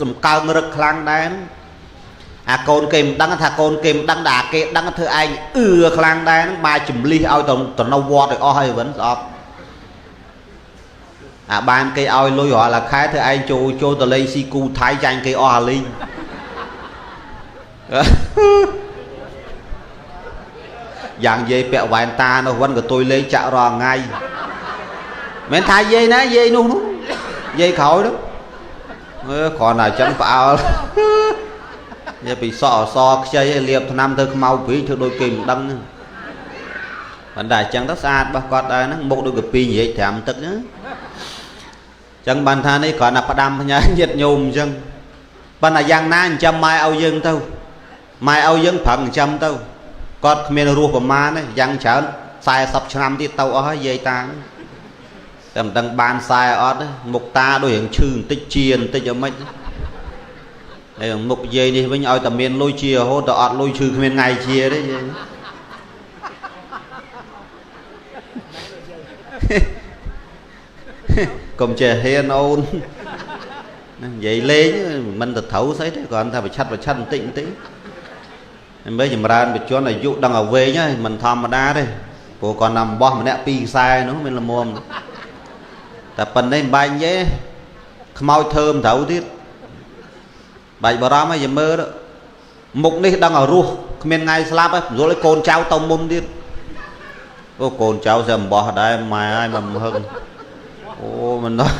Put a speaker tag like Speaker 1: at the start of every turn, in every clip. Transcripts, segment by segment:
Speaker 1: សំកើងរឹកខ្លាំងដែរអាកូនគេមិនដឹងថាកូនគេមិនដឹងតែអាគេដឹងធ្វើឯងអឺខ្លាំងដែរហ្នឹងបាយជំលិះឲ្យទៅនៅវត្តឲ្យអស់ហើយវិញស្អប់អាបានគេឲ្យលុយរាល់ខែធ្វើឯងចូលទៅលេងស៊ីគូថៃចាញ់គេអស់អាលីងយ៉ាងយាយពាក់វ៉ែនតានោះវិញក៏ទុយលេងចាក់រាល់ថ្ងៃមិនថាយាយណាយាយនោះនោះយាយក្រោយនោះគ្រាន់តែអញ្ចឹងផ្អើលនិយាយពីសក់អសខ្ចីឲ្យលាបថ្នាំធ្វើខ្មៅព្រីធ្វើដូចគេមិនដឹងហ្នឹងប៉ុន្តែអញ្ចឹងទៅស្អាតរបស់គាត់ដែរហ្នឹងមុខដូចកាពីនិយាយត្រាំទឹកហ្នឹងអញ្ចឹងបានថានេះគ្រាន់តែផ្ដាំផ្ញើញាតិញោមអញ្ចឹងប៉ុន្តែយ៉ាងណាចិញ្ចឹមម៉ែឲ្យយើងទៅម៉ែឲ្យយើងប្រឹងចិញ្ចឹមទៅគាត់គ្មានរស់ប្រមាណទេយ៉ាងច្រើន40ឆ្នាំទៀតទៅអស់ហើយយាយតាតែមិនដឹងបានខ្សែអត់មុខតាដូចរៀងឈឺបន្តិចជាបន្តិចអីមិនហើយមុខយាយនេះវិញឲ្យតែមានលុយជារហូតដល់អត់លុយឈឺគ្មានថ្ងៃជាទេយាយកុំចេះហ៊ានអូននិយាយលេងមិនទៅត្រូវស្អីទេគ្រាន់តែប្រឆាត់ប្រឆាត់បន្តិចបន្តិចដើម្បីចម្រើនបច្ចុប្បន្នអាយុដឹងឲ្យវែងហើយមិនធម្មតាទេព្រោះគាត់ណាំបោះម្នាក់ពីរខ្សែនោះមានល្មមតែប៉ុណ្ណេះមិនបាច់និយាយខ្មោចធ្វើមិនត្រូវទៀតបាច់បារម្ភហើយមើលមុខនេះដឹងឲ្យរស់គ្មានថ្ងៃស្លាប់ហើយព្រោះឲ្យកូនចៅទៅមុនទៀតអូកូនចៅសែអំបោះដែរម៉ែហើយមិនហឹងអូមិនដល់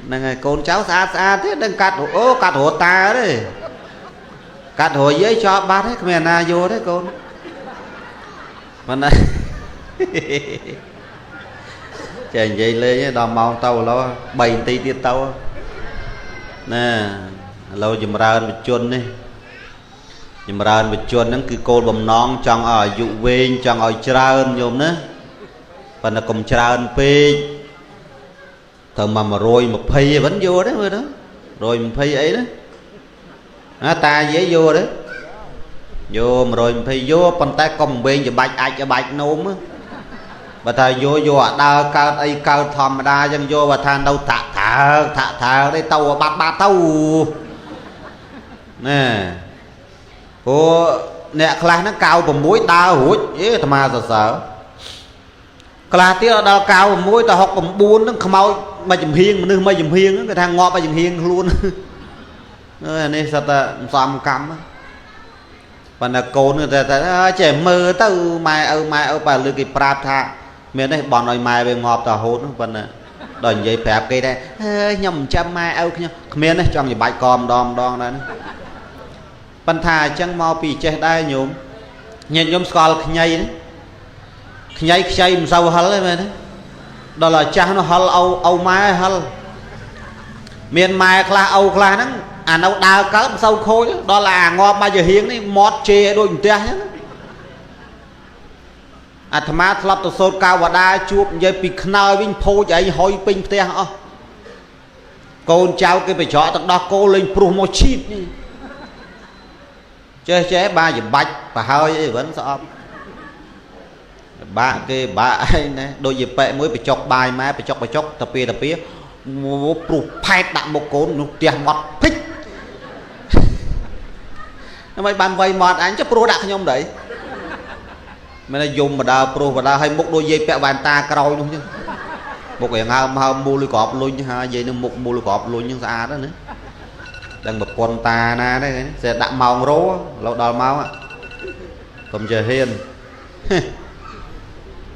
Speaker 1: ហ្នឹងហើយកូនចៅស្អាតស្អាតទៀតដឹងកាត់អូកាត់រតាទេកាត់រយាយចប់បាត់ហើយគ្មានណាយកទេកូនប៉ុន្តែចេះនិយាយលេងដល់ម៉ោងទៅឥឡូវ3នាទីទៀតទៅណាឥឡូវចម្រើនបច្ចុប្បន្ននេះចម្រើនបច្ចុប្បន្នហ្នឹងគឺគោលបំណងចង់ឲ្យអាយុវែងចង់ឲ្យច្រើនញោមណាប៉ុន្តែកុំច្រើនពេកត្រូវមក120វិញយកទេមើលទៅ120អីណាអាតាយាយយកទេយក120យកប៉ុន្តែកុំវែងច្បាច់អាចច្បាច់នោមបើថាយកយកអាដើរកើតអីកើតធម្មតាអញ្ចឹងយកបើថានៅតាក់ថើកតាក់ថើកទេទៅបាត់បាត់ទៅណែព្រោះអ្នកខ្លះហ្នឹង96ដើររួចអេអាត្មាសរសើរខ្លះទៀតដល់96ទៅ69ហ្នឹងខ្មោចមួយចំហៀងមនុស្សមួយចំហៀងគេថាងាប់ឲ្យចំហៀងខ្លួនអានេះសិតតែសំកម្មប៉ុន្តែកូនតែចេះមើលទៅម៉ែឪម៉ែឪបើលើគេប្រាប់ថាមានទេបន់ឲ្យម៉ែវាងាប់ទៅរហូតប៉ុន្តែដល់និយាយប្រាប់គេដែរហើយខ្ញុំមិនចាំម៉ែឪខ្ញុំគ្មានទេចង់ច្បាច់កម្ដងម្ដងដែរប៉ុន្តែអញ្ចឹងមកពីចេះដែរញោមញាតិញោមស្គាល់ខ្ញីខ្ញីខ្ចីមិនសូវហិលទេមែនទេដល់អាចាស់នោះហិលឪម៉ែហិលមានម៉ែខ្លះឪខ្លះហ្នឹងអានៅដើរកើតមិនសូវខូចដល់អាងាប់មកជាហៀងនេះមាត់ជេរដូចផ្ទះអញ្ចឹងអាត្មាធ្លាប់ទៅសូត្រកាវដាជួបនិយាយពីខ្នើយវិញភោចឯងហុយពេញផ្ទះអស់កូនចៅគេបញ្ច្រកទឹកដោះគោលេងព្រុសមកឈីតនេះចេះចេះបាច្បាច់ប្រហើយអីវិញស្អប់បាក់គេបាក់ឯងណាដូចជាប៉ែមួយបញ្ចុកបាយម៉ែបញ្ចុកបញ្ចុកតាពីតាពីព្រុសផែតដាក់មុខកូននោះផ្ទះមាត់ភិចដើម្បីបានវៃមាត់អញចុះព្រោះដាក់ខ្ញុំដែរមិនថាយំបដើព្រោះបដើឲ្យមុខដូចយាយពាក់វ៉ែនតាក្រោយនោះចឹងមុខឯងហើមហើមមូលក្របលុញហើយយាយនឹងមុខមូលក្របលុញចឹងស្អាតណាដឹងប្រពន្ធតាណាទេសេដាក់ម៉ោងរោឡូវដល់ម៉ោងកុំចេះហ៊ាន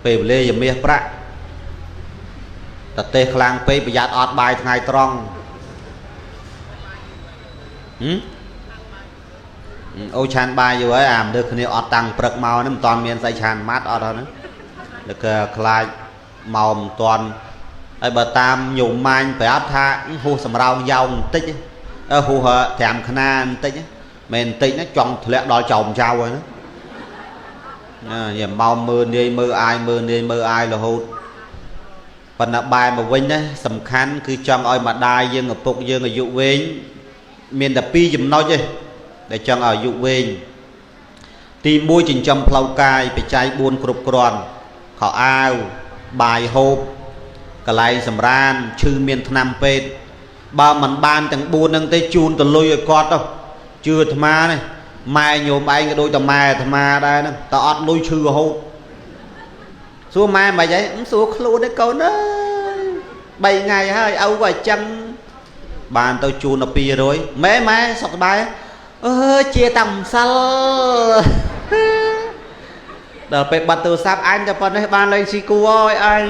Speaker 1: ពេលវេលាយមាសប្រាក់តទេសខ្លាំងពេកប្រយ័ត្នអត់បាយថ្ងៃត្រង់ហឹមអូឆានបាយយូរហើយអាមនុស្សគ្នាអត់តាំងព្រឹកមកនេះមិនតាន់មានស្អីឆានម៉ាត់អត់ហ្នឹងតែគេខ្លាចមកមិនតាន់ហើយបើតាមញោមម៉ាញប្រាប់ថាហួសសម្រោងយ៉ោងបន្តិចហួស5ខ្នាបន្តិចមិនបន្តិចណាចង់ធ្លាក់ដល់ចោមចៅហើយណាយាមកមើលនាយមើលអាយមើលនាយមើលអាយរហូតប៉ុន្តែបែរមកវិញណាសំខាន់គឺចង់ឲ្យម្ដាយយើងឪពុកយើងអាយុវែងមានតែ2ចំណុចទេដែលចង់ឲ្យអាយុវែងទី1ចិញ្ចឹមផ្លូវកាយបច្ច័យ4គ្រប់គ្រាន់ខោអាវបាយហូបកន្លែងសម្រានឈឺមានថ្នាំពេទ្យ បើមិនបានទាំង4ហ្នឹងទេជូនទៅលុយឲ្យគាត់ទៅជឿអាត្មានេះម៉ែញោមឯងក៏ដូចតែម៉ែអាត្មាដែរហ្នឹងតើអត់លុយឈឺរហូតសួរម៉ែមិនអីសួរខ្លួនទេកូនអើយ3ថ្ងៃហើយឪក៏អញ្ចឹងបានទៅជូនដល់200ម៉ែម៉ែសុខសប្បាយអើជាតាំសិលដល់ពេលបាត់ទូរស័ព្ទអញតែប៉ុណ្ណេះបានលេងស៊ីគូអើយអញ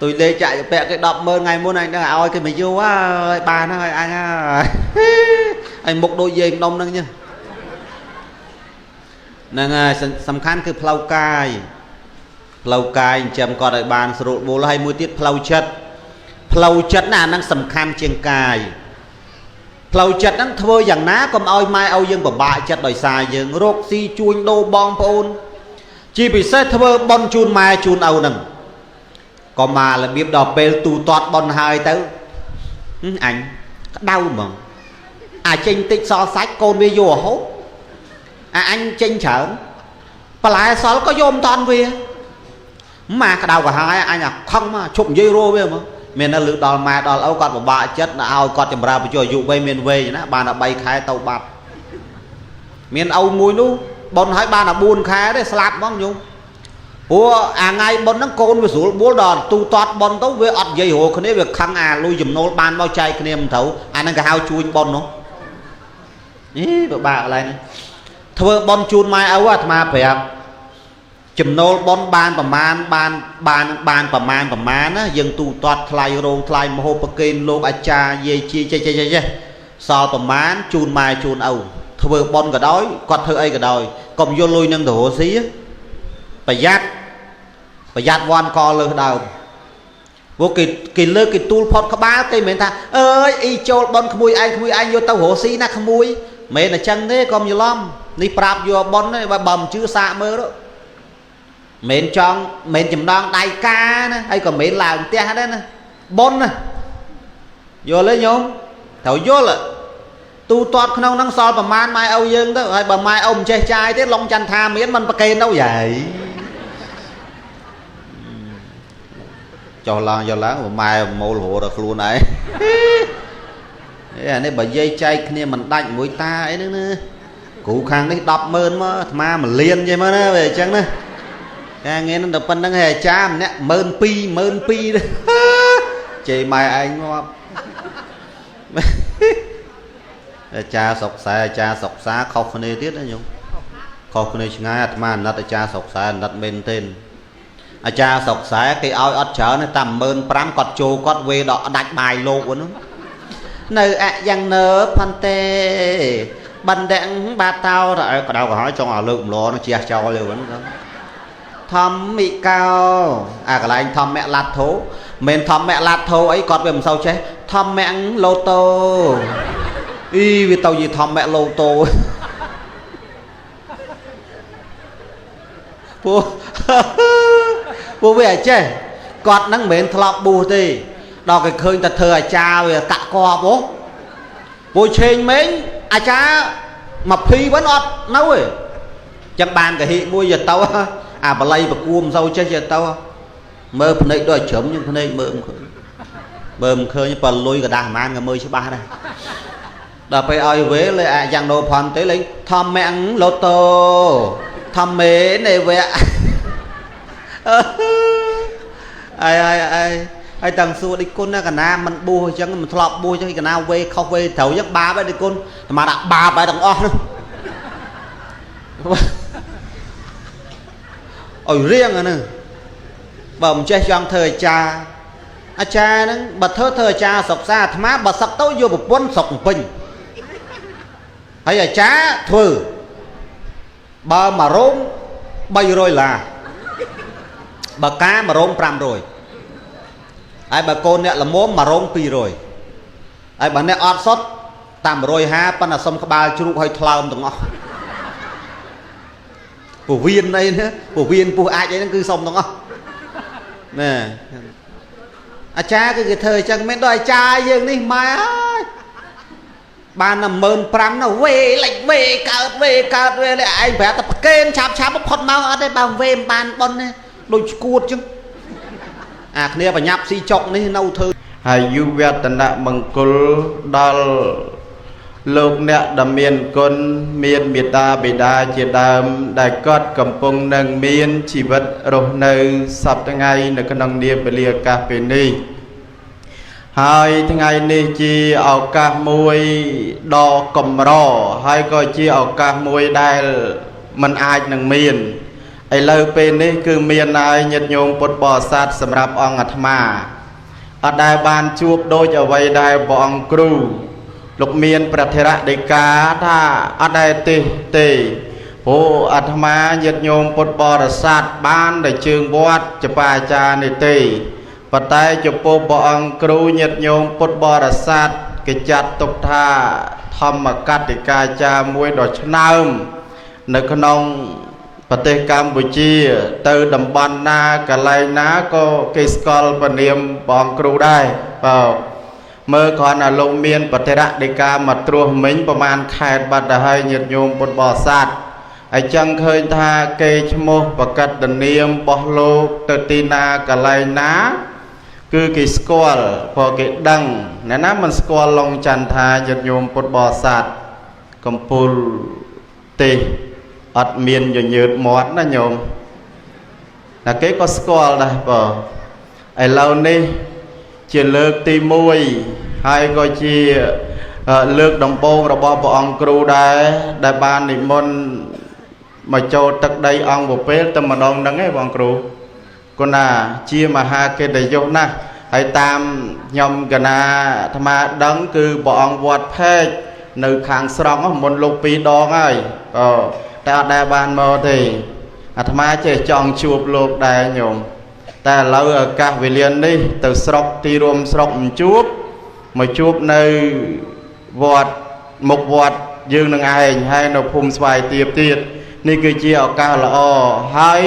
Speaker 1: ទុយលេខចាក់ពាក់គេ100000ថ្ងៃមុនអញដឹងឲ្យគេមកយកហើយបានហើយអញហើយហើយមុខដូចយាយម្ដុំហ្នឹងចឹងហ្នឹងហើយសំខាន់គឺផ្លូវកាយផ្លូវកាយចិញ្ចឹមគាត់ឲ្យបានស្រួលបួលហើយមួយទៀតផ្លូវចិត្តផ្លូវចិត្តណាអាហ្នឹងសំខាន់ជាងកាយផ្លូវចិត្តហ្នឹងធ្វើយ៉ាងណាកុំឲ្យម៉ែឲ្យយើងពិបាកចិត្តដោយសារយើងរកស៊ីជួញដូរបងប្អូនជាពិសេសធ្វើបុណ្យជូនម៉ែជូនឪហ្នឹងក៏មករបៀបដល់ពេលទូទាត់បុណ្យហើយទៅអញក្តៅហ្មងអាចេញតិចសល់សាច់កូនវាយករហូតអាអញចេញច្រើនបន្លែសល់ក៏យកមិនតាន់វាម៉ាក្តៅក្រហាយអញអាខឹងមកឈប់និយាយរោវាហ្មងមាននៅលឺដល់ម៉ែដល់ឪគាត់ពិបាកចិត្តឲ្យគាត់ចម្រើនបញ្ចុះអាយុវែងមានវែងណាបានតែ3ខែទៅបាត់មានឪមួយនោះបុណ្យឲ្យបានតែ4ខែទេស្លាប់ហ្មងញោមព្រោះអាថ្ងៃបុណ្យហ្នឹងកូនវាស្រួលបួលដល់ទូទាត់បុណ្យទៅវាអត់និយាយរកគ្នាវាខឹងអាលុយចំណូលបានមកចែកគ្នាមិនត្រូវអាហ្នឹងគេហៅជួញបុណ្យនោះនេះពិបាកកន្លែងនេះធ្វើបុណ្យជូនម៉ែឪអាត្មាប្រាប់ចំណូលបុណ្យបានប្រមាណបានបានបានប្រមាណប្រមាណណាយើងទូទាត់ថ្លៃរោងថ្លៃមហូបប្រគេនលោកអាចារ្យយាយជាចេះចេះចេះសល់ប្រមាណជូនម៉ែជូនឪធ្វើបុណ្យក៏ដោយគាត់ធ្វើអីក៏ដោយកុំយកលុយនឹងទៅរកស៊ីប្រយ័ត្នប្រយ័ត្នវាន់កលើសដើមព្រោះគេគេលើកគេទូលផុតក្បាលគេមិនមែនថាអើយអ៊ីចូលបុណ្យក្មួយឯងក្មួយឯងយកទៅរកស៊ីណាក្មួយមិនមែនអញ្ចឹងទេកុំច្រឡំនេះប្រាប់យកបុណ្យទេបើមិនជឿសាកមើលមិនចង់មិនចំណងដៃការណាហើយក៏មិនឡើងផ្ទះដែរណាបុណ្យណាយល់ទេញោមត្រូវយល់ទូទាត់ក្នុងហ្នឹងសល់ប្រមាណម៉ែឪយើងទៅហើយបើម៉ែឪមិនចេះចាយទេឡុងចន្ទថាមានមិនប្រកេនទៅយាយចុះឡើងយកឡើងម៉ែមូលរហូតដល់ខ្លួនឯងអានេះបើយាយចែកគ្នាមិនដាច់មួយតាអីហ្នឹងណាគ្រូខាងនេះ100000មកអាត្មា1លានចេះមើលណាវាអញ្ចឹងណាការងារហ្នឹងដល់ប៉ុណ្្នឹងហើយអាចារ្យម្នាក់12000 12000ជេរម៉ែឯងងាប់អាចារ្យសុកសែអាចារ្យសុកសាខុសគ្នាទៀតណាញោមខុសគ្នាឆ្ងាយអាត្មាអាណិតអាចារ្យសុកសែអាណិតមែនទេអាចារ្យសុកសែគេឲ្យអត់ច្រើនទេតែ15000គាត់ចូលគាត់វេដល់ដាច់បាយលោកហ្នឹងនៅអយ៉ាងនើផន្ទេបណ្ដឹងបាតោទៅឲ្យក្តៅក្រហាយចង់ឲ្យលើកម្លនឹងជះចោលទៅហ្នឹងធម្មិកោអាកន្លែងធម្មៈឡាត់ធោមិនធម្មៈឡាត់ធោអីគាត់វាមិនសូវចេះធម្មៈឡូតូអីវាទៅជាធម្មៈឡូតូពួកវាអចេះគាត់ហ្នឹងមិនមែនធ្លាប់បួសទេដល់គេឃើញតែធ្វើអាចារ្យវាកាក់កបហ៎ពួកឆេងមេងអាចារ្យ20វិញអត់នៅទេចឹងបានកហិមួយយកទៅអាបល័យប្រគួមមិនសូវចេះយកទៅមើលភ្នែកដូចជ្រឹមយើងភ្នែកមើលមិនឃើញមើលមិនឃើញបើលុយកដាស់ប្រហែលក៏មើលច្បាស់ដែរដល់ពេលឲ្យវេលេអាយ៉ាងណូផនទេលេងធម្មៈឡូតូធម្មេនេវៈអីអីអីហើយតាំងសួរឌីគុណណាកណាមិនបួសអញ្ចឹងមិនធ្លាប់បួសអញ្ចឹងកណាវេខុសវេត្រូវអញ្ចឹងបាបហើយឌីគុណអាត្មាដាក់បាបហើយទាំងអស់នោះឲ្យរៀងអាហ្នឹងបើមិនចេះចង់ធ្វើអាចារ្យអាចារ្យហ្នឹងបើធ្វើអាចារ្យស្រុកសាអាត្មាបើសឹកទៅយកប្រពន្ធស្រុកពេញហើយអាចារ្យធ្វើបើមួយរោង300ដុល្លារបើការមួយរោង500ហើយបើកូនអ្នកល្មមមួយរោង200ហើយបើអ្នកអត់សុទ្ធតាម150ប៉ុន្តែសុំក្បាលជ្រូកឲ្យថ្លើមទាំងអស់ពោះវៀនអីណាពោះវៀនពោះអាចអីហ្នឹងគឺសុំទាំងអស់ណែអាចារ្យគឺគេធ្វើអញ្ចឹងមិនដល់អាចារ្យយើងនេះម៉ែអើយបានតែ15000ណាវេលិចវេកើតវេកើតវេឯងប្រាប់តែប្រកេនឆាប់ឆាប់ផុតមកអត់ទេបើវេមិនបានប៉ុនទេដូចឈួតអញ្ចឹងអាគ្នាបញ្ញាប់ស៊ីចុកនេះនៅធ្វើ
Speaker 2: អាយុវឌ្ឍនមង្គលដល់លោកអ្នកដែលមានគុណមានមេត្តាបិតាជាដើមដែលគាត់កំពុងនឹងមានជីវិតរស់នៅសព្វថ្ងៃនៅក្នុងនាវេលាឱកាសពេលនេះហើយថ្ងៃនេះជាឱកាសមួយដ៏កម្រហើយក៏ជាឱកាសមួយដែលមិនអាចនឹងមានឥឡូវពេលនេះគឺមានហើយញាតិញោមពុទ្ធបរិស័ទសម្រាប់អង្គអាត្មាអត់ដែលបានជួបដូចអ្វីដែលព្រះអង្គគ្រូលោកមានព្រះថេរដីកាថាអត់ដែលទេទេព្រោះអាត្មាញាតិញោមពុទ្ធបរិស័ទបានតែជើងវត្តចបាអាចារ្យនេះទេប៉ុន្តែចំពោះព្រះអង្គគ្រូញាតិញោមពុទ្ធបរិស័ទគេចាត់ទុកថាធម្មកតិកាចារ្យមួយដ៏ឆ្នើមនៅក្នុងប្រទេសកម្ពុជាទៅតំបន់ណាកន្លែងណាក៏គេស្គាល់ព្រះនាមព្រះអង្គគ្រូដែរបាទមើលគ្រាន់តែលោកមានបតិរៈដីកាមកត្រួសមិញប្រមាណខេត្តបាត់ទៅហើយញាតិញោមពុទ្ធបរិស័ទហើយចឹងឃើញថាគេឈ្មោះបកតនាមរបស់លោកទៅទីណាកន្លែងណាគឺគេស្គាល់ព្រោះគេដឹងអ្នកណាមិនស្គាល់ឡុងចន្ទថាញាតិញោមពុទ្ធបរិស័ទកំពូលទេសអត់មានញញើតមាត់ណាញោមណាគេក៏ស្គាល់ដែរបើឥឡូវនេះជាលើកទី1ហើយក៏ជាលើកដំបូងរបស់ព្រះអង្គគ្រូដែរដែលបាននិមន្តមកចូលទឹកដីអង្គពពេលតែម្ដងហ្នឹងឯងបងគ្រូគុណាជាមហាកិត្តិយសណាស់ហើយតាមខ្ញុំកណាអាត្មាដឹងគឺព្រះអង្គវត្តផែកនៅខាងស្រង់មុនលោកពីរដងហើយបើតែអត់ដែលបានមកទេអាត្មាចេះចង់ជួបលោកដែរញោមតែឥឡូវឱកាសវេលានេះទៅស្រុកទីរួមស្រុកមិនជួបមកជួបនៅវត្តមុខវត្តយើងនឹងឯងហើយនៅភូមិស្វាយទៀបទៀតនេះគឺជាឱកាសល្អហើយ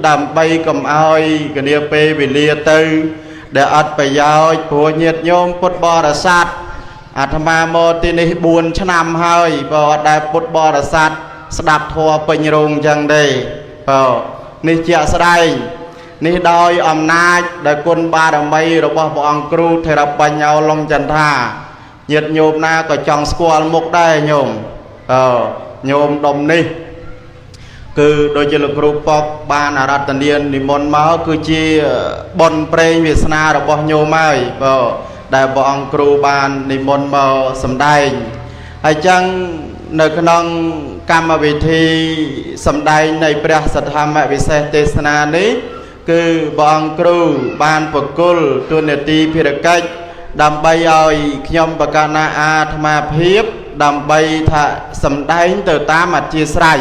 Speaker 2: ដើម្បីកុំឲ្យកនាពេលវេលាទៅដែលអត់ប្រយោជន៍ព្រោះញាតិញោមពុទ្ធបរិស័ទអាត្មាមកទីនេះ4ឆ្នាំហើយបើអត់ដែលពុទ្ធបរិស័ទស្ដាប់ធម៌ពេញរោងអញ្ចឹងទេបើនេះជាក់ស្ដែងនេះដោយអំណាចដែលគុណបារមីរបស់ព្រះអង្គគ្រូថេរបញ្ញោឡុងចន្ទថាញាតិញោមណាក៏ចង់ស្គាល់មុខដែរញោមអឺញោមដុំនេះគឺដូចជាលោកគ្រូប៉ុកបានអារាធនានិមន្តមកគឺជាបុណ្យព្រេងវាសនារបស់ញោមហើយបើដែលព្រះអង្គគ្រូបាននិមន្តមកសម្ដែងហើយចឹងនៅក្នុងកម្មវិធីសម្ដែងនៃព្រះសទ្ធម្មវិសេសទេសនានេះគឺព្រះអង្គគ្រូបានប្រគល់ទួនាទីភារកិច្ចដើម្បីឲ្យខ្ញុំបកណាអាត្មាភាពដើម្បីថាសម្ដែងទៅតាមអធិស្រ័យ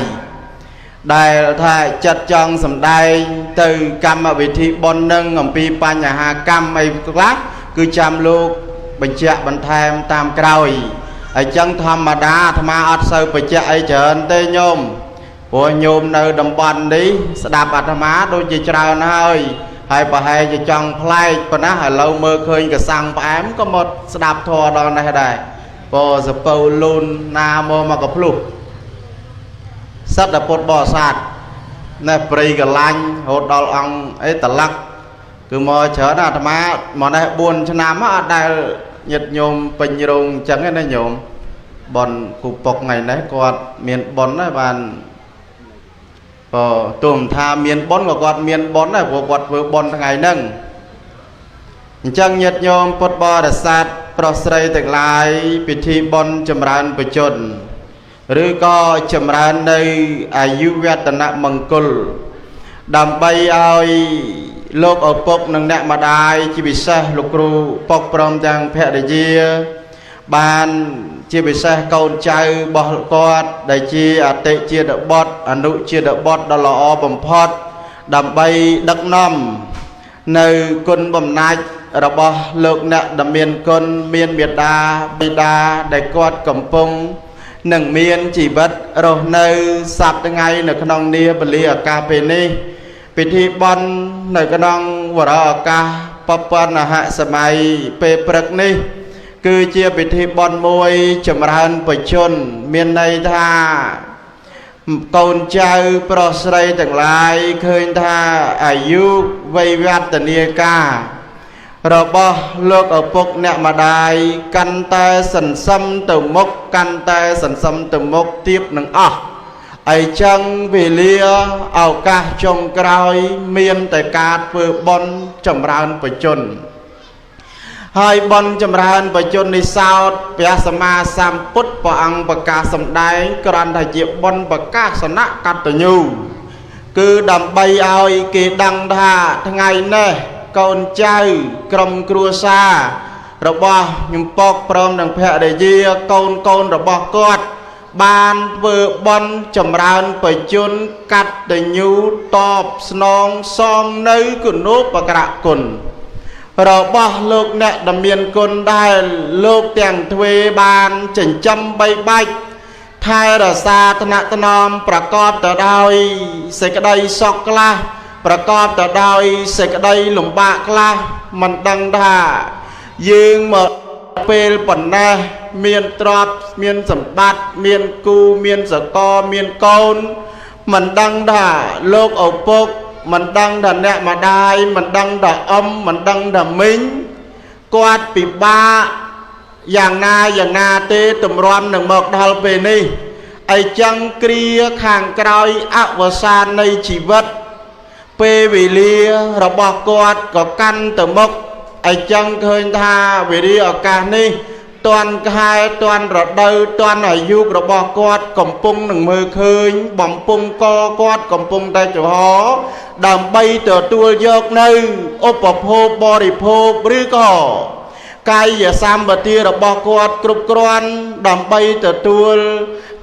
Speaker 2: ដែលថាចិត្តចង់សម្ដែងទៅកម្មវិធីបុណ្យនឹងអំពីបញ្ហាកម្មអីខ្លះគឺចាំលោកបញ្ជាក់បន្ថែមតាមក្រោយហើយចឹងធម្មតាអាត្មាអត់សូវបញ្ជាក់អីច្រើនទេញោមព្រោះញោមនៅតំបន់នេះស្ដាប់អាត្មាដូចជាច្រើនហើយហើយប្រហែលជាចង់ប្លែកប៉ុណ្ណាឥឡូវមើលឃើញកសាំងផ្អែមក៏មកស្ដាប់ធម៌ដល់នេះដែរពោសពៅលូនណាមកមកកភ្លុះសត្វពុទ្ធបរិស័ទណែព្រៃកលាញ់រហូតដល់អង្គអីតលឹកគឺមកច្រើនអាត្មាមកនេះ4ឆ្នាំអត់ដែលញាតិញោមពេញរោងអញ្ចឹងឯណាញោមប៉ុនគូប៉ុកថ្ងៃនេះគាត់មានប៉ុនដែរបានបើទោះមិនថាមានប៉ុនក៏គាត់មានប៉ុនដែរព្រោះគាត់ធ្វើប៉ុនថ្ងៃហ្នឹងអញ្ចឹងញាតិញោមពុទ្ធបរិស័ទប្រុសស្រីទាំងឡាយពិធីបុណ្យចម្រើនបជនឬក៏ចម្រើននៅអាយុវឌ្ឍនមង្គលដើម្បីឲ្យលោកឪពុកនិងអ្នកម្ដាយជាពិសេសលោកគ្រូប៉ុកព្រមទាំងភរិយាបានជាពិសេសកូនចៅរបស់គាត់ដែលជាអតិជាតិបុត្រអនុជាតិបុត្រដ៏ល្អបំផុតដើម្បីដឹកនាំនៅគុណបំណាច់របស់លោកអ្នកដែលមានគុណមានមេដាបិតាដែលគាត់កំពុងនឹងមានជីវិតរស់នៅសប្តាហ៍ថ្ងៃនៅក្នុងនាវេលាឱកាសពេលនេះពិធីបុណ្យនៅក្នុងវរឱកាសបពណ្ណហសម័យពេលព្រឹកនេះគឺជាពិធីបុណ្យមួយចម្រើនបជនមានន័យថាកូនចៅប្រុសស្រីទាំងឡាយឃើញថាអាយុវ័យវឌ្ឍនាការ របស់លោកឪពុកអ្នកម្ដាយកាន់តែសន្សំទៅមុខកាន់តែសន្សំទៅមុខទៀបនឹងអស់អីចឹងវេលាឱកាសចុងក្រោយមានតែការធ្វើបុណ្យចម្រើនបជនហើយបុណ្យចម្រើនបជននិសោតព្រះសម្មាសម្ពុទ្ធព្រះអង្គប្រកាសសម្ដែងគ្រាន់តែជាបុណ្យប្រកាសនៈកតញ្ញូគឺដើម្បីឲ្យគេដឹងថាថ្ងៃនេះកូនចៅក្រុមគ្រួសាររបស់ខ្ញុំពកព្រមនឹងភរិយាកូនកូនរបស់គាត់បានធ្វើបុណ្យចម្រើនបជនកតញ្ញូតបស្នងសងនៅគុណូបក្រគុណរបស់លោកអ្នកដែលមានគុណដែលលោកទាំងទ្វេបានចិញ្ចឹមបីបាច់ថែរក្សាថ្នាក់ថ្នមប្រកបទៅដោយសេចក្តីសុខខ្លះប្រកបទៅដោយសេចក្តីលំបាកខ្លះមិនដឹងថាយើងមកពេលប៉ុណ្ណេះមានទ្រព្យមានសម្បត្តិមានគូមានសកលមានកូនមិនដឹងថាលោកឪពុកមិនដឹងថាអ្នកម្ដាយមិនដឹងថាអ៊ំមិនដឹងថាមីងគាត់ពិបាកយ៉ាងណាយ៉ាងណាទេទម្រាំនឹងមកដល់ពេលនេះអីចឹងគ្រាខាងក្រោយអវសាននៃជីវិតពេលវេលារបស់គាត់ក៏កាន់ទៅមុខអីចឹងឃើញថាវេលាឱកាសនេះទាន់ខែទាន់រដូវទាន់អាយុរបស់គាត់កំពុងនឹងមើលឃើញបំពង់កគាត់កំពុងតែចំហដើម្បីទទួលយកនៅឧបភោគបរិភោគឬក៏កាយសម្បទារបស់គាត់គ្រប់គ្រាន់ដើម្បីទទួល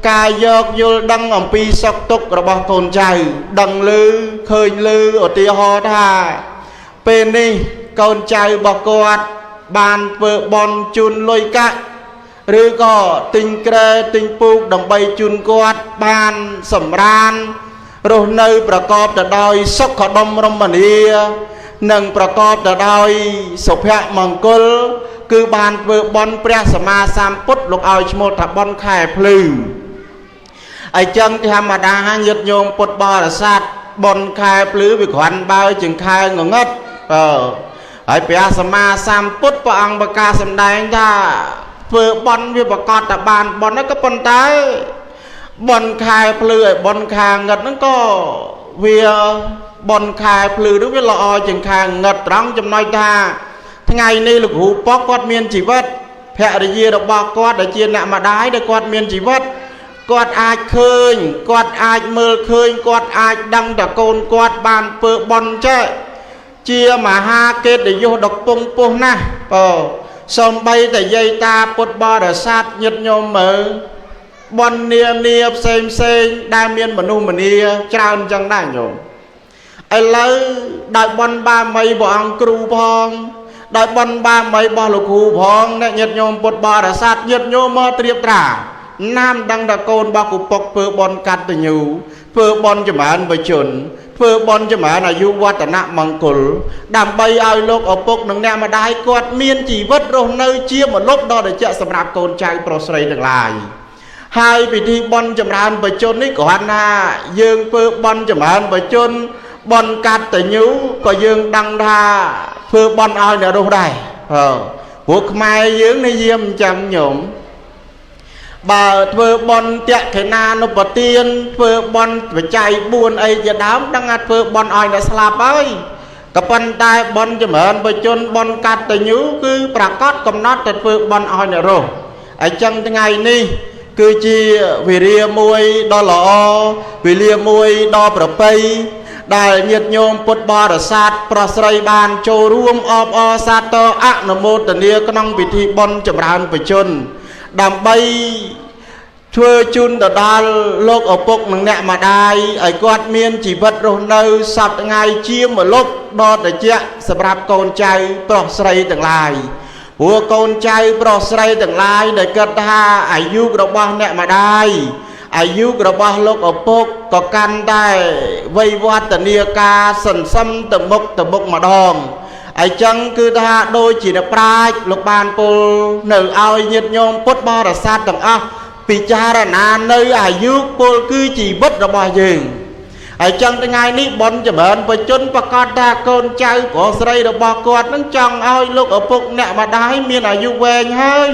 Speaker 2: ការយកយល់ដឹងអំពីសុខទុក្ខរបស់កូនចៅដឹងឮឃើញឮឧទាហរណ៍ថាពេលនេះកូនចៅរបស់គាត់បានធ្វើបុណ្យជូនលុយកាក់ឬក៏ទិញក្រែទិញពូកដើម្បីជូនគាត់បានសម្រានរស់នៅប្រកបទៅដោយសុខដុមរមនានិងប្រកបទៅដោយសុភមង្គលគឺបានធ្វើបុណ្យព្រះសម្មាសម្ពុទ្ធលោកឲ្យឈ្មោះថាបុណ្យខែភ្លឺអីចឹងធម្មតាញាតិញោមពុទ្ធបរិស័ទបុណ្យខែភ្លឺវាគ្រាន់បើជាងខែងងឹតហើយព្រះសម្មាសម្ពុទ្ធព្រះអង្គប្រកាសសម្ដែងថាធ្វើបុណ្យវាប្រកបតែបានបុណ្យក៏ប៉ុន្តែបុណ្យខែភ្លឺឲ្យបុណ្យខែងឹតហ្នឹងក៏វាបុណ្យខែភ្លឺនោះវាល្អជាងខែងឹតត្រង់ចំណុចថាថ្ងៃនេះលោកគ្រូប៉ុកគាត់មានជីវិតភរិយារបស់គាត់ដែលជាអ្នកម្ដាយដែលគាត់មានជីវិតគាត់អាចឃើញគាត់អាចមើលឃើញគាត់អាចដឹងថាកូនគាត់បានធ្វើបុណ្យចេះជាមហាកិត្តិយសដ៏ពងពោះណាស់បើសំបីតែយាយតាពុទ្ធបរិស័ទញាតិញោមមើលបុណ្យនានាផ្សេងផ្សេងដែលមានមនុស្សម្នាច្រើនចឹងដែរញោមឥឡូវដោយបុណ្យបារមីព្រះអង្គគ្រូផងដោយបុណ្យបារមីរបស់លោកគ្រូផងអ្នកញាតិញោមពុទ្ធបរិស័ទញាតិញោមមកត្រៀបត្រាណាមដឹងថាកូនរបស់គូពុកធ្វើបុណ្យកតញ្ញូធ្វើបុណ្យចម្រើនបជនធ្វើបុណ្យចម្រើនអាយុវឌ្ឍនមង្គលដើម្បីឲ្យលោកឪពុកនិងអ្នកម្ដាយគាត់មានជីវិតរស់នៅជាមលុបដ៏ត្រជាក់សម្រាប់កូនចៅប្រុសស្រីទាំងឡាយហើយពិធីបុណ្យចម្រើនបជននេះគ្រាន់ថាយើងធ្វើបុណ្យចម្រើនបជនបុណ្យកតញ្ញូក៏យើងដឹងថាធ្វើបុណ្យឲ្យអ្នករស់ដែរព្រោះខ្មែរយើងនិយាមអញ្ចឹងញោមបើធ្វើបុណ្យតក្ខិណានុបទានធ្វើបុណ្យបច្ច័យ4អីជាដើមដឹងថាធ្វើបុណ្យឲ្យអ្នកស្លាប់ហើយក៏ប៉ុន្តែបុណ្យចម្រើនបជនបុណ្យកតញ្ញូគឺប្រកាសកំណត់ទៅធ្វើបុណ្យឲ្យអ្នករស់អញ្ចឹងថ្ងៃនេះគឺជាវេលាមួយដ៏ល្អវេលាមួយដ៏ប្រពៃដែលញាតិញោមពុទ្ធបរិស័ទប្រុសស្រីបានចូលរួមអបអរសាទរអនុមោទនាក្នុងពិធីបុណ្យចម្រើនបជនដើម្បីធ្វើជូនទៅដល់លោកឪពុកនិងអ្នកម្ដាយឲ្យគាត់មានជីវិតរស់នៅសប្តាហ៍ថ្ងៃជាមលុបដ៏ត្រជាក់សម្រាប់កូនចៅប្រុសស្រីទាំងឡាយព្រោះកូនចៅប្រុសស្រីទាំងឡាយដែលគិតថាអាយុរបស់អ្នកម្ដាយអាយុរបស់លោកឪពុកក៏កាន់តែវ័យវឌ្ឍនាការសន្សំទៅមុខទៅមុខម្ដងអញ្ចឹងគឺថាដូចជាអ្នកប្រាជ្ញលោកបានពោលនៅឲ្យញាតិញោមពុទ្ធបរិស័ទទាំងអស់ពិចារណានៅអាយុពលគឺជីវិតរបស់យើង ហើយចឹងថ្ងៃនេះបុណ្យចម្រើនបជនប្រកាសថាកូនចៅប្រុសស្រីរបស់គាត់នឹងចង់ឲ្យលោកឪពុកអ្នកម្ដាយមានអាយុវែងហើយ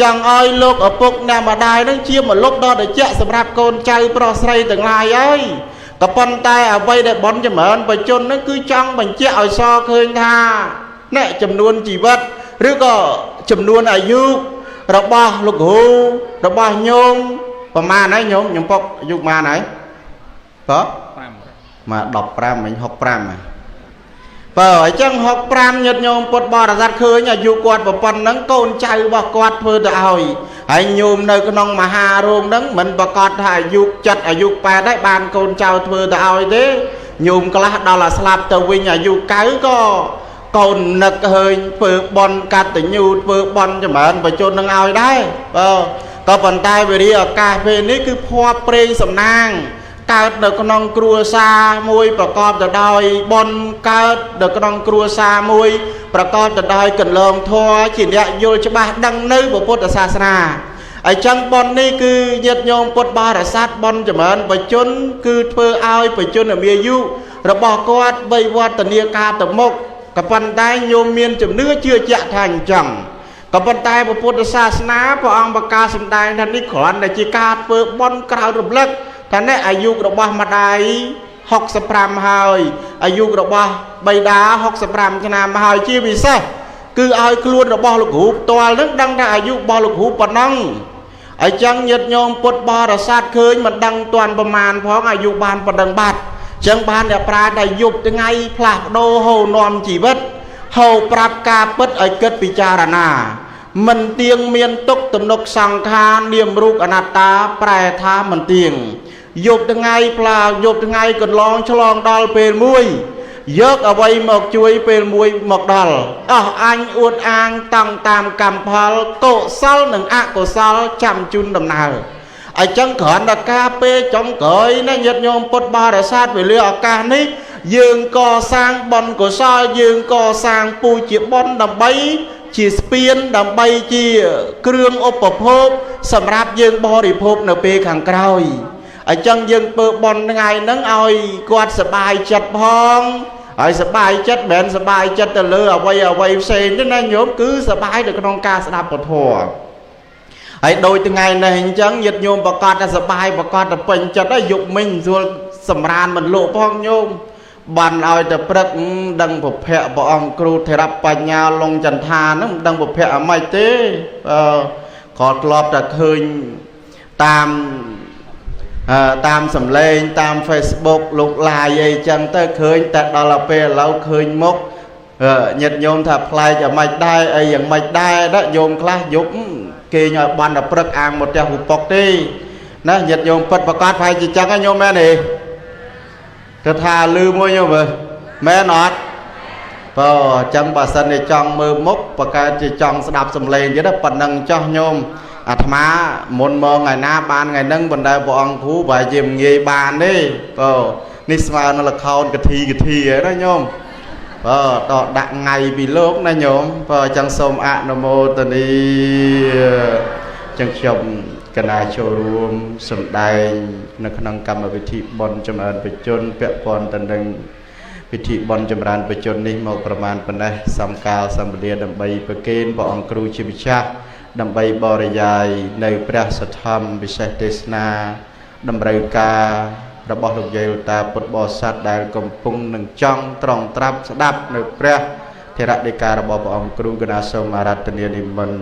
Speaker 2: ចង់ឲ្យលោកឪពុកអ្នកម្ដាយនឹងជាមលុបដ៏ត្រជាក់សម្រាប់កូនចៅប្រុសស្រីទាំងឡាយហើយក៏ប៉ុន្តែអ្វីដែលបុណ្យចម្រើនបជននឹងគឺចង់បញ្ជាក់ឲ្យសឃើញថាអ្នកចំនួនជីវិតឬក៏ចំនួនអាយុរបស់លោកគ្រូរបស់ញោមប្រហែលហើយញោមខ្ញុំពុកអាយុប៉ុន្មានហើយបើមក15មិញ65ហើយបើអញ្ចឹង65ញាតិញោមពុទ្ធបរិស័ទឃើញអាយុគាត់ប៉ុណ្ណឹងកូនចៅរបស់គាត់ធ្វើទៅឲ្យហើយញោមនៅក្នុងមហារោងហ្នឹងមិនប្រកាសថាអាយុ7អាយុ8ដែរបានកូនចៅធ្វើទៅឲ្យទេញោមខ្លះដល់អាស្លាប់ទៅវិញអាយុ9ក៏កូននឹកឃើញធ្វើបន់កតញ្ញូធ្វើបន់ចម្រើនបជននឹងឲ្យដែរបើក៏ប៉ុន្តែវេរាឱកាសពេលនេះគឺភ័ព្វព្រេងសំណាងកើតនៅក្នុងគ្រួសារមួយប្រកបទៅដោយបុណ្យកើតនៅក្នុងគ្រួសារមួយប្រកបទៅដោយកន្លងធម៌ជាអ្នកយល់ច្បាស់ដឹងនៅពុទ្ធសាសនាអញ្ចឹងបុណ្យនេះគឺញាតិញោមពុទ្ធបរិស័ទបុណ្យចម្រើនបជនគឺធ្វើឲ្យបជនមានអាយុរបស់គាត់វិវឌ្ឍនាការទៅមុខក៏ប៉ុន្តែញោមមានជំនឿជឿជាក់ថាអញ្ចឹងក៏ប៉ុន្តែពុទ្ធសាសនាព្រះអង្គប្រកាសសម្ដែងថានេះគ្រាន់តែជាការធ្វើបុណ្យក្រៅរំលឹកថានេះអាយុរបស់ម្ដាយ65ហើយអាយុរបស់បិតា65ឆ្នាំហើយជាពិសេសគឺឲ្យខ្លួនរបស់លោកគ្រូផ្ទាល់នឹងដឹងថាអាយុរបស់លោកគ្រូប៉ុណ្ណឹងអញ្ចឹងញាតិញោមពុទ្ធបរិស័ទឃើញមិនដឹងទាន់ប្រមាណផងអាយុបានប៉ុណ្ណឹងបាត់អញ្ចឹងបានអ្នកប្រាជ្ញថាយប់ថ្ងៃផ្លាស់ប្ដូរហូរនាំជីវិតហូរប្រាប់ការពិតឲ្យគិតពិចារណាមិនទៀងមានទុកទំនុកសង្ខារនាមរូបអនត្តាប្រែថាមិនទៀងយប់ថ្ងៃផ្លាយប់ថ្ងៃកន្លងឆ្លងដល់ពេលមួយយកអ្វីមកជួយពេលមួយមកដល់អស់អញអួតអាងតាំងតាមកម្មផលកុសលនិងអកុសលចាំជូនដំណើរអញ្ចឹងគ្រាន់តែការពេលចុងក្រោយណាញាតិញោមពុទ្ធបរិស័ទវេលាឱកាសនេះយើងកសាងបុណ្យកុសលយើងកសាងពូជាបុណ្យដើម្បីជាស្ពានដើម្បីជាគ្រឿងឧបភោគសម្រាប់យើងបរិភោគនៅពេលខាងក្រោយអញ្ចឹងយើងធ្វើបុណ្យថ្ងៃហ្នឹងឲ្យគាត់សប្បាយចិត្តផងហើយសប្បាយចិត្តមិនមែនសប្បាយចិត្តទៅលើអ្វីអ្វីផ្សេងទេណាញោមគឺសប្បាយនៅក្នុងការស្ដាប់ពធហើយដូចថ្ងៃនេះអញ្ចឹងញាតិញោមប្រកាសថាសប្បាយប្រកាសតែពេញចិត្តហើយយប់មិញស្រួលសម្រានមិនលក់ផងញោមបានឲ្យតែព្រឹកដឹងពភៈព្រះអង្គគ្រូធរបញ្ញាលងចន្ទាហ្នឹងមិនដឹងពភៈអាម៉េចទេអឺក៏ធ្លាប់តែឃើញតាមតាមសំឡេងតាម Facebook លោក live អីចឹងទៅឃើញតែដល់ពេលឥឡូវឃើញមុខញាតិញោមថាប្លែកអាម៉េចដែរអីយ៉ាងម៉េចដែរណាញោមខ្លះយប់គេឲ្យបានតែព្រឹកអាងមកផ្ទះពពុកទេណាញាតិញោមពិតប្រកបប្រហែលជាចឹងហ៎ញោមមែនទេទៅថាលឺមួយញោមមើលមែនអត់បើអញ្ចឹងបើសិនជាចង់មើលមុខប្រកែជាចង់ស្ដាប់សំឡេងទៀតប៉ុណ្ណឹងចោះញោមអាត្មាមុនមកថ្ងៃណាបានថ្ងៃហ្នឹងបណ្ដៅព្រះអង្គគ្រូប្រហែលជាមិនងាយបានទេបើនេះស្មើនឹងលខោនកធីកធីឯណាញោមបើតដាក់ថ្ងៃពីលោកណាញោមបើអញ្ចឹងសូមអនុមោទនាអញ្ចឹងខ្ញុំកណាចូលរួមសម្ដែងនៅក្នុងកម្មវិធីបុណ្យចម្រើនបជនពាក់ព័ន្ធទៅនឹងពិធីបុណ្យចម្រើនបជននេះមកប្រមាណប៉ុណ្ណេះសំកាលសម្ភារដើម្បីប្រគេនព្រះអង្គគ្រូជាម្ចាស់ដើម្បីបរិយាយនៅព្រះសទ្ធំពិសេសទេសនាតម្រូវការរបស់លោកយាយលោកតាពុទ្ធបរិស័ទដែលកំពុងនឹងចង់ត្រង់ត្រាប់ស្ដាប់នៅព្រះធរដីការបស់ព្រះអង្គគ្រូកណាសូមអារាធនានិមន្ត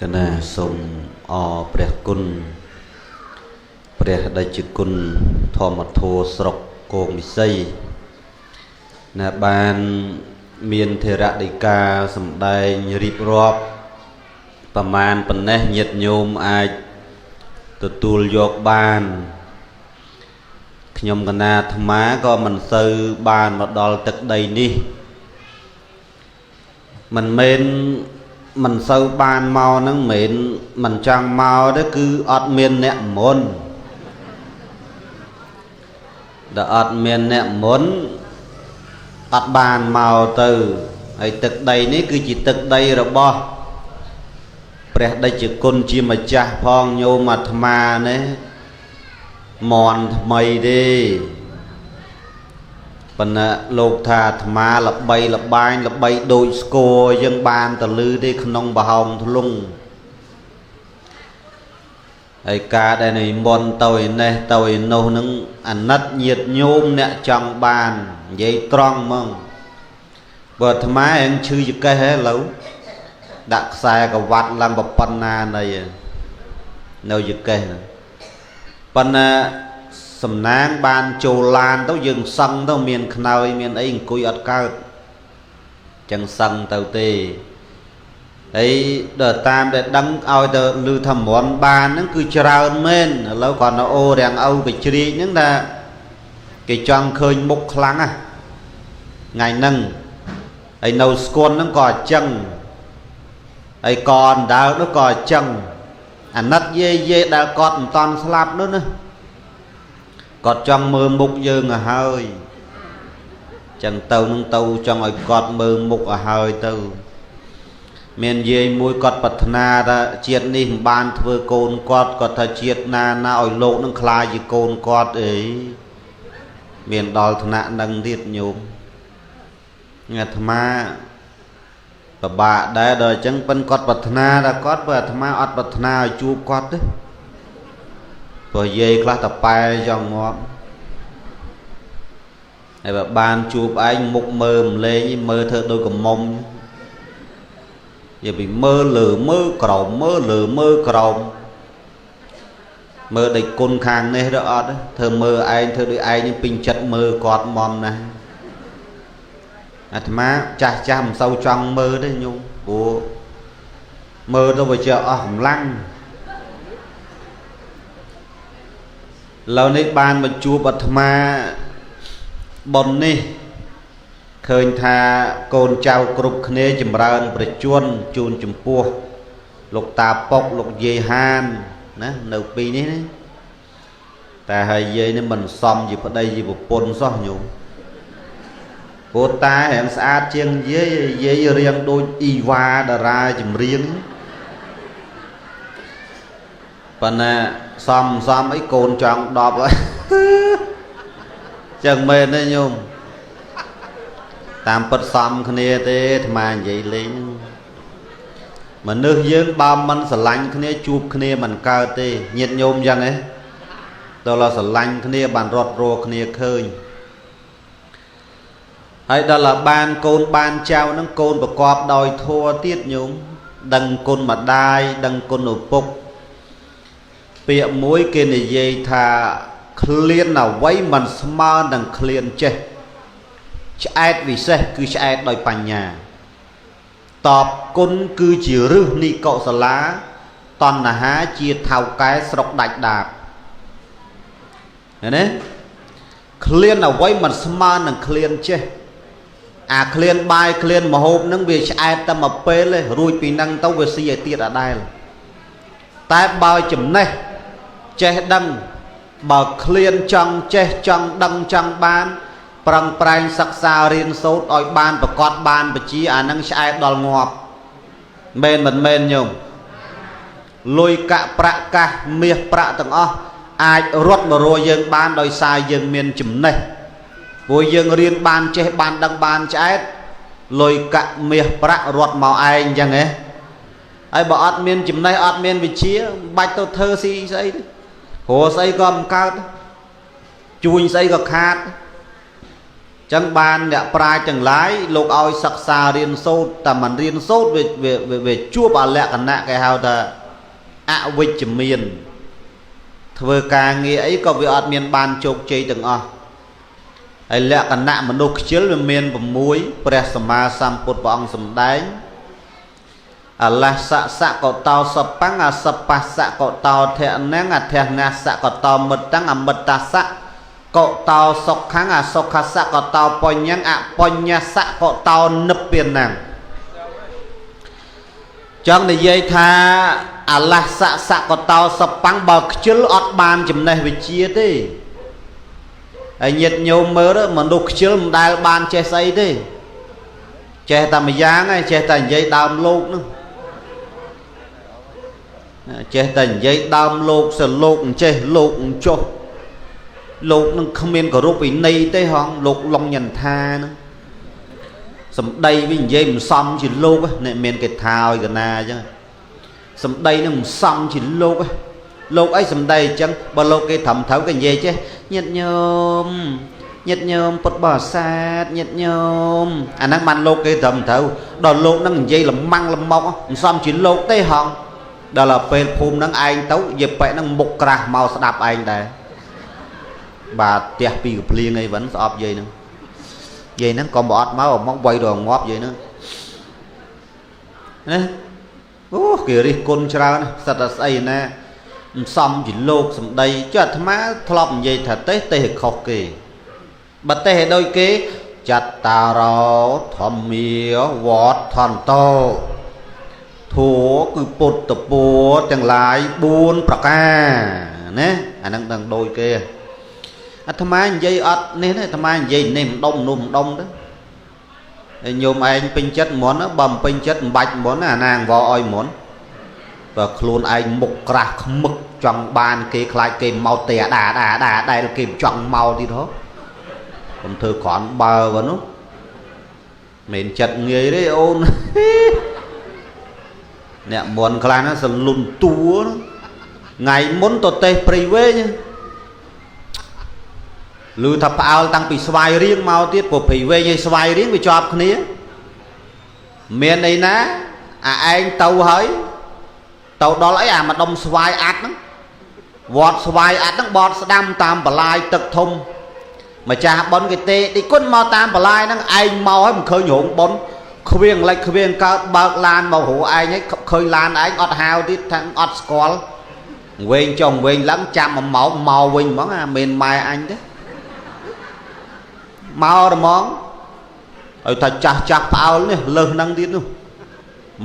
Speaker 1: កណាសូមអរព្រះគុណព្រះដេចគុណធម្មធោស្រុកគងនិសីណាបានមានធរដីកាសម្ដែងរៀបរាប់ប្រមាណប៉ុណ្ណេះញាតិញោមអាចទទួលយកបានខ្ញុំកណាអាត្មាក៏មិនសូវបានមកដល់ទឹកដីនេះមិនមែនមិនសូវបានមកហ្នឹងមិនមែនមិនចង់មកទេគឺអត់មានអ្នកមុនដល់អត់មានអ្នកមុនអត់បានមកទៅហើយទឹកដីនេះគឺជាទឹកដីរបស់ ព្រះដេចគុណជាម្ចាស់ផងញោមអាត្មានេះមន់ថ្មីទេប៉ុន្តែលោកថាអាត្មាល្បីល្បាញល្បីដូចស្គរយើងបានតលឺទេក្នុងប្រហោងធ្លុងហើយការដែលនិមន្តទៅឯនេះទៅឯនោះនឹងអាណិតញាតញោមអ្នកចង់បាននិយាយត្រង់ហ្មងបើអាត្មាឯងឈឺចកេះហ៎ឥឡូវដាក់ខ្សែក្រវ៉ាត់ឡើងប៉ុណ្ណានៃនៅចកេះប៉ុន្តែសំណាងបានចូលឡានទៅយើងសឹងទៅមានខ្នើយមានអីអង្គុយអត់កើតចឹងសឹងទៅទេហើយដល់តាមដែលដឹងឲ្យទៅឮថាមន់បានហ្នឹងគឺច្រើនមែនឥឡូវគ្រាន់តែអូរាំងឪកជ្រៀកហ្នឹងថាគេចង់ឃើញមុខខ្លាំងណាថ្ងៃហ្នឹងហើយនៅស្គន់ហ្នឹងក៏អញ្ចឹងហើយកអណ្ដើកនោះក៏អញ្ចឹងអាណិតយាយយាយដែលគាត់មិនតន់ស្លាប់នោះណាគាត់ចង់មើលមុខយើងឲ្យហើយចឹងទៅនឹងទៅចង់ឲ្យគាត់មើលមុខឲ្យហើយទៅមានយាយមួយគាត់ប្រាថ្នាថាជាតិនេះមិនបានធ្វើកូនគាត់គាត់ថាជាតិណាណាឲ្យលោកនឹងខ្លាចជាកូនគាត់អីមានដល់ថ្នាក់នឹងទៀតញោមអាត្មាពិបាកដែរដល់អញ្ចឹងប៉ិនគាត់ប្រាថ្នាថាគាត់បើអាត្មាអត់ប្រាថ្នាឲ្យជួបគាត់ទេព្រោះយាយខ្លះតប៉ែចង់ងាប់ហើយបើបានជួបឯងមុខមើលមិនលេងមើលធ្វើដូចកំមុំនិយាយពីមើលលើមើលក្រោមមើលលើមើលក្រោមមើលដូចគុណខាងនេះទៅអត់ធ្វើមើលឯងធ្វើដូចឯងពេញចិត្តមើលគាត់មុំណាអាត្មាចាស់ចាស់មិនសូវចង់មើលទេញោមព្រោះមើលទៅវាជាអស់កម្លាំងឥឡូវនេះបានមកជួបអាត្មាប៉ុននេះឃើញថាកូនចៅគ្រប់គ្នាចម្រើនប្រជជនជូនចំពោះលោកតាប៉ុកលោកយាយហានណានៅពីរនេះណាតែហើយយាយនេះមិនសមជាប្តីជាប្រពន្ធសោះញោមព្រោះតារាងស្អាតជាងយាយយាយរៀងដូចអ៊ីវ៉ាតារាចម្រៀងប៉ុន្តែសមសមអីកូនចង់10ហើយចឹងមែនទេញោមតាមពិតសមគ្នាទេអាត្មានិយាយលេងមនុស្សយើងបើមិនស្រឡាញ់គ្នាជួបគ្នាមិនកើតទេញាតិញោមចឹងហ៎ដល់ស្រឡាញ់គ្នាបានរត់រកគ្នាឃើញហើយដល់បានកូនបានចៅហ្នឹងកូនប្រកបដោយធម៌ទៀតញោមដឹងគុណម្ដាយដឹងគុណឪពុកពាក្យមួយគេនិយាយថាឃ្លានអ្វីមិនស្មើនឹងឃ្លានចេះឆ្អែតវិសេសគឺឆ្អែតដោយបញ្ញាតបគុណគឺជារឹសនិកុសលាតណ្ហាជាថៅកែស្រុកដាច់ដាបឃើញទេឃ្លានអ្វីមិនស្មើនឹងឃ្លានចេះអាឃ្លានបាយឃ្លានមហូបនឹងវាឆ្អែតតែមួយពេលទេរួចពីនឹងទៅវាស៊ីឲ្យទៀតអដែលតែបើចំណេះចេះដឹងបើឃ្លានចង់ចេះចង់ដឹងចង់បានប្រឹងប្រែងសិក្សារៀនសូត្រឲ្យបានប្រកបបានបជាអានឹងឆ្អែតដល់ងាប់មែនមិនមែនញោមលុយកាក់ប្រាក់កាសមាសប្រាក់ទាំងអស់អាចរត់មករកយើងបានដោយសារយើងមានចំណេះព្រោះយើងរៀនបានចេះបានដឹងបានឆ្អែតលុយកាក់មាសប្រាក់រត់មកឯងអញ្ចឹងហ៎ហើយបើអត់មានចំណេះអត់មានវិជ្ជាមិនបាច់ទៅធ្វើស៊ីស្អីទេព្រោះស្អីក៏មិនកើតជួញស្អីក៏ខាតចឹងបានអ្នកប្រាជ្ញទាំងឡាយលោកឲ្យសិក្សារៀនសូត្រតែមិនរៀនសូត្រវាជួបអលក្ខណៈគេហៅថាអវិជ្ជមានធ្វើការងារអីក៏វាអត់មានបានជោគជ័យទាំងអស់ហើយលក្ខណៈមនុស្សខ្ជិលវាមាន6ព្រះសម្មាសម្ពុទ្ធព្រះអង្គសម្ដែងអលសសកតោសបង្អសបស្សកតោធនំអធនសកតោមិត្តអមិត្តសកតោសុខੰអសុខសកតោបញ្ញអបញ្ញសកតោនិព្វានំចង់និយាយថាអលសសកតោសបង្បើខ្ជិលអត់បានចំណេះវិជ្ជាទេហើយញាតិញោមមើលមនុស្សខ្ជិលមិនដែលបានចេះស្អីទេចេះតែម្យ៉ាងឯងចេះតែនិយាយដើមលោកនោះ ចេះតែនិយាយដើមលោកសលោកចេះលោកចុះលោកនឹងគ្មានគោរពវិន័យទេហងលោកឡុងញន្ថានឹងសម្ដីវានិយាយមិនសមជាលោកអ្នកមានគេថាឲ្យកណាអញ្ចឹងសម្ដីនឹងមិនសមជាលោកលោកអីសម្ដីអញ្ចឹងបើលោកគេត្រឹមត្រូវគេនិយាយចេះញាតិញោមញាតិញោមពុទ្ធបរិស័ទញាតិញោមអាហ្នឹងបានលោកគេត្រឹមត្រូវដល់លោកនឹងនិយាយលម៉ាំងលម៉ុកមិនសមជាលោកទេហងដល់ពេលភូមិហ្នឹងឯងទៅយាប៉ែហ្នឹងមុខក្រាស់មកស្ដាប់ឯងដែរបាទផ្ទះពីកភ្លៀងអីវិញស្អប់យាយហ្នឹងយាយហ្នឹងក៏មកអត់មកមកវាយដល់ងាប់យាយហ្នឹងណាអូគេរិះគន់ច្រើនសិតតែស្អីណាមិនសមជាលោកសម្ដីចុះអាត្មាធ្លាប់និយាយថាទេសទេសឲ្យខុសគេបើទេសឲ្យដូចគេចត្តារោធម្មាវត្ថន្តោធัวគឺពុទ្ធពរទាំងឡាយ4ប្រការណាអាហ្នឹងដឹងដូចគេអាត្មានិយាយអត់នេះទេអាត្មានិយាយនេះម្ដុំនោះម្ដុំទៅហើយញោមឯងពេញចិត្តមុនបើមិនពេញចិត្តមិនបាច់មុនអាណាអង្វរឲ្យមុនបើខ្លួនឯងមុខក្រាស់ខ្មឹកចង់បានគេខ្លាចគេមកទេអាដាដាដាដែលគេចង់មកទៀតហ៎កុំធ្វើគ្រាន់បើបើនោះមិនចិត្តងាយទេអូនអ្នកមុនខ្លះណាសលុនតួថ្ងៃមុនទៅទេសព្រៃវែងឮថាផ្អើលតាំងពីស្វាយរៀងមកទៀតព្រោះព្រៃវែងហើយស្វាយរៀងវាជាប់គ្នាមានអីណាអាឯងទៅហើយទៅដល់អីអាម្ដុំស្វាយអាត់ហ្នឹងវត្តស្វាយអាត់ហ្នឹងបត់ស្ដាំតាមបលាយទឹកធំម្ចាស់ប៉ុនគេទេឌីគុណមកតាមបលាយហ្នឹងឯងមកហើយមិនឃើញរោងប៉ុនខ្វៀងលិចខ្វៀងកើតបើកឡានមករោឯងហើយឃើញឡានឯងអត់ហាវទៀតថាអត់ស្គាល់វែងចុងវែងឡើងចាំមួយម៉ោងមកវិញហ្មងអាមិនម៉ែអញទេមករហ្មងឲ្យថាចាស់ចាស់ផ្អើលនេះលើសហ្នឹងទៀតនោះ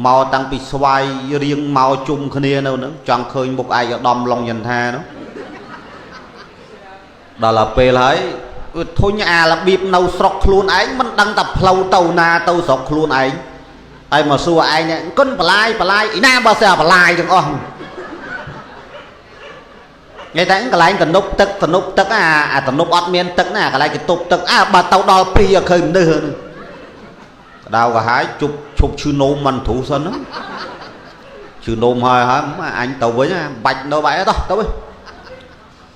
Speaker 1: មកតាំងពីស្វាយរៀងមកជុំគ្នានៅហ្នឹងចង់ឃើញមុខឯកឧត្តមឡុងយន្ថានោះដល់ពេលហើយវាធុញអារបៀបនៅស្រុកខ្លួនឯងមិនដឹងតែផ្លូវទៅណាទៅស្រុកខ្លួនឯងហើយមកសួរឯងនេះគុណបលាយបលាយឯណាបើស្អាបលាយទាំងអស់និយាយតែកន្លែងទំនប់ទឹកទំនប់ទឹកអាទំនប់អត់មានទឹកណាកន្លែងគេទប់ទឹកអាបើទៅដល់ពីអត់ឃើញមនុស្សក្តៅកាហាយជប់ឈប់ឈឺនោមមិនទ្រុសិនហ្នឹងឈឺនោមហើយហើយអញទៅវិញបាច់នៅបែរតោះទៅវិញ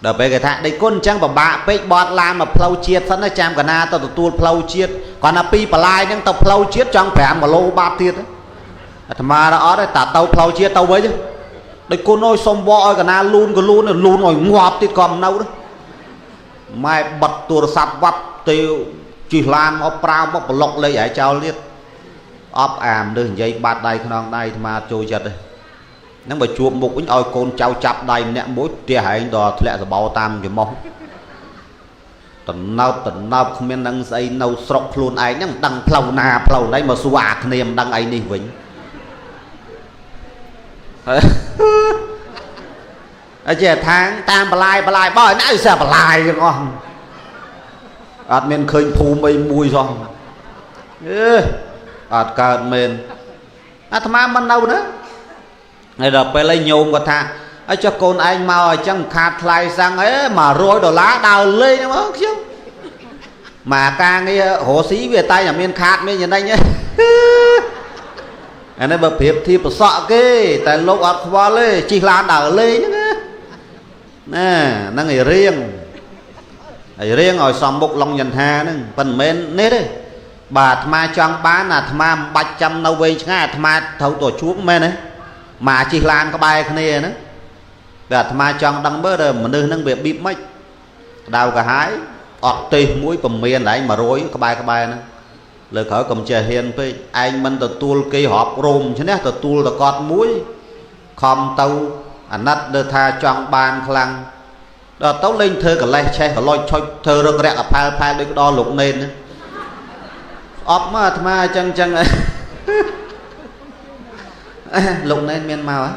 Speaker 1: ដល់ពេលគេថាដេកគុណអញ្ចឹងពិបាកពេកបត់ឡានមកផ្លូវជាតិសិនណាចាំកណាទៅទទួលផ្លូវជាតិគាត់ថាពីបលាយហ្នឹងទៅផ្លូវជាតិចង់5គីឡូបាត់ទៀតអាត្មាអត់ទេតាទៅផ្លូវជាតិទៅវិញដេកគុណអើយសុំវឲ្យកណាលូនក៏លូនលូនឲ្យងាប់ទៀតក៏មិននៅម៉ែបិទទូរស័ព្ទវ៉ាប់ទៅជិះឡានមកប្រាវមកប្លុកលេខឲ្យចោលទៀតអប់អាមនេះនិយាយបាត់ដៃខ្នងដៃអាត្មាចូលចិត្តទេហ្នឹងបើជួបមុខវិញឲ្យកូនចៅចាប់ដៃម្នាក់មួយផ្ទះឯងដល់ធ្លាក់សបោតាមច្រមុះតំណើបតំណើបគ្មានដឹងស្អីនៅស្រុកខ្លួនឯងហ្នឹងមិនដឹងផ្លូវណាផ្លូវណីមកសួរអាគ្នាមិនដឹងអីនេះវិញហើយចេះថាងតាមបលាយបលាយបើណាអីសះបលាយទាំងអស់អត់មានឃើញភូមិអីមួយសោះអេអត់កើតមែនអាត្មាមិននៅណាហើយដល់ពេលឯងញោមគាត់ថាអីចុះកូនឯងមកអញ្ចឹងខាតថ្លៃសាំងអី100ដុល្លារដើរលេងហ្នឹងខ្ញុំមកការងាររស់ស៊ីវាតែតែមានខាតមានចំណេញអានេះបើប្រៀបធៀបប្រសក់គេតែលោកអត់ខ្វល់ទេជិះឡានដើរលេងហ្នឹងណាហ្នឹងឯរៀងឯរៀងឲ្យសំមុខឡុងយន្ថាហ្នឹងប៉ុន្តែមិនមែននេះទេបាទអាត្មាចង់បានអាត្មាមិនបាច់ចាំនៅវែងឆ្ងាយអាត្មាត្រូវទៅជួបមែនទេមកជិះឡានក្បែរគ្នាហ្នឹងតែអាត្មាចង់ដឹងមើលមនុស្សហ្នឹងវាបៀបម៉េចក្តៅកាហាយអត់ទេសមួយពមៀនឯង100ក្បែរក្បែរហ្នឹងលើក្រោយកុំចេះហ៊ានពេកឯងមិនទទួលគេរាប់រោមឈ្នះទទួលតកត់មួយខំទៅអាណិតលើថាចង់បានខ្លាំងដល់ទៅលេងធ្វើកលេសឆេះកលុចឆុចធ្វើរឹងរាក់អផែលផែលដូចដល់លោកនេនស្អប់មកអាត្មាអញ្ចឹងអញ្ចឹងលោកនេនមានមកហ៎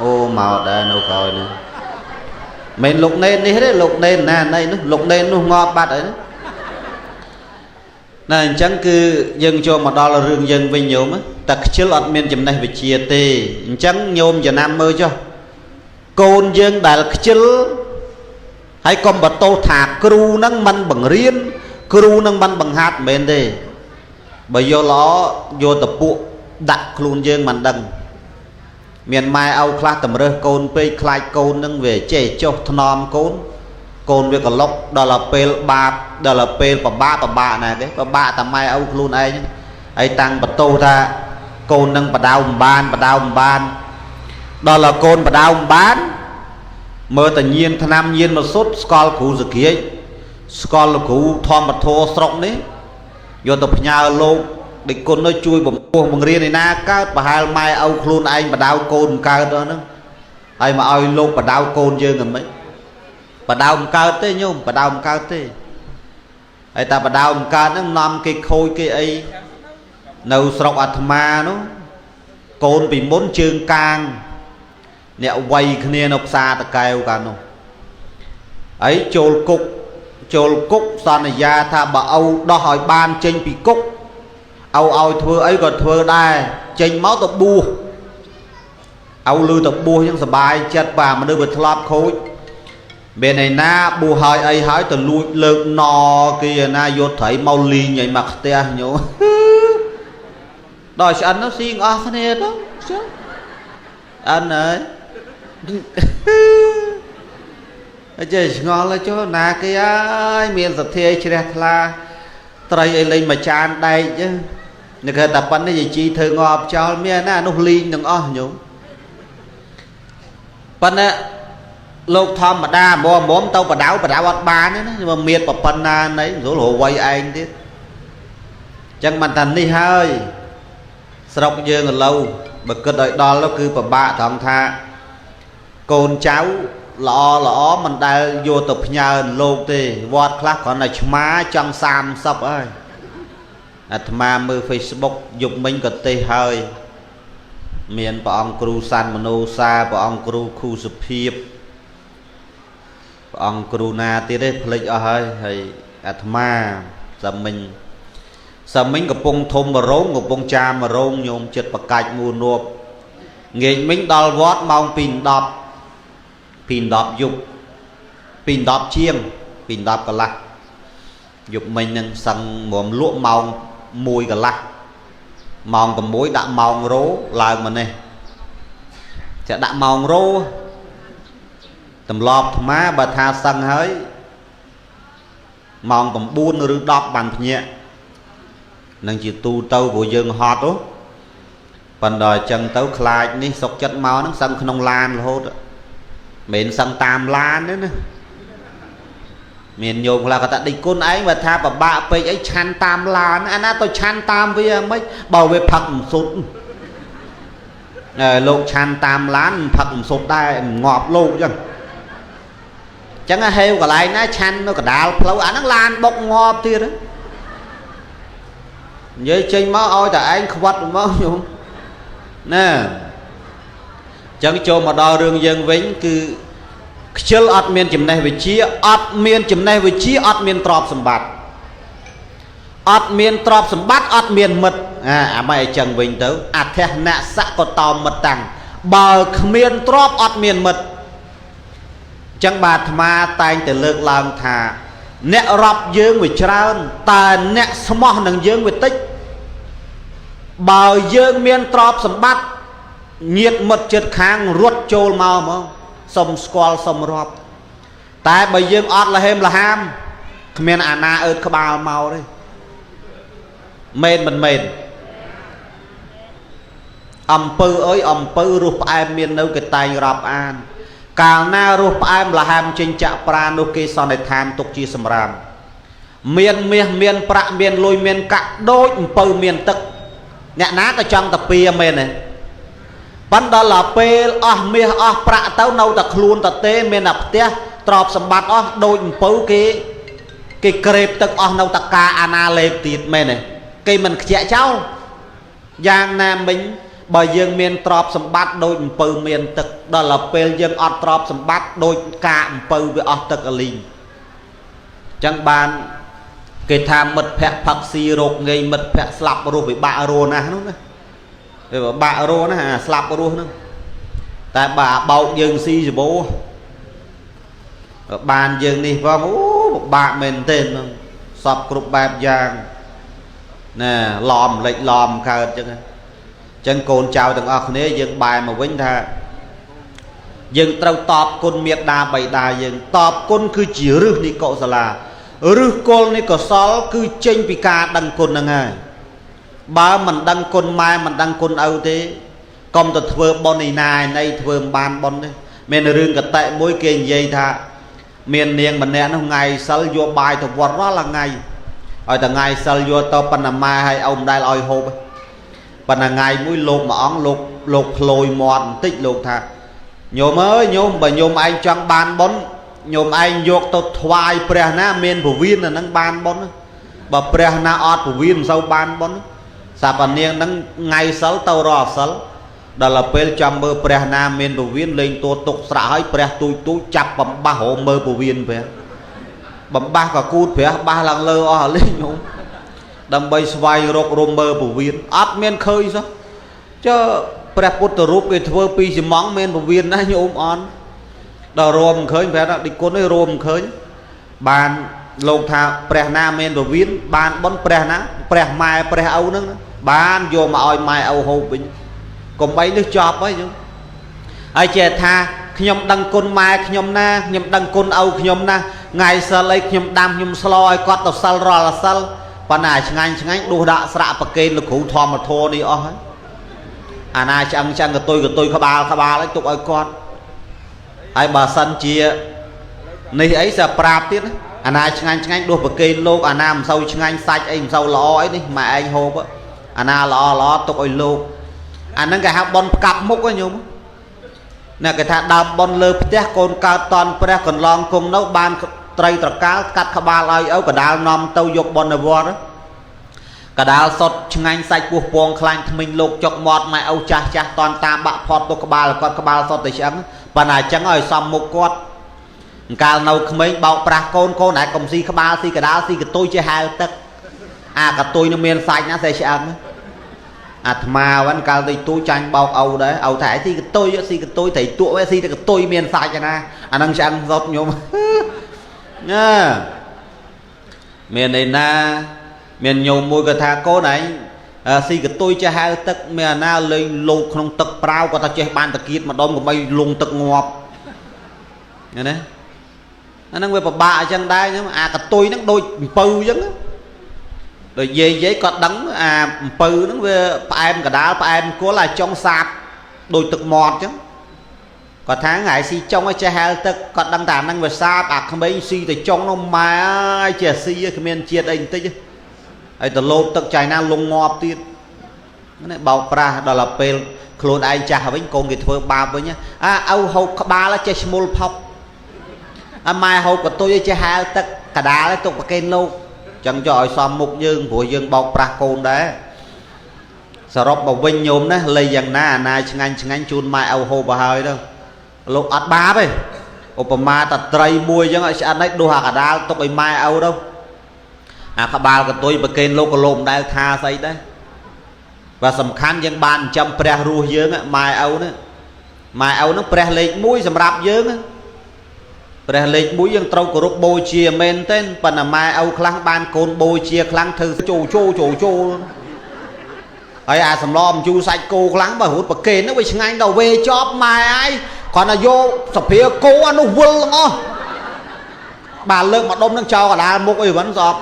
Speaker 1: អូមកដែរនៅក្រោយនេះមិនលោកនេននេះទេលោកនេនណាណីនោះលោកនេននោះងាប់បាត់ហើយណា ណាអញ្ចឹងគឺយើងចូលមកដល់រឿងយើងវិញញោមតែខ្ជិលអត់មានចំណេះវិជ្ជាទេអញ្ចឹងញោមចំណាំមើលចុះកូនយើងដែលខ្ជិលហើយកុំបន្ទោសថាគ្រូនឹងមិនបង្រៀនគ្រូនឹងមិនបង្ហាត់មិនមែនទេបើយកល្អយកតពួកដាក់ខ្លួនយើងមិនដឹងមានម៉ែឪខ្លះតម្រើសកូនពេកខ្លាចកូននឹងវាចេះចុះថ្នមកូនកូនវាក្លុកដល់ពេលបាបដល់ពេលពិបាកពិបាកណាគេពិបាកតែម៉ែឪខ្លួនឯងហើយតាំងបន្ទោសថាកូននឹងបដៅមិនបានបដៅមិនបានដល់កូនបដៅមិនបានមើលតែញៀនថ្នាំញៀនមកសុទ្ធស្គាល់គ្រូសក្រាចស្គាល់លោកគ្រូធម្មធរស្រុកនេះយកទៅផ្ញើលោកដេចគុណនោះជួយបំពោះបង្រៀនឯណាកើតប្រហែលម៉ែឪខ្លួនឯងបដៅកូនមិនកើតដល់ហ្នឹងហើយមកឲ្យលោកបដៅកូនយើងហ្នឹងមិនបដៅមិនកើតទេញោមបដៅមិនកើតទេហើយតែបដៅមិនកើតហ្នឹងនាំគេខូចគេអីនៅស្រុកអាត្មានោះកូនពីមុនជើងកាងអ្នកវ័យគ្នានៅផ្សារតកែវកាលនោះហើយចូលគុកចូលគុកសន្យាថាបើឪដោះឲ្យបានចេញពីគុកឪឲ្យធ្វើអីក៏ធ្វើដែរចេញមកទៅបួសឪលឺទៅបួសអញ្ចឹងសบายចិត្តបាទមនុស្សវាធ្លាប់ខូចមានឯណាបួសហើយអីហើយទៅលួចលើកណគេឯណាយកត្រីមកលីងឲ្យមកផ្ទះញោមដល់ឆ្អិននោះស៊ីអស់គ្នាទៅចុះអិនហើយអចេះឆ្ងល់ចុះណាគេហើយមានសទ្ធាជ្រះថ្លាត្រីអីលេងមួយចានដែកចឹងនេះគេតែប៉ុណ្្នេះយាយជីធ្វើងាប់ចោលមានណានោះលីងទាំងអស់ញោមប៉ុន្តែលោកធម្មតាមុំមុំទៅបដៅបដៅអត់បានទេណាមកមានប៉ុណ្ណាណីស្រួលរវៃឯងទៀតចឹងបានថានេះហើយស្រុកយើងឥឡូវបើគិតឲ្យដល់ទៅគឺពិបាកត្រង់ថាកូនចៅល្អល្អមិនដែលយកទៅផ្ញើលោកទេវត្តខ្លះគ្រាន់តែឆ្មាចង់30ហើយអាត្មាមើល Facebook យប់មិញក៏ទេហើយមានព្រះអង្គគ្រូសាន់មនោសាព្រះអង្គគ្រូខូសុភាពព្រះអង្គគ្រូណាទៀតទេភ្លេចអស់ហើយហើយអាត្មាសាមិញសាមិញកំពុងធំមរោងកំពុងចាមរោងញោមចិត្តបកាច់មួនួបងាកមិញដល់វត្តម៉ោង2:10 2:10យប់2:10ជាង2:10កន្លះយប់មិញនឹងសឹងមុំលក់ម៉ោង1កន្លះម៉ោង6ដាក់ម៉ោងរោឡើងមកនេះจะដាក់ម៉ោងរោទម្លាប់អាត្មាបើថាសឹងហើយម៉ោង9ឬ10បានភ្ញាក់នឹងជាទូទៅព្រោះយើងហត់ហ៎ប៉ុន្តែអញ្ចឹងទៅខ្លាចនេះសុកចិត្តមកហ្នឹងសឹងក្នុងឡានរហូតមិនសឹងតាមឡានទេណាមានញោមខ្លះគាត់ថាដេចគុណឯងបើថាពិបាកពេកអីឆាន់តាមឡានអាណាទៅឆាន់តាមវាមិនបើវាផឹកមិនសុទ្ធលោកឆាន់តាមឡានផឹកមិនសុទ្ធដែរងាប់លោកអញ្ចឹងចឹងហេវកន្លែងណាឆាន់នៅកដាលផ្លូវអាហ្នឹងឡានបុកងាប់ទៀតនិយាយចេញមកឲ្យតែឯងខ្វាត់មកញោមណាចឹងចូលមកដល់រឿងយើងវិញគឺខ្ជិលអត់មានចំណេះវិជ្ជាអត់មានចំណេះវិជ្ជាអត់មានទ្រព្យសម្បត្តិអត់មានទ្រព្យសម្បត្តិអត់មានមិត្តអាមិនអញ្ចឹងវិញទៅអធិនសកតោមិត្តតាំងបើគ្មានទ្រព្យអត់មានមិត្តអញ្ចឹងបាទអាត្មាតែងតែលើកឡើងថាអ្នករាប់យើងវាច្រើនតែអ្នកស្មោះនឹងយើងវាតិចបើយើងមានទ្រព្យសម្បត្តិញាតិមិត្តជិតខាងរត់ចូលមកហ្មងសុំស្គាល់សុំរាប់តែបើយើងអត់លហេមលហាមគ្មានអាណាអើតក្បាលមកទេមែនមិនមែនអំពើអើយអំពើរសផ្អែមមាននៅគេតែងរាប់អានកាលណារសផ្អែមលហាមចេញចាក់ប្រានោះគេសន្និដ្ឋានទុកជាសម្រាមមានមាសមានប្រាក់មានលុយមានកាក់ដូចអំពៅមានទឹកអ្នកណាក៏ចង់តាពៀមែនទេប៉ុន្តែដល់ពេលអស់មាសអស់ប្រាក់ទៅនៅតែខ្លួនតទេមានតែផ្ទះទ្រព្យសម្បត្តិអស់ដូចអំពៅគេគេក្រេបទឹកអស់នៅតកាអាណាលេបទៀតមែនទេគេមិនខ្ជាក់ចោលយ៉ាងណាមិញបើយើងមានទ្រព្យសម្បត្តិដូចអំពៅមានទឹកដល់ពេលយើងអត់ទ្រព្យសម្បត្តិដូចកាអំពៅវាអស់ទឹកអលីងអញ្ចឹងបាន គេថាមិត្តភ័ក្តិផឹកស៊ីរោគងាយមិត្តភ័ក្តិស្លាប់រស់ពិបាករស់ណាស់នោះណាវាពិបាករស់ណាអាស្លាប់រស់ហ្នឹងតែបើអាបោកយើងស៊ីសបោបានយើងនេះផងអូពិបាកមែនទែនហ្នឹងសពគ្រប់បែបយ៉ាងណាឡំលិចឡំកើតចឹងចឹងកូនចៅទាំងអស់គ្នាយើងបែរមកវិញថាយើងត្រូវតបគុណមេត្តាបិតាយើងតបគុណគឺជារឹសនៃកុសលារឹសគល់នៃកុសលគឺចេញពីការដឹងគុណហ្នឹងហើយបើមិនដឹងគុណម៉ែមិនដឹងគុណឪទេកុំទៅធ្វើបុណ្យឯណាឯណីធ្វើមិនបានបុណ្យទេមានរឿងកតិមួយគេនិយាយថាមាននាងម្នាក់នោះថ្ងៃសិលយកបាយទៅវត្តរាល់ថ្ងៃឲ្យតែថ្ងៃសិលយកទៅប៉ុណ្ណាម៉ែឲ្យឪមិនដែលឲ្យហូបប៉ុន្តែថ្ងៃមួយលោកមួយអង្គលោកផ្លយមាត់បន្តិចលោកថាញោមអើយញោមបើញោមឯងចង់បានបុណ្យញោមឯងយកទៅថ្វាយព្រះណាមានពវៀនអាហ្នឹងបានបុណ្យបើព្រះណាអត់ពវៀនមិនសូវបានបុណ្យសាបនាងហ្នឹងថ្ងៃសិលទៅរាល់សិលដល់ពេលចាំមើលព្រះណាមានពវៀនលេងតួទុកស្រាក់ហើយព្រះទូចទូចចាប់បំបាស់រមើលពវៀនព្រះបំបាស់ក៏គូតព្រះបាស់ឡើងលើអស់លេងញោមដើម្បីស្វែងរករមើលពវៀនអត់មានឃើញសោះចើព្រះពុទ្ធរូបគេធ្វើពីស៊ីម៉ង់មានពវៀនណាញោមអន់ដល់រួមឃើញព្រះឌីគុណនេះរួមឃើញបានលោកថាព្រះណាមានពវៀនបានបុណ្យព្រះណាព្រះម៉ែព្រះឪហ្នឹងបានយកមកឲ្យម៉ែឪហូបវិញកុំបីនេះចប់ហើយញោមហើយចេះថាខ្ញុំដឹងគុណម៉ែខ្ញុំណាខ្ញុំដឹងគុណឪខ្ញុំណាថ្ងៃសិលអីខ្ញុំដាំខ្ញុំស្លឲ្យគាត់ទៅសិលរាល់សិលប៉ុន្តែឆ្ងាញ់ឆ្ងាញ់ដួសដាក់ស្រាក់ប្រគេនលោកគ្រូធម្មធម៌នេះអស់ហើយអាណាឆ្អឹងឆ្អឹងកតុយកតុយក្បាលក្បាលឲ្យទុកឲ្យគាត់ហើយបើសិនជានេះអីសើប្រាប់ទៀតអាណាឆ្ងាញ់ឆ្ងាញ់ដួសប្រគេនលោកអាណាមិនសូវឆ្ងាញ់សាច់អីមិនសូវល្អអីនេះម៉ែឯងហូបអាណាល្អល្អទុកឲ្យលោកអាហ្នឹងគេហៅប៉ុនផ្កាប់មុខហ៎ញោមអ្នកគេថាដើមប៉ុនលើផ្ទះកូនកើតតនព្រះកន្លងគង់នៅបានត្រីត្រកាលកាត់ក្បាលឲ្យឪកដាលនាំទៅយកប៉ុននៅវត្តកដាលសុតឆ្ងាញ់សាច់ពោះពងខ្លាញ់ថ្មិញលោកចុកមាត់ម៉ែឪចាស់ចាស់តនតាមបាក់ផត់ទៅក្បាលគាត់ក្បាលសុតទៅឆ្អឹងប៉ុន្តែអញ្ចឹងឲ្យសំមុខគាត់កាលនៅក្មេងបោកប្រាស់កូនកូនឯងកុំស៊ីក្បាលស៊ីកដាលស៊ីកតុយជាហែលទឹកអាកតុយនឹងមានសាច់ណាស្អីឆ្អឹងអាត្មាវិញកាលតិចទូចាញ់បោកឪដែរឪថាស៊ីកតុយស៊ីកតុយត្រីទក់ស៊ីតែកតុយមានសាច់ណាអានឹងឆ្អឹងសុតញោមណាមានឯណាមានញោមមួយក៏ថាកូនឯងស៊ីកតុយចេះហែលទឹកមានអាណាលេងលោកក្នុងទឹកប្រាវគាត់ថាចេះបានតាគៀតម្ដុំកុំឲ្យលងទឹកងាប់ណាអាហ្នឹងវាពិបាកអញ្ចឹងដែរខ្ញុំអាកតុយហ្នឹងដូចអំពៅអញ្ចឹងដូចយាយយាយគាត់ដឹងអាអំពៅហ្នឹងវាផ្អែមកដាលផ្អែមគល់អាចុងសាបដូចទឹកមាត់អញ្ចឹងគាត់ថាថ្ងៃស៊ីចុងឲ្យចេះហែលទឹកគាត់ដឹងតែអាហ្នឹងវាសាបអាក្មេងស៊ីទៅចុងនោះម៉ែអើយចេះស៊ីគ្មានជាតិអីបន្តិចហើយទៅលោតទឹកចៃណាលងងាប់ទៀតនេះបោកប្រាស់ដល់ទៅពេលខ្លួនឯងចាស់វិញកូនគេធ្វើបាបវិញអាឪហូបក្បាលចេះឈ្មោលផុកអាម៉ែហូបកតុយចេះហែលទឹកកដាលទុកប្រគេនលោកចឹងចុះឲ្យសមមុខយើងព្រោះយើងបោកប្រាស់កូនដែរសរុបមកវិញញោមណាលៃយ៉ាងណាអាណាឆ្ងាញ់ឆ្ងាញ់ជូនម៉ែឪហូបឲ្យហើយទៅលោកអត់បាបទេឧបមាតត្រីមួយចឹងឲ្យឆ្អិនឲ្យដួសអាកដាលទុកឲ្យម៉ែឪទៅអាក្បាលកតុយប្រគេនលោកក៏លោកមិនដែលថាស្អីដែរបើសំខាន់យើងបានចិញ្ចឹមព្រះរស់យើងម៉ែឪនេះម៉ែឪនឹងព្រះលេខ1សម្រាប់យើងព្រះលេខ1យើងត្រូវគោរពបូជាមែនទេប៉ុន្តែម៉ែឪខ្លះបានកូនបូជាខ្លាំងធ្វើចូលចូលចូលចូលហើយអាសំឡំជូរសាច់គោខ្លាំងបើរត់ប្រគេនហ្នឹងវាឆ្ងាញ់ដល់វេចប់ម៉ែឯងគ្រាន់តែយកសភាគោអានោះវិលទាំងអស់បាទលើកម្ដុំនឹងចោលកដាលមុខអីវិញស្អប់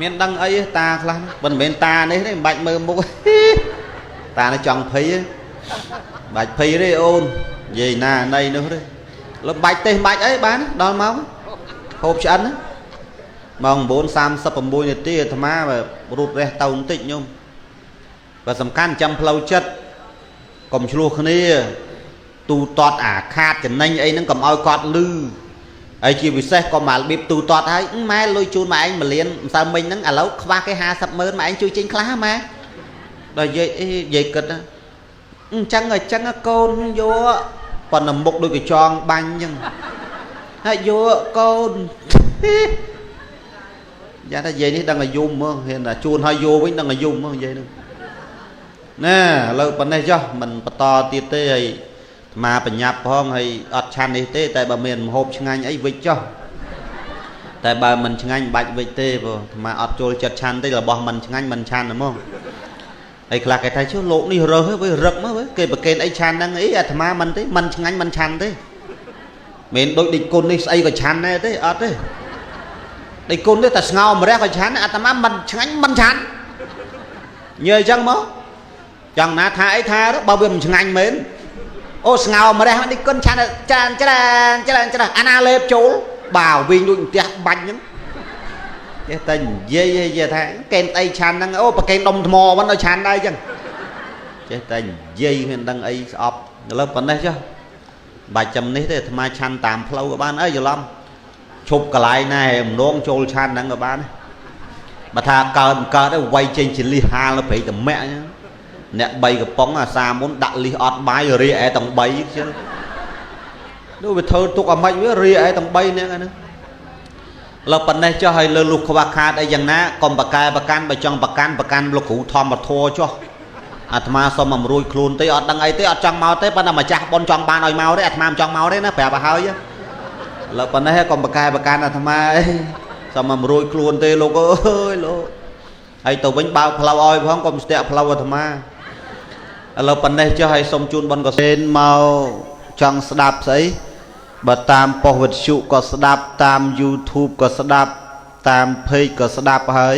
Speaker 1: មានដឹងអីតាខ្លះមិនមែនតានេះទេមិនបាច់មើលមុខតានេះចង់ភ័យបាច់ភ័យទេអូននិយាយណាណីនោះទេលោកបាច់ទេសបាច់អីបានដល់មកហូបឆ្អិនម៉ោង 9:36 នាទីអាត្មារូតរះទៅបន្តិចញោមបើសំខាន់ចាំផ្លូវចិត្តកុំឆ្លោះគ្នាទូតតអាខាតចំណេញអីហ្នឹងកុំឲ្យគាត់លឺហើយជាពិសេសក៏មករបៀបទូតតហើយម៉ែលុយជូនម៉ែឯង1លានម្សិលមិញហ្នឹងឥឡូវខ្វះគេ50ម៉ឺនម៉ែឯងជួយចេញខ្លះម៉ែដល់យាយអីយាយគិតអញ្ចឹងអញ្ចឹងកូនយកប៉ុន្តែមុខដូចកញ្ចងបាញ់អញ្ចឹងហើយយកកូន យ៉ាងថាយាយនេះដឹងអាយុហ្មងហ៊ានតែជួនឲ្យយកវិញដឹងអាយុហ្មងយាយនឹងណែឥឡូវប៉ុណ្ណេះចុះមិនបន្តទៀតទេហើយអាត្មាបញ្ញាប់ផងហើយអត់ឆាន់នេះទេតែបើមានម្ហូបឆ្ងាញ់អីវិចចុះតែបើមិនឆ្ងាញ់មិនបាច់វិចទេព្រោះអាត្មាអត់ចូលចិត្តឆាន់ទេរបស់មិនឆ្ងាញ់មិនឆាន់ហ្មងហើយខ្លះគេថាជុះលោកនេះរើសវិញរឹកមកគេប្រកេនអីឆាន់ហ្នឹងអីអាត្មាមិនទេមិនឆ្ងាញ់មិនឆាន់ទេមិនដូចដេចគុណនេះស្អីក៏ឆាន់ដែរទេអត់ទេដេចគុណនេះតែស្ងោម្រះក៏ឆាន់អាត្មាមិនឆ្ងាញ់មិនឆាន់ញើអញ្ចឹងមកចង់ណាថាអីថាបើវាមិនឆ្ងាញ់មែនអូស្ងោម្រះនេះគុណឆាន់ច្រើនច្រើនច្រើនច្រើនអាណាលេបចូលបាវិញដូចផ្ទះបាញ់ហ្នឹងចេះតែនិយាយនិយាយថាកេនអីឆាន់ហ្នឹងអូប្រកេនដុំថ្មមិនឲ្យឆាន់ដែរអញ្ចឹងចេះតែនិយាយមិនដឹងអីស្អប់ឥឡូវប៉ុណ្ណេះចុះបាច់ចាំនេះទេអាត្មាឆាន់តាមផ្លូវក៏បានអីច្រឡំឈប់កន្លែងណាម្ដងចូលឆាន់ហ្នឹងក៏បានបើថាកើតមិនកើតទេវាយចេញជាលិះហាលនៅព្រៃតមាក់អញ្ចឹងអ្នក3កំប៉ុងអាសាមុនដាក់លិះអត់បាយរាឯទាំង3ចឹងនោះវាធ្វើទុកអាម៉េចវារាឯទាំង3នាក់ហ្នឹងលើប៉ុណ្ណេះចុះឲ្យលើលុះខ្វះខាតអីយ៉ាងណាកុំបកែប្រកាន់បើចង់ប្រកាន់ប្រកាន់លោកគ្រូធម្មធម៌ចុះអាត្មាសុំអំរួយខ្លួនទេអត់ដឹងអីទេអត់ចង់មកទេប៉ុន្តែម្ចាស់ប៉ុនចង់បានឲ្យមកទេអាត្មាមិនចង់មកទេណាប្រាប់ឲ្យហើយលើប៉ុណ្ណេះកុំបកែប្រកាន់អាត្មាអីសុំអំរួយខ្លួនទេលោកអើយលោកហើយទៅវិញបើកផ្លូវឲ្យផងកុំស្ទាក់ផ្លូវអាត្មាឥឡូវប៉ុណ្ណេះចុះឲ្យសុំជូនបុណ្យកុសលមកចង់ស្ដាប់ស្អីបើតាមប៉ុស្តិ៍វិទ្យុក៏ស្ដាប់តាម YouTube ក៏ស្ដាប់តាម Page ក៏ស្ដាប់ហើយ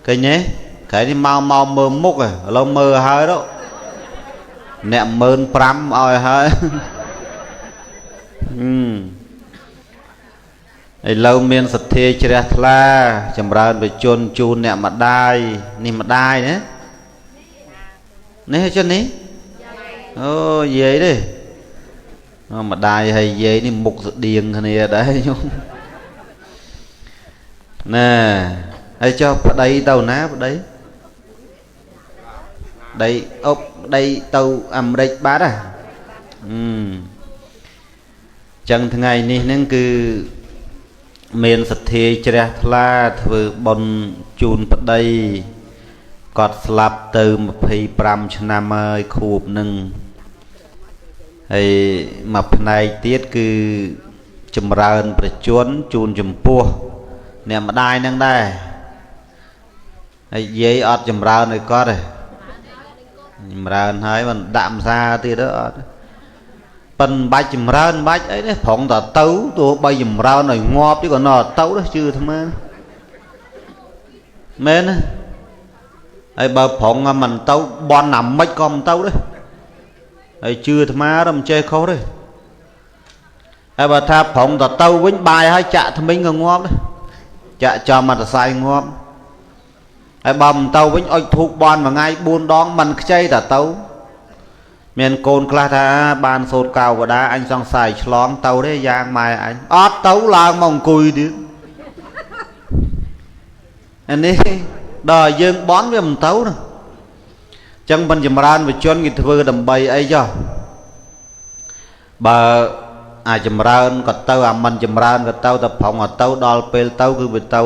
Speaker 1: ឃើញទេក្រែនេះមកមកមើលមុខឥឡូវមើលហើយទៅអ្នក15000ឲ្យហើយឥឡូវមានសទ្ធាជ្រះថ្លាចម្រើនបជនជូនអ្នកម្ដាយនេះម្ដាយណានេះចឹងនេះអូយាយទេម្ដាយហើយយាយនេះមុខស្តៀងគ្នាដែរខ្ញុំណែហើយចុះប្តីទៅណាប្តីប្តីអុបប្តីទៅអាមេរិកបាត់ហ៎ចឹងថ្ងៃនេះហ្នឹងគឺមានសទ្ធាជ្រះថ្លាធ្វើបុណ្យជូនប្តីគាត់ស្លាប់ទៅ25ឆ្នាំហើយខួបនឹងហើយមួយផ្នែកទៀតគឺចម្រើនប្រជជនជូនចំពោះអ្នកម្ដាយនឹងដែរហើយយាយអត់ចម្រើនឲ្យគាត់ទេចម្រើនហើយមិនដាក់ម្សាទៀតទេអត់ប៉ិនបាច់ចម្រើនបាច់អីនេះប្រងតទៅទោះបីចម្រើនឲ្យងាប់ទៀតក៏នៅទៅដែរជឿអាត្មាមែនណាហើយបើប្រងមិនទៅបន់អាម៉េចក៏មិនទៅដែរហើយជឿអាត្មាទៅមិនចេះខុសទេហើយបើថាប្រងតទៅវិញបាយហើយចាក់ថ្មិញក៏ងាប់ដែរចាក់ចំអត្តស័យងាប់ហើយបើមិនទៅវិញអុជធូបបន់មួយថ្ងៃ4ដងមិនខ្ចីតទៅមានកូនខ្លះថាបានសូត្រកៅវតាអញសង្ស័យឆ្លងទៅទេយ៉ាងម៉ែអញអត់ទៅឡើងមកអង្គុយទៀតអានេះដល់យើងបន់វាមិនទៅណាចឹងមិនចម្រើនវជនគេធ្វើដើម្បីអីចុះបើអាចចម្រើនក៏ទៅអាមិនចម្រើនក៏ទៅតែប្រងក៏ទៅដល់ពេលទៅគឺវាទៅ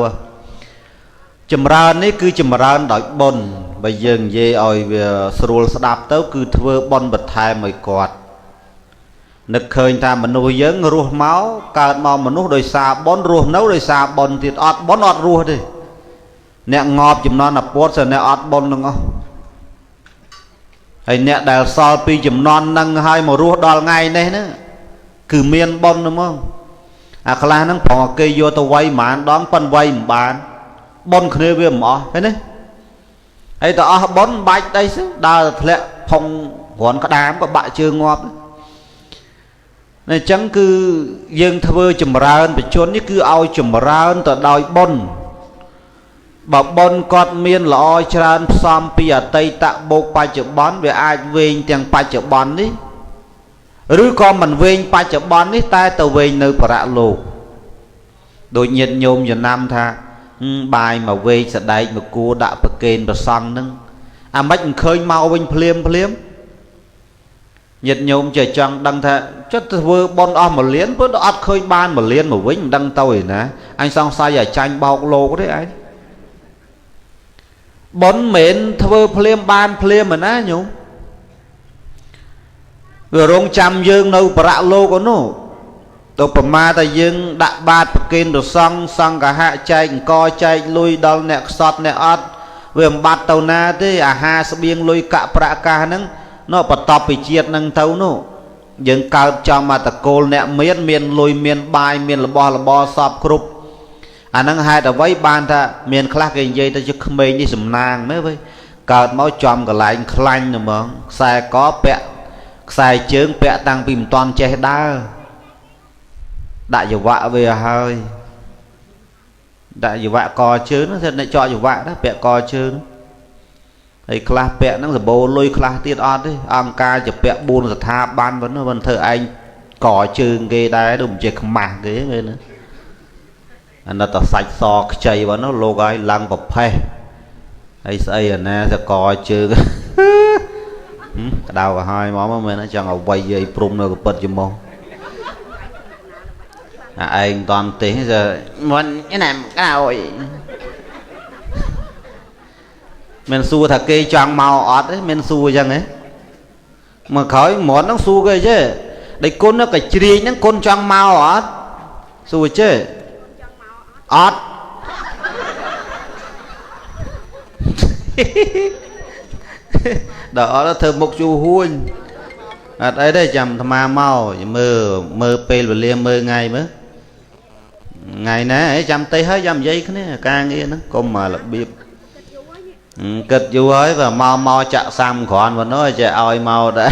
Speaker 1: ចម្រើននេះគឺចម្រើនដោយបុណ្យបើយើងនិយាយឲ្យវាស្រួលស្ដាប់ទៅគឺធ្វើបុណ្យបន្ថែមឲ្យគាត់នឹកឃើញថាមនុស្សយើងរស់មកកើតមកមនុស្សដោយសារបុណ្យរស់នៅដោយសារបុណ្យទៀតអត់បុណ្យអត់រស់ទេអ្នកងាប់ចំនួនអពតសអ្នកអត់បុណ្យទាំងអស់ហើយអ្នកដែលសល់ពីចំនួននឹងហើយមករស់ដល់ថ្ងៃនេះណាគឺមានបុណ្យហ្មងអាខ្លះហ្នឹងប្រងគេយកទៅវាយប្រហែលដងប៉ិនវាយមិនបានបុណ្យគ្នាវាមិនអស់ឃើញទេហើយទៅអស់បុណ្យបាច់អីដើរធ្លាក់ផុងគ្រាន់ក្តាមក៏បាក់ជើងងាប់អញ្ចឹងគឺយើងធ្វើចម្រើនបជននេះគឺឲ្យចម្រើនទៅដោយបុណ្យបើបុណ្យគាត់មានល្អច្រើនផ្សំពីអតីតបូកបច្ចុប្បន្នវាអាចវែងទាំងបច្ចុប្បន្ននេះឬក៏មិនវែងបច្ចុប្បន្ននេះតែទៅវែងនៅបរលោកដូចញាតិញោមចំណាំថាបាយមកវែកសដែកមកគួរដាក់ប្រកេនប្រសង់ហ្នឹងអាម៉េចមិនឃើញមកវិញភ្លាមភ្លាមញាតិញោមចេះចង់ដឹងថាចិត្តធ្វើបុណ្យអស់1លានព្រោះអត់ឃើញបាន1លានមកវិញមិនដឹងទៅឯណា អញសង្ស័យឲ្យចាញ់បោកលោកទេឯងបុណ្យមិនធ្វើភ្លាមបានភ្លាមណាញោមវារងចាំយើងនៅប្រៈលោកអូនោះទៅប្រមាតែយើងដាក់បាតប្រគេនព្រះសង្ឃសង្ឃហៈចែកអង្គចែកលុយដល់អ្នកខ្សត់អ្នកអត់វាមិនបាត់ទៅណាទេអាហារស្បៀងលុយកាក់ប្រាក់កាសហ្នឹងនោះបន្ទាប់ពីជាតិហ្នឹងទៅនោះយើងកើតចំមកតកូលអ្នកមានមានលុយមានបាយមានរបស់របរសពគ្រប់អាហ្នឹងហេតុអ្វីបានថាមានខ្លះគេនិយាយទៅជាក្មេងនេះសំណាងមែនវើយកើតមកចំកន្លែងខ្លាញ់ហ្មងខ្សែកពាក់ខ្សែជើងពាក់តាំងពីមិនតាន់ចេះដើរដាក់យវៈវាហើយដាក់យវៈកជើងហ្នឹងអ្នកចកយវៈណាពាក់កជើងហើយខ្លះពាក់ហ្នឹងសម្បូរលុយខ្លះទៀតអត់ទេអង្គការជាពាក់4ស្ថាប័នហ្នឹងមិនធ្វើឯងកជើងគេដែរដូចមិនចេះខ្មាស់គេមែនណាអាណិតតែសាច់សខ្ចីហ្នឹងលោកហើយឡើងប្រផេះហើយស្អីអាណាសកជើងក្តៅក្រហាយមកមែនចង់ឲ្យវាយយាយព្រំនៅកពិតច្មោះអាឯងតន់ទេសមិនណាក្តៅអីមានសួរថាគេចង់មកអត់ទេមានសួរអញ្ចឹងហ៎មកក្រោយមន់ហ្នឹងសួរគេចេះដៃគុណក៏ជ្រៀកហ្នឹងគុណចង់មកអត់សួរចេះអត់ដល់អត់ធ្វើមុខជូរហួញអត់អីទេចាំអាត្មាមកមើលមើលពេលវេលាមើលថ្ងៃមើលថ្ងៃណាហីចាំទេហើយចាំនិយាយគ្នាការងារហ្នឹងកុំមករបៀបគិតយូរហើយបើមកមកចាក់សាំគ្រាន់ប៉ុណ្ណោះចេះឲ្យមកដែរ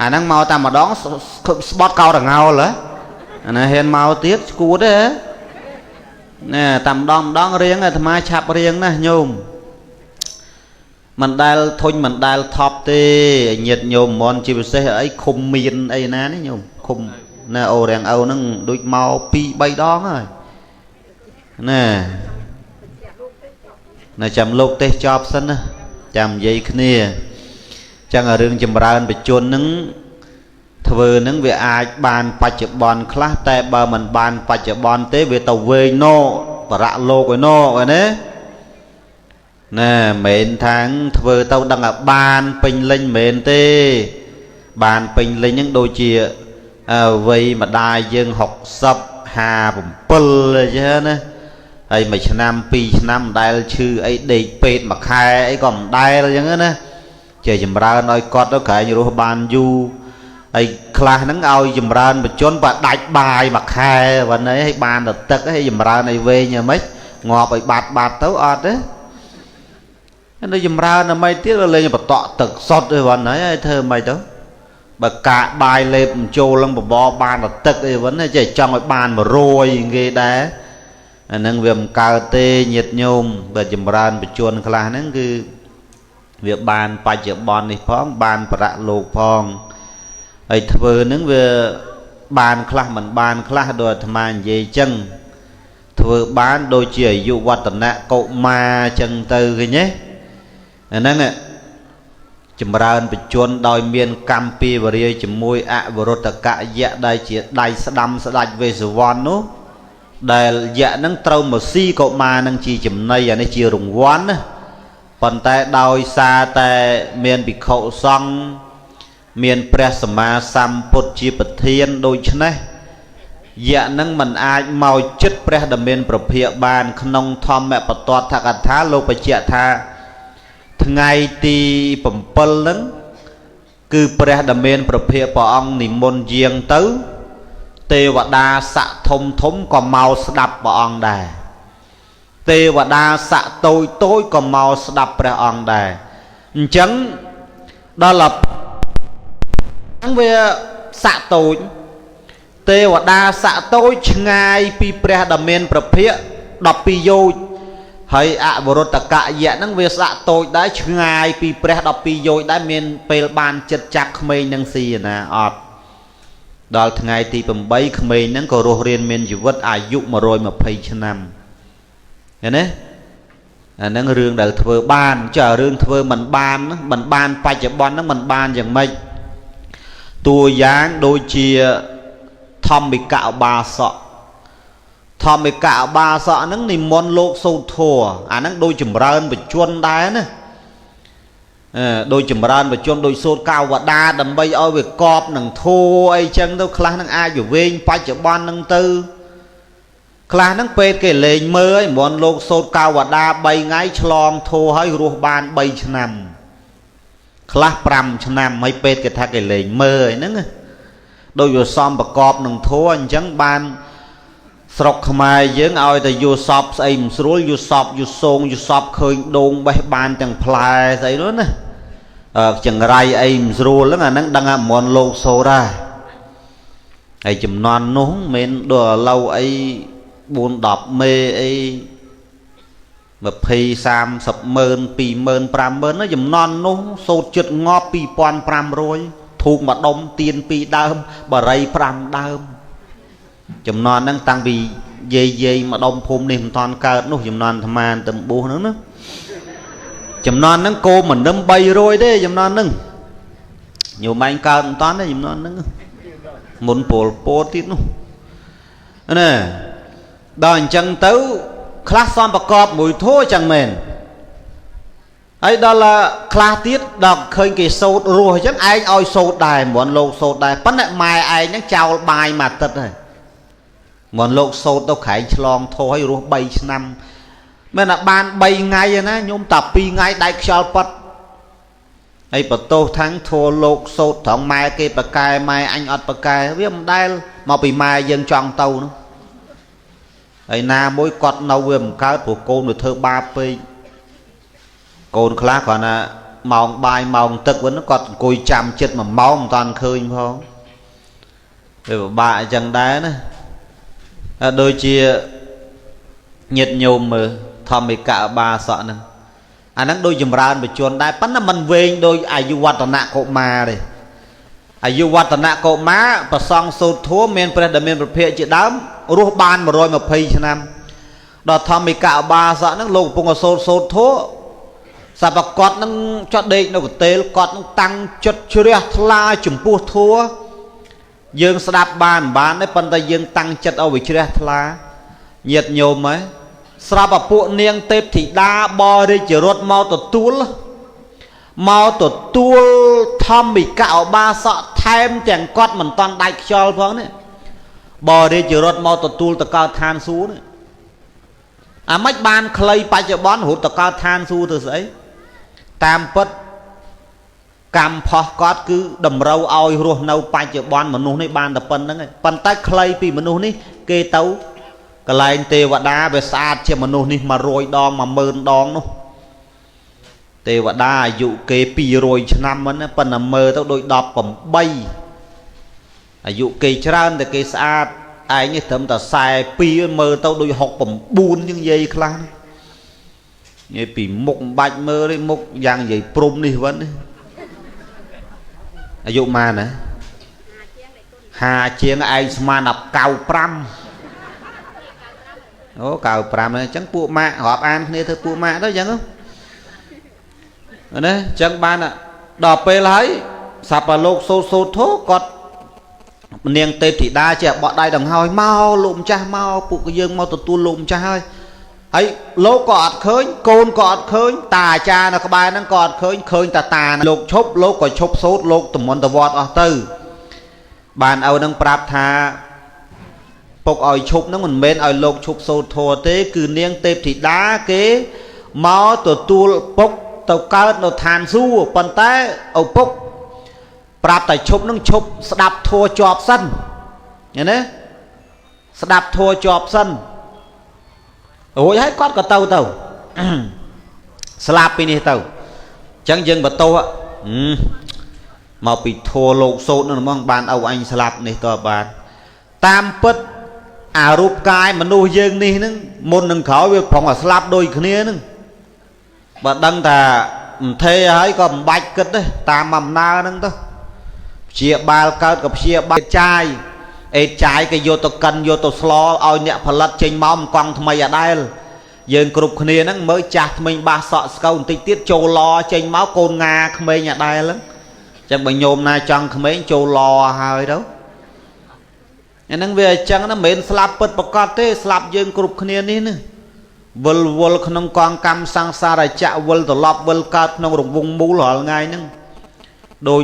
Speaker 1: អាហ្នឹងមកតែម្ដងស្បត់កោរងោលហ៎អាណាហ៊ានមកទៀតឈួតទេណែតែម្ដងម្ដងរៀងអាត្មាឆាប់រៀងណាស់ញោមមិនដែលធុញមិនដែលថប់ទេញាតញោមមន់ជាពិសេសអីឃុំមានអីណានេះញោមឃុំណែអូរាំងឪហ្នឹងដូចមក2 3ដងហើយណែនៅចាំលោកទេសចប់សិនណាចាំនិយាយគ្នាចឹងរឿងចម្រើនបច្ចុប្បន្នហ្នឹងធ្វើហ្នឹងវាអាចបានបច្ចុប្បន្នខ្លះតែបើមិនបានបច្ចុប្បន្នទេវាទៅវែងណោបរៈលោកឯណោឯណាណែមិនថាងធ្វើទៅដឹងថាបានពេញលេញមិនទេបានពេញលេញហ្នឹងដូចជាវ័យម្ដាយយើង60 57អីចឹងណាហើយមួយឆ្នាំពីរឆ្នាំមិនដែលឈឺអីដេកពេទ្យមួយខែអីក៏មិនដែលអញ្ចឹងណាចេះចម្រើនឲ្យគាត់ទៅក្រែងរស់បានយូរហើយខ្លះហ្នឹងឲ្យចម្រើនបច្ចុប្បន្នបើដាច់បាយមួយខែប៉ុណ្ណេះឲ្យបានទៅទឹកឲ្យចម្រើនឲ្យវែងយ៉ាងម៉េចងាប់ឲ្យបាត់បាត់ទៅអត់ទេនៅចម្រើនអ្វីទៀតលេងបតក់ទឹកសុទ្ធអីប៉ុណ្ណេះឲ្យធ្វើម៉េចទៅបើកាកបាយលេបចូលឡើងបបរបានទៅទឹកអីប៉ុណ្ណេះចេះចង់ឲ្យបាន100គេដែរអាហ្នឹងវាមិនកើតទេញាតិញោមបើចម្រើនបច្ចុប្បន្នខ្លះហ្នឹងគឺវាបានបច្ចុប្បន្ននេះផងបានប្រៈលោកផងហើយធ្វើហ្នឹងវាបានខ្លះមិនបានខ្លះដោយអាត្មានិយាយចឹងធ្វើបានដូចជាអាយុវឌ្ឍនៈកុមារចឹងទៅឃើញទេអាហ្នឹងចម្រើនបច្ចុប្បន្នដោយមានកម្មពីវរាជាមួយអវរុតកយៈដែលជាដៃស្ដាំស្ដេចវេស្សវណ្ណនោះដែលយៈហ្នឹងត្រូវមកស៊ីកុមារនឹងជាចំណីអានេះជារង្វាន់ណាប៉ុន្តែដោយសារតែមានភិក្ខុសង្ឃមានព្រះសម្មាសម្ពុទ្ធជាប្រធានដូច្នេះយៈនឹងមិនអាចមកចិត្តព្រះដ៏មានប្រភិយបានក្នុងធម្មបតតថកថាលោកបញ្ជាក់ថាថ្ងៃទី7ហ្នឹងគឺព្រះដ៏មានប្រភិយព្រះអង្គនិមន្តយាងទៅទេវតាស័កធំធំក៏មកស្ដាប់ព្រះអង្គដែរទេវតាស័កតូចតូចក៏មកស្ដាប់ព្រះអង្គដែរអញ្ចឹងដល់ហ្នឹងវាស័កតូចទេវតាស័កតូចឆ្ងាយពីព្រះដ៏មានប្រភិយ12យោជន៍ហើយអវរុតកយៈហ្នឹងវាស័កតូចដែរឆ្ងាយពីព្រះ12យោជន៍ដែរមានពេលបានចិត្តចាប់ក្មេងនឹងស៊ីណាអត់ដល់ថ្ងៃទី8ក្មេងហ្នឹងក៏រស់រានមានជីវិតអាយុ120ឆ្នាំឃើញទេអាហ្នឹងរឿងដែលធ្វើបានចុះរឿងធ្វើមិនបានមិនបានបច្ចុប្បន្នហ្នឹងមិនបានយ៉ាងម៉េចតួយ៉ាងដូចជាធម្មិកឧបាសក ធម្មិកឧបាសកហ្នឹងនិមន្តលោកសូត្រធម៌អាហ្នឹងដូចចម្រើនបជនដែរណាដូចចម្រើនបជនដូចសូត្រកវតាដើម្បីឲ្យវាកប់នឹងធัวអីចឹងទៅខ្លះហ្នឹងអាចវាវែងបច្ចុប្បន្នហ្នឹងទៅខ្លះហ្នឹងពេទ្យគេលេងមើលឲ្យមន្តលោកសូត្រកវតា3ថ្ងៃឆ្លងធัวហើយរស់បាន3ឆ្នាំខ្លះ5ឆ្នាំហើយពេទ្យគេថាគេលេងមើលហ្នឹងដូចវាសំប្រកបនឹងធัวអញ្ចឹងបានស្រុកខ្មែរយើងឲ្យតែយល់សពស្អីមិនស្រួលយល់សពយល់សងយល់សពឃើញដូងបេះបានទាំងផ្លែស្អីនោះណាចង្រៃអីមិនស្រួលហ្នឹងអាហ្នឹងដឹងថាមន់លោកសូត្រដែរហើយចំនួននោះមិនមែនដល់ឥឡូវអី4 10មេអី20 30ម៉ឺន2ម៉ឺន5ម៉ឺនណាចំនួននោះសូត្រចិត្តងាប់2500ធូបមួយដុំទៀន2ដើមបារី5ដើមចំនួនហ្នឹងតាំងពីយាយយាយម្ដុំភូមិនេះមិនតាន់កើតនោះចំនួនអាត្មាទៅបួសហ្នឹងណាចំនួនហ្នឹងគោមិននឹម300ទេចំនួនហ្នឹងញោមឯងកើតមិនតាន់ទេចំនួនហ្នឹងមុនពលពតទៀតនោះណាដល់អញ្ចឹងទៅខ្លះសំប្រកបមួយធัวចឹងមែនហើយដល់ខ្លះទៀតដល់ឃើញគេសូត្ររស់អញ្ចឹងឯងឲ្យសូត្រដែរមិនលោកសូត្រដែរប៉ុន្តែម៉ែឯងហ្នឹងចោលបាយមួយអាទិត្យហើយមិនលោកសូត្រទៅក្រែងឆ្លងធោះឲ្យរស់3ឆ្នាំមែនថាបាន3ថ្ងៃណាញោមតា2ថ្ងៃដែកខ្យល់ប៉ាត់ហើយបន្ទោសថាំងធัวលោកសូត្រត្រង់ម៉ែគេប្រកែម៉ែអញអត់ប្រកែវាមិនដែលមកពីម៉ែយើងចង់ទៅនោះហើយណាមួយគាត់នៅវាមិនកើតព្រោះកូនវាធ្វើបាបពេកកូនខ្លះគ្រាន់តែម៉ោងបាយម៉ោងទឹកវិញគាត់អង្គុយចាំចិត្ត1ម៉ោងមិនតាន់ឃើញផងវាពិបាកអញ្ចឹងដែរណាដូចជាញាតិញោមមើលធម្មិកឧបាសកហ្នឹងអាហ្នឹងដូចចម្រើនបជនដែរប៉ុន្តែមិនវែងដូចអាយុវឌ្ឍនកុមារទេអាយុវឌ្ឍនកុមារប្រសង់សូត្រធម៌មានព្រះដែលមានប្រភេទជាដើមរស់បាន120ឆ្នាំដល់ធម្មិកឧបាសកហ្នឹងលោកកំពុងសូត្រសូត្រធម៌សពកតហ្នឹងចត់ដេកនៅកតេលគាត់ហ្នឹងតាំងចិត្តជ្រះថ្លាចំពោះធម៌យើងស្ដាប់បានបានទេប៉ុន្តែយើងតាំងចិត្តឲ្យវាជ្រះថ្លាញាតិញោមហ៎ស្រាប់ពួកនាងទេពធីតាបរិជ្ជរត់មកទទួលធម្មិកឧបាសកថែមទាំងគាត់មិនតាន់ដាច់ខ្យល់ផងនេះបរិជ្ជរត់មកទទួលទៅកើតឋានសួគ៌នេះអាម៉េចបានខ្លីបច្ចុប្បន្នរត់ទៅកើតឋានសួគ៌ទៅស្អីតាមពិតកម្មផុសគាត់គឺតម្រូវឲ្យរស់នៅបច្ចុប្បន្នមនុស្សនេះបានតែប៉ុណ្្នឹងឯងប៉ុន្តែខ្លីពីមនុស្សនេះគេទៅកន្លែងទេវតាវាស្អាតជាមនុស្សនេះ100ដង10000ដងនោះទេវតាអាយុគេ200ឆ្នាំហ្នឹងប៉ុន្តែមើលទៅដូច18អាយុគេច្រើនតែគេស្អាតឯងនេះត្រឹមតែ42មើលទៅដូច69ជាងយាយខ្លះនិយាយពីមុខមិនបាច់មើលទេមុខយ៉ាងនិយាយព្រំនេះវិញអាយុម៉ានណា50ជាងឯងស្មានដល់95អូ95ហ្នឹងអញ្ចឹងពួកម៉ាក់រាប់អានគ្នាធ្វើពួកម៉ាក់ទៅអញ្ចឹងណាអញ្ចឹងបានដល់ពេលហើយសពលោកសូត្រសូត្រធោគាត់នាងទេពធីតាចេះបក់ដៃដង្ហើយមកលោកម្ចាស់មកពួកយើងមកទទួលលោកម្ចាស់ហើយហើយលោកក៏អត់ឃើញកូនក៏អត់ឃើញតាអាចារ្យនៅក្បែរហ្នឹងក៏អត់ឃើញឃើញតាតាលោកឈប់លោកក៏ឈប់សូត្រលោកតំន្តវត្តអស់ទៅបានឪនឹងប្រាប់ថាពុកឲ្យឈប់ហ្នឹងមិនមែនឲ្យលោកឈប់សូត្រធម៌ទេគឺនាងទេពធីតាគេមកទទួលពុកទៅកើតនៅឋានសួគ៌ប៉ុន្តែឪពុកប្រាប់តែឈប់នឹងឈប់ស្ដាប់ធម៌ជាប់សិនឃើញទេស្ដាប់ធម៌ជាប់សិនរួចហើយគាត់ក៏ទៅស្លាប់ពីនេះទៅអញ្ចឹងយើងបន្ទោសមកពីធម៌លោកសូត្រនោះហ្មងបានឪអញស្លាប់នេះតើបានតាមពិតអារូបកាយមនុស្សយើងនេះហ្នឹងមុននឹងក្រោយវាប្រងតែស្លាប់ដូចគ្នាហ្នឹងបើដឹងថាមិនទេហើយក៏មិនបាច់គិតទេតាមអំណើហ្នឹងទៅព្យាបាលកើតក៏ព្យាបាលចាយអេតចាយគេយកទៅកិនយកទៅស្លឲ្យអ្នកផលិតចេញមកមកង់ថ្មីអាដែលយើងគ្រប់គ្នាហ្នឹងមើលចាស់ថ្មីបាសសក់ស្កូវបន្តិចទៀតចូលឡចេញមកកូនងាក្មេងអាដែលហ្នឹងអញ្ចឹងបើញោមណាចង់ក្មេងចូលឡហើយទៅ អាហ្នឹងវាអញ្ចឹងណាមិនមែនស្លាប់ពិតប្រកបទេស្លាប់យើងគ្រប់គ្នានេះណាវិលវល់ក្នុងកងកម្មសង្សារចក្រវិលត្រឡប់វិលកើតក្នុងរង្វង់មូលរាល់ថ្ងៃហ្នឹងដូច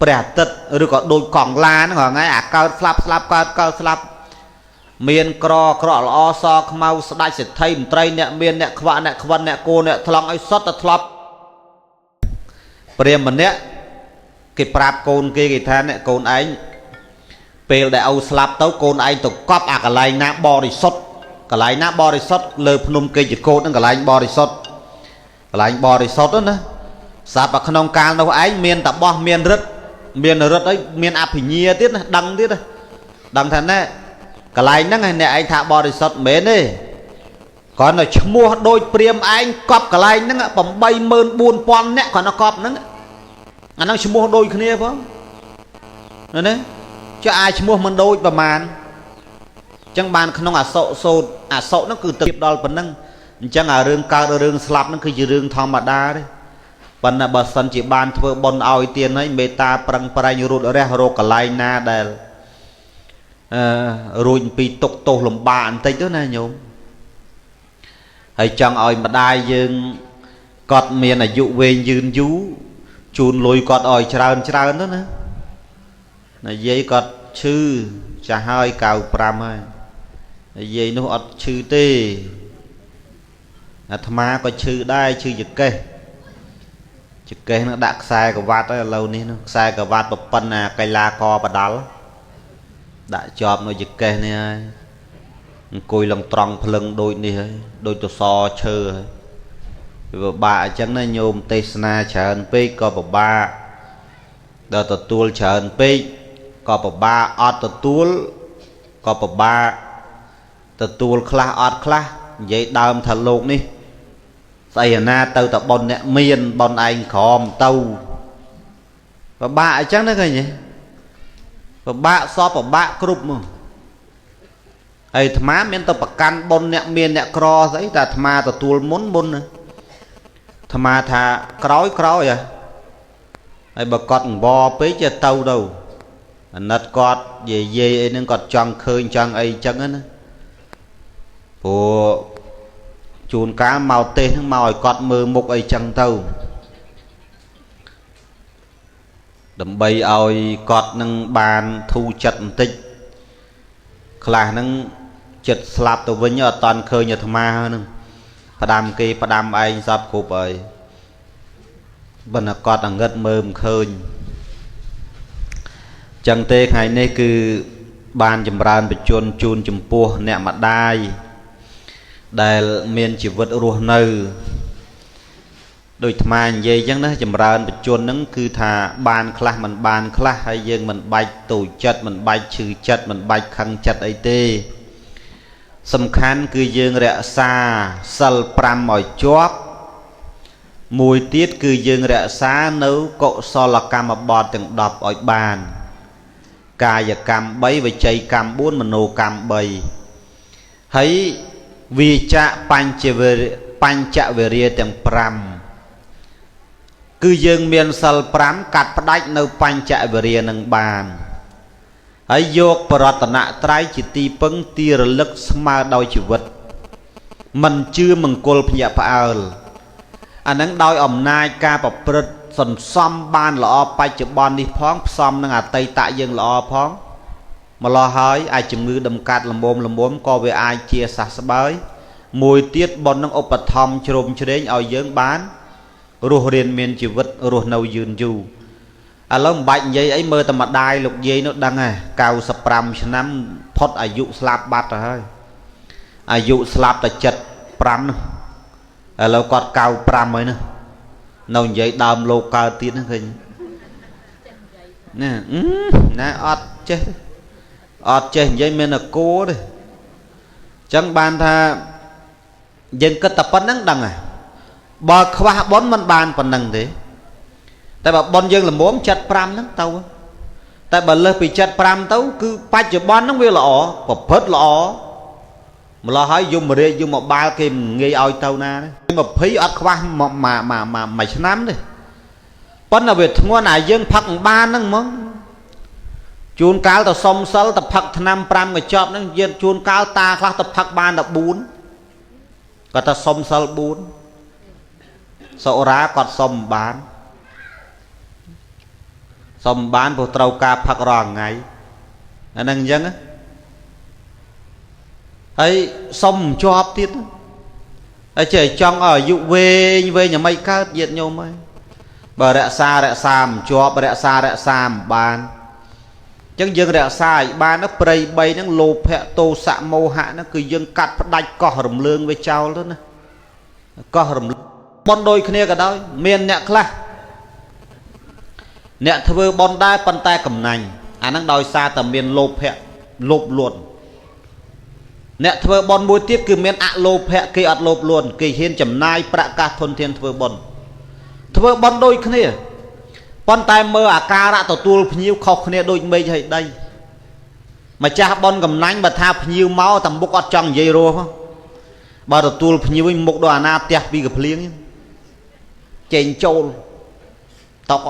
Speaker 1: ព្រះអាទិត្យឬក៏ដូចកង់ឡានហ្នឹងរាល់ថ្ងៃអាកើតស្លាប់ស្លាប់កើតកើតស្លាប់មានក្រក្រក់ល្អសខ្មៅស្ដេចសេដ្ឋីមន្ត្រីអ្នកមានអ្នកខ្វាក់អ្នកខ្វិនអ្នកគោអ្នកថ្លង់ឲ្យសុទ្ធតែធ្លាប់ព្រាហ្មណ៍ម្នាក់គេប្រាប់កូនគេគេថាអ្នកកូនឯងពេលដែលឪស្លាប់ទៅកូនឯងទៅកប់អាកន្លែងណាបរិសុទ្ធកន្លែងណាបរិសុទ្ធលើភ្នំគេចកោតហ្នឹងកន្លែងបរិសុទ្ធកន្លែងបរិសុទ្ធណាស្រាប់តែក្នុងកាលនោះឯងមានតបោះមានរិទ្ធមានរិទ្ធអីមានអភិញ្ញាទៀតណាដឹងទៀតណាដឹងថាណែកន្លែងហ្នឹងអ្នកឯងថាបរិសុទ្ធមិនមែនទេគ្រាន់តែឈ្មោះដូចព្រាមឯងកប់កន្លែងហ្នឹង84000នាក់គ្រាន់តែកប់ហ្នឹងអាហ្នឹងឈ្មោះដូចគ្នាផងណាចុះអាចឈ្មោះមិនដូចប្រមាណអញ្ចឹងបានក្នុងអសុសូត្រអសុហ្នឹងគឺទៅដល់ប៉ុណ្ណឹងអញ្ចឹងអារឿងកើតរឿងស្លាប់ហ្នឹងគឺជារឿងធម្មតាទេប៉ុន្តែបើសិនជាបានធ្វើបុណ្យឲ្យទានហើយមេត្តាប្រឹងប្រែងរូតរះរកកន្លែងណាដែលរួចពីទុកទោសលំបាកបន្តិចទៅណាញោមហើយចង់ឲ្យម្ដាយយើងគាត់មានអាយុវែងយឺនយូរជូនលុយគាត់ឲ្យច្រើនច្រើនទៅណានិយាយគាត់ឈឺចាស់ហើយ95ហើយនិយាយនោះអត់ឈឺទេអាត្មាក៏ឈឺដែរឈឺចកេះចកេះនឹងដាក់ខ្សែក្រវ៉ាត់ហើយឥឡូវនេះនោះខ្សែក្រវ៉ាត់ប្រប៉ុណ្ណាកីឡាករបដាល់ដាក់ជាប់នៅចកេះនេះហើយអង្គុយឡើងត្រង់ភ្លឹងដូចនេះហើយដូចទសឈើហើយវាពិបាកអញ្ចឹងណាញោមទេសនាច្រើនពេកក៏ពិបាកដល់ទទួលច្រើនពេកក៏ពិបាកអត់ទទួលក៏ពិបាកទទួលខ្លះអត់ខ្លះនិយាយដើមថាលោកនេះស្អីអាណាទៅតប៉ុនអ្នកមានប៉ុនឯងក្រមទៅពិបាកអញ្ចឹងណាឃើញទេពិបាកសពពិបាកគ្រប់មកហើយអាត្មាមានទៅប្រកាន់ប៉ុនអ្នកមានអ្នកក្រស្អីតែអាត្មាទទួលមុនមុនណាអាត្មាថាក្រោយក្រោយហើយបើគាត់អង្វរពេកចេះទៅទៅអាណិតគាត់យាយអីហ្នឹងគាត់ចង់ឃើញចង់អីអញ្ចឹងណាព្រោះជួនកាលមកទេសហ្នឹងមកឲ្យគាត់មើលមុខអីចឹងទៅដើម្បីឲ្យគាត់នឹងបានធូរចិត្តបន្តិចខ្លះហ្នឹងចិត្តស្លាប់ទៅវិញអត់តាន់ឃើញអាត្មាហ្នឹងផ្ដាំគេផ្ដាំឯងសពគ្រប់ហើយប៉ុន្តែគាត់អងឹតមើលមិនឃើញចឹងទេថ្ងៃនេះគឺបានចម្រើនបជនជូនចំពោះអ្នកម្ដាយដែលមានជីវិតរស់នៅដោយអាត្មានិយាយចឹងណាចម្រើនបជនហ្នឹងគឺថាបានខ្លះមិនបានខ្លះហើយយើងមិនបាច់តូចចិត្តមិនបាច់ឈឺចិត្តមិនបាច់ខឹងចិត្តអីទេសំខាន់គឺយើងរក្សាសិល5ឲ្យជាប់មួយទៀតគឺយើងរក្សានៅកុសលកម្មបទទាំង10ឲ្យបានកាយកម្ម3វិច័យកម្ម4មโนកម្ម3ហើយវាចាកបញ្ចវេរាទាំង5គឺយើងមានសិល5កាត់ផ្ដាច់នៅបញ្ចវេរានឹងបានហើយយកបរតនត្រ័យជាទីពឹងទីរលឹកស្មើដោយជីវិតមិនជឿមង្គលភ្ញាក់ផ្អើលអានឹងដោយអំណាចការប្រព្រឹត្តសន្សំបានល្អបច្ចុប្បន្ននេះផងផ្សំនឹងអតីតយើងល្អផងម្លោះហើយអាចជំងឺដំកាត់លំមលំមក៏វាអាចជាសះស្បើយមួយទៀតបុណ្យនឹងឧបត្ថម្ភជ្រោមជ្រែងឲ្យយើងបានរស់រានមានជីវិតរស់នៅយឺនយូរឥឡូវមិនបាច់និយាយអីមើលតែម្ដាយលោកយាយនោះដឹងហើយ95ឆ្នាំផុតអាយុស្លាប់បាត់ទៅហើយអាយុស្លាប់តែ75នោះឥឡូវគាត់95ហើយនោះនៅនិយាយដើមលោកកើតទៀតហ្នឹងឃើញណាណាអត់ចេះអត់ចេះនិយាយមានតែគោទេអញ្ចឹងបានថាយើងគិតតែប៉ុណ្្នឹងដឹងហើយបើខ្វះបុណ្យមិនបានប៉ុណ្្នឹងទេតែបើបុណ្យយើងល្មម75ហ្នឹងទៅតែបើលើសពី75ទៅគឺបច្ចុប្បន្នហ្នឹងវាល្អប្រព្រឹត្តល្អម្លោះហើយយមរាជយមបាលគេមិនងាយឲ្យទៅណាទេ20អត់ខ្វះមួយឆ្នាំទេប៉ុន្តែវាធ្ងន់អាយើងផឹកមិនបានហ្នឹងហ្មង ជួនកាលទៅសុំសិលទៅផឹកថ្នាំ5កញ្ចប់ហ្នឹងយានជួនកាលតាខ្លះទៅផឹកបានតែ4គាត់ទៅសុំសិល4សុរាគាត់សុំបានសុំបានព្រោះត្រូវការផឹករាល់ថ្ងៃអាហ្នឹងអញ្ចឹងហើយសុំជាប់ទៀតហើយចេះចង់ឲ្យអាយុវែងវែងយ៉ាងម៉េចកើតញាតិញោមហើយបើរក្សារក្សាមិនជាប់រក្សារក្សាមិនបានអញ្ចឹងយើងរក្សាឲ្យបានណាព្រៃ3ហ្នឹងលោភៈទោសៈមោហៈហ្នឹងគឺយើងកាត់ផ្ដាច់កោះរំលើងវាចោលទៅណាកោះរំលប៉ុនដូចគ្នាក៏ដោយមានអ្នកខ្លះអ្នកធ្វើប៉ុនដែរប៉ុន្តែកំណាញ់អាហ្នឹងដោយសារតែមានលោភៈលោភលន់អ្នកធ្វើប៉ុនមួយទៀតគឺមានអលោភៈគេអត់លោភលន់គេហ៊ានចំណាយប្រាក់កាសធនធានធ្វើប៉ុនធ្វើប៉ុនដូចគ្នាប៉ុន្តែមើលអាការៈទទួលភ្ញៀវខុសគ្នាដូចមេឃហើយដីម្ចាស់ប៉ុនកំណាញ់បើថាភ្ញៀវមកតែមុខអត់ចង់និយាយរស់បើទទួលភ្ញៀវវិញមុខដល់អាណាផ្ទះពីកភ្លៀងចេញចូលតក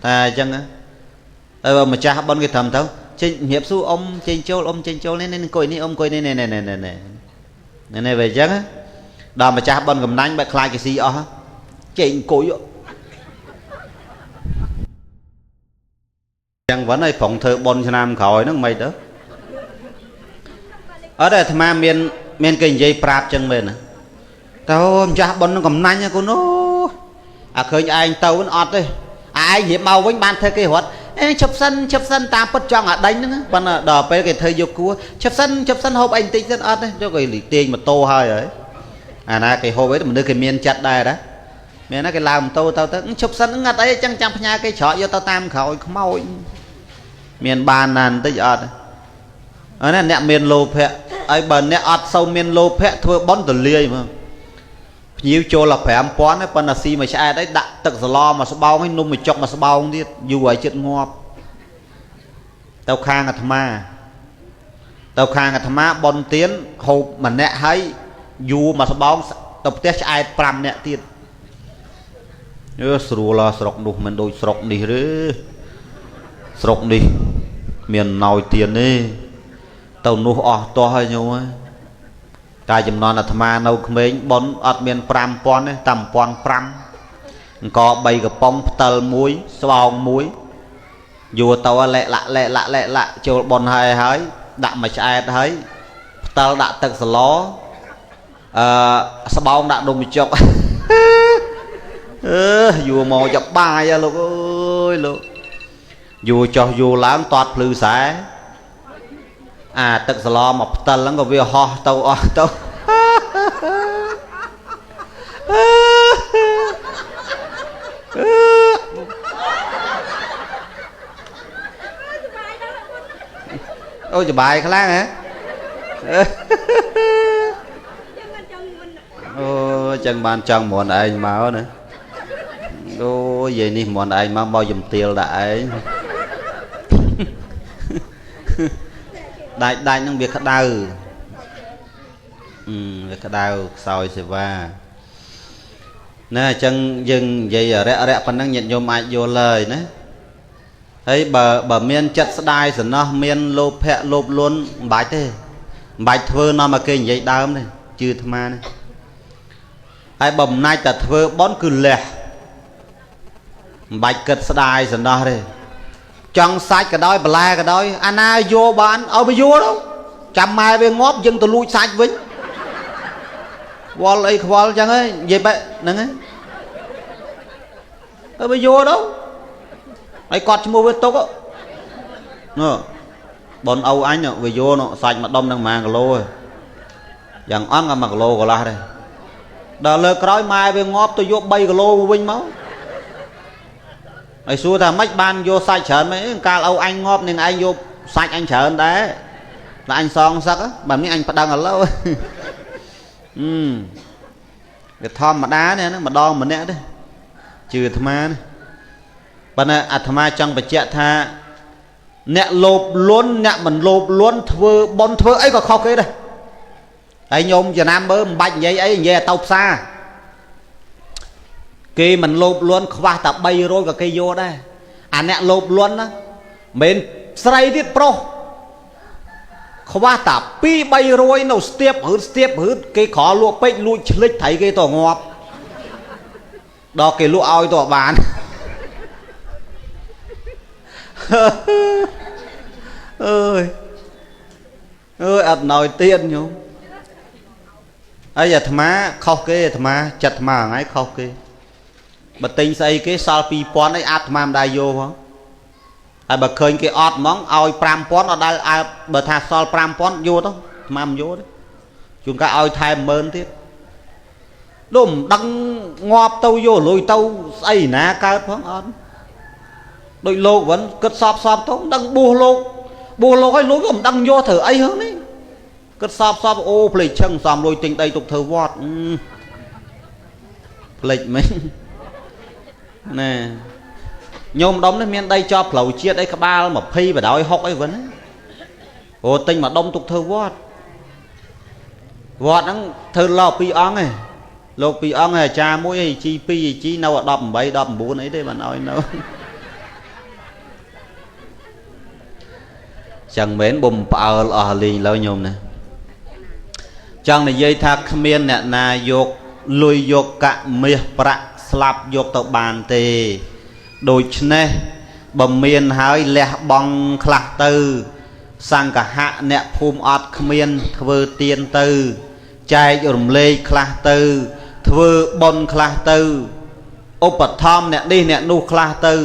Speaker 1: តែអញ្ចឹងហើយបើម្ចាស់ប៉ុនគេត្រឹមទៅចេញជំរាបសួរអ៊ំចេញចូលអ៊ំចេញចូលនេះនេះអង្គុយនេះអ៊ំអង្គុយនេះនេះនេះនេះនេះនេះវាអញ្ចឹងដល់ម្ចាស់ប៉ុនកំណាញ់បើខ្លាចគេស៊ីអស់ចេញអង្គុយចឹងវិញហើយប្រងធ្វើប៉ុនឆ្នាំក្រោយហ្នឹងមិនទៅអត់ទេអាត្មាមានគេនិយាយប្រាប់ចឹងមែនណាតើម្ចាស់ប៉ុននឹងកំណាញ់ណាកូនអូអាឃើញឯងទៅអត់ទេឯងរៀបមកវិញបានធ្វើគេរត់អេឈប់សិនឈប់សិនតាមពិតចង់អាដេញហ្នឹងប៉ុន្តែដល់ពេលគេធ្វើយកគួរឈប់សិនឈប់សិនហូបអីបន្តិចសិនអត់ទេយកគេទាញម៉ូតូហើយហើយអាណាគេហូបអីមនុស្សគេមានចិត្តដែរណាមានណាគេឡើងម៉ូតូទៅទៅឈប់សិនងាត់អីចឹងចាំផ្ញើគេច្រកយកទៅតាមក្រោយខ្មោចមានបានណាបន្តិចអត់អើណាអ្នកមានលោភៈហើយបើអ្នកអត់សូវមានលោភៈធ្វើបុណ្យទលាយហ្មងភ្ញៀវចូលដល់5000ហើយប៉ុន្តែស៊ីមួយឆ្អែតអីដាក់ទឹកសឡមកស្បោងហើយនំមួយចុកមកស្បោងទៀតយូរឲ្យចិត្តងាប់ទៅខាងអាត្មាទៅខាងអាត្មាបុណ្យទៀនហូបម្នាក់ហើយយូរមកស្បោងទៅផ្ទះឆ្អែត5នាក់ទៀតអឺស្រួលស្រុកនោះមិនដូចស្រុកនេះទេស្រុកនេះមានណោយទៀនទេទៅនោះអស់ទាស់ហើយញោមហើយតែចំនួនអាត្មានៅក្មេងប៉ុនអត់មាន5000ទេតែ1500អង្គ3កំប៉ុងផ្តិល1ស្បោង1យួរទៅលែកលាក់លែកលាក់លែកលាក់ចូលប៉ុនហើយហើយដាក់មួយឆ្អែតហើយផ្តិលដាក់ទឹកសឡអឺស្បោងដាក់នំបញ្ចុកអឺយួរមកចាប់បាយលោកអើយលោកយួរចោះយួរឡើងតតភ្លឺខ្សែអាទឹកសឡមកផ្តិលហ្នឹងក៏វាហោះទៅអស់ទៅអូសបាយខ្លាំងហ៎អូចឹងបានចង់មន់ឯងមកណាអូយាយនេះមន់ឯងមកមកជំទាលដាក់ឯងដាច់ដាច់នឹងវាក្តៅវាក្តៅខ្សោយសេវាណាអញ្ចឹងយើងនិយាយរយៈរយៈប៉ុណ្ណឹងញាតិញោមអាចយល់ហើយណាហើយបើមានចិត្តស្ដាយសំណោះមានលោភៈលោភលន់មិនបាច់ទេមិនបាច់ធ្វើនាំឲ្យគេនិយាយដើមទេជឿអាត្មានេះហើយបើមិនណាច់តែធ្វើបុណ្យគឺលះមិនបាច់គិតស្ដាយសំណោះទេចង់សាច់ក៏ដោយបន្លែក៏ដោយអាណាយកបានឲ្យវាយកទៅចាំម៉ែវាងាប់យើងទៅលួចសាច់វិញវល់អីខ្វល់ចឹងហីនិយាយបែបហ្នឹងហីឲ្យវាយកទៅហើយគាត់ឈ្មោះវាទុកនោះបនឪអញវាយកនោះសាច់មួយដុំនឹង1គីឡូហ៎យ៉ាងអន់ក៏1គីឡូកន្លះដែរដល់លើក្រោយម៉ែវាងាប់ទៅយក3គីឡូវិញមកហើយសួរថាម៉េចបានយកសាច់ច្រើនម៉េចកាលឪអញងាប់នឹងឯងយកសាច់អញច្រើនដែរតែអញសងសឹកបើនេះអញប្តឹងឥឡូវវាធម្មតានេះហ្នឹងម្ដងម្នាក់ទេជឿអាត្មានេះប៉ុន្តែអាត្មាចង់បញ្ជាក់ថាអ្នកលោភលន់អ្នកមិនលោភលន់ធ្វើបុណ្យធ្វើអីក៏ខុសគេដែរហើយញោមចំណាំមើលមិនបាច់និយាយអីនិយាយឲ្យទៅផ្សារគេមិនលោភលន់ខ្វះតែ300ក៏គេយកដែរអាអ្នកលោភលន់ណា មិនស្រីទៀតប្រុសខ្វះតា2 300នៅស្ទាបហឺតស្ទាបហឺតគេក្រលក់ពេកលួចឆ្លិចថៃគេតងាប់ដល់គេលក់ឲ្យតបានអើយអើយអត់ណយទៀតញោមហើយអាត្មាខុសគេអាត្មាចិត្តអាត្មាថ្ងៃខុសគេបើទិញស្អីគេសល់2000អីអាត្មាមិនដែរយកផងហើយបើឃើញគេអត់ហ្មងឲ្យ5000អត់ដែលអើបើថាសល់5000យកទៅអាត្មាមិនយកទេជួនកាលឲ្យថែម10000ទៀតដូចមិនដឹងងាប់ទៅយកលុយទៅស្អីណាកើតផងអត់ដូចលោកវិញគិតសពសពទៅមិនដឹងបួសលោកបួសលោកឲ្យលុយក៏មិនដឹងយកធ្វើអីហ្នឹងនេះគិតសពសពអូភ្លេចឆឹងសំលុយទិញដីទុកធ្វើវត្តភ្លេចមិញណែញោមដុំនេះមានដីជាប់ផ្លូវជាតិអីក្បាល20បដោយ60អីវិញអូទិញមកដុំទុកធ្វើវត្តវត្តហ្នឹងធ្វើលោកពីរអង្គឯងលោកពីរអង្គឯអាចារ្យមួយឯជី2ឯជីនៅ18 19អីទេបានឲ្យនៅចឹងមែនបំផ្អើលអស់លេងឡើយញោមណាចង់និយាយថាគ្មានអ្នកណាយកលុយយកកាក់មាសប្រាក់ស្លាប់យកទៅបានទេដូច្នេះបើមានហើយលះបង់ខ្លះទៅសង្ឃហៈអ្នកភូមិអត់គ្មានធ្វើទានទៅចែករំលែកខ្លះទៅធ្វើបុណ្យខ្លះទៅឧបត្ថម្ភអ្នកនេះអ្នកនោះខ្លះទៅ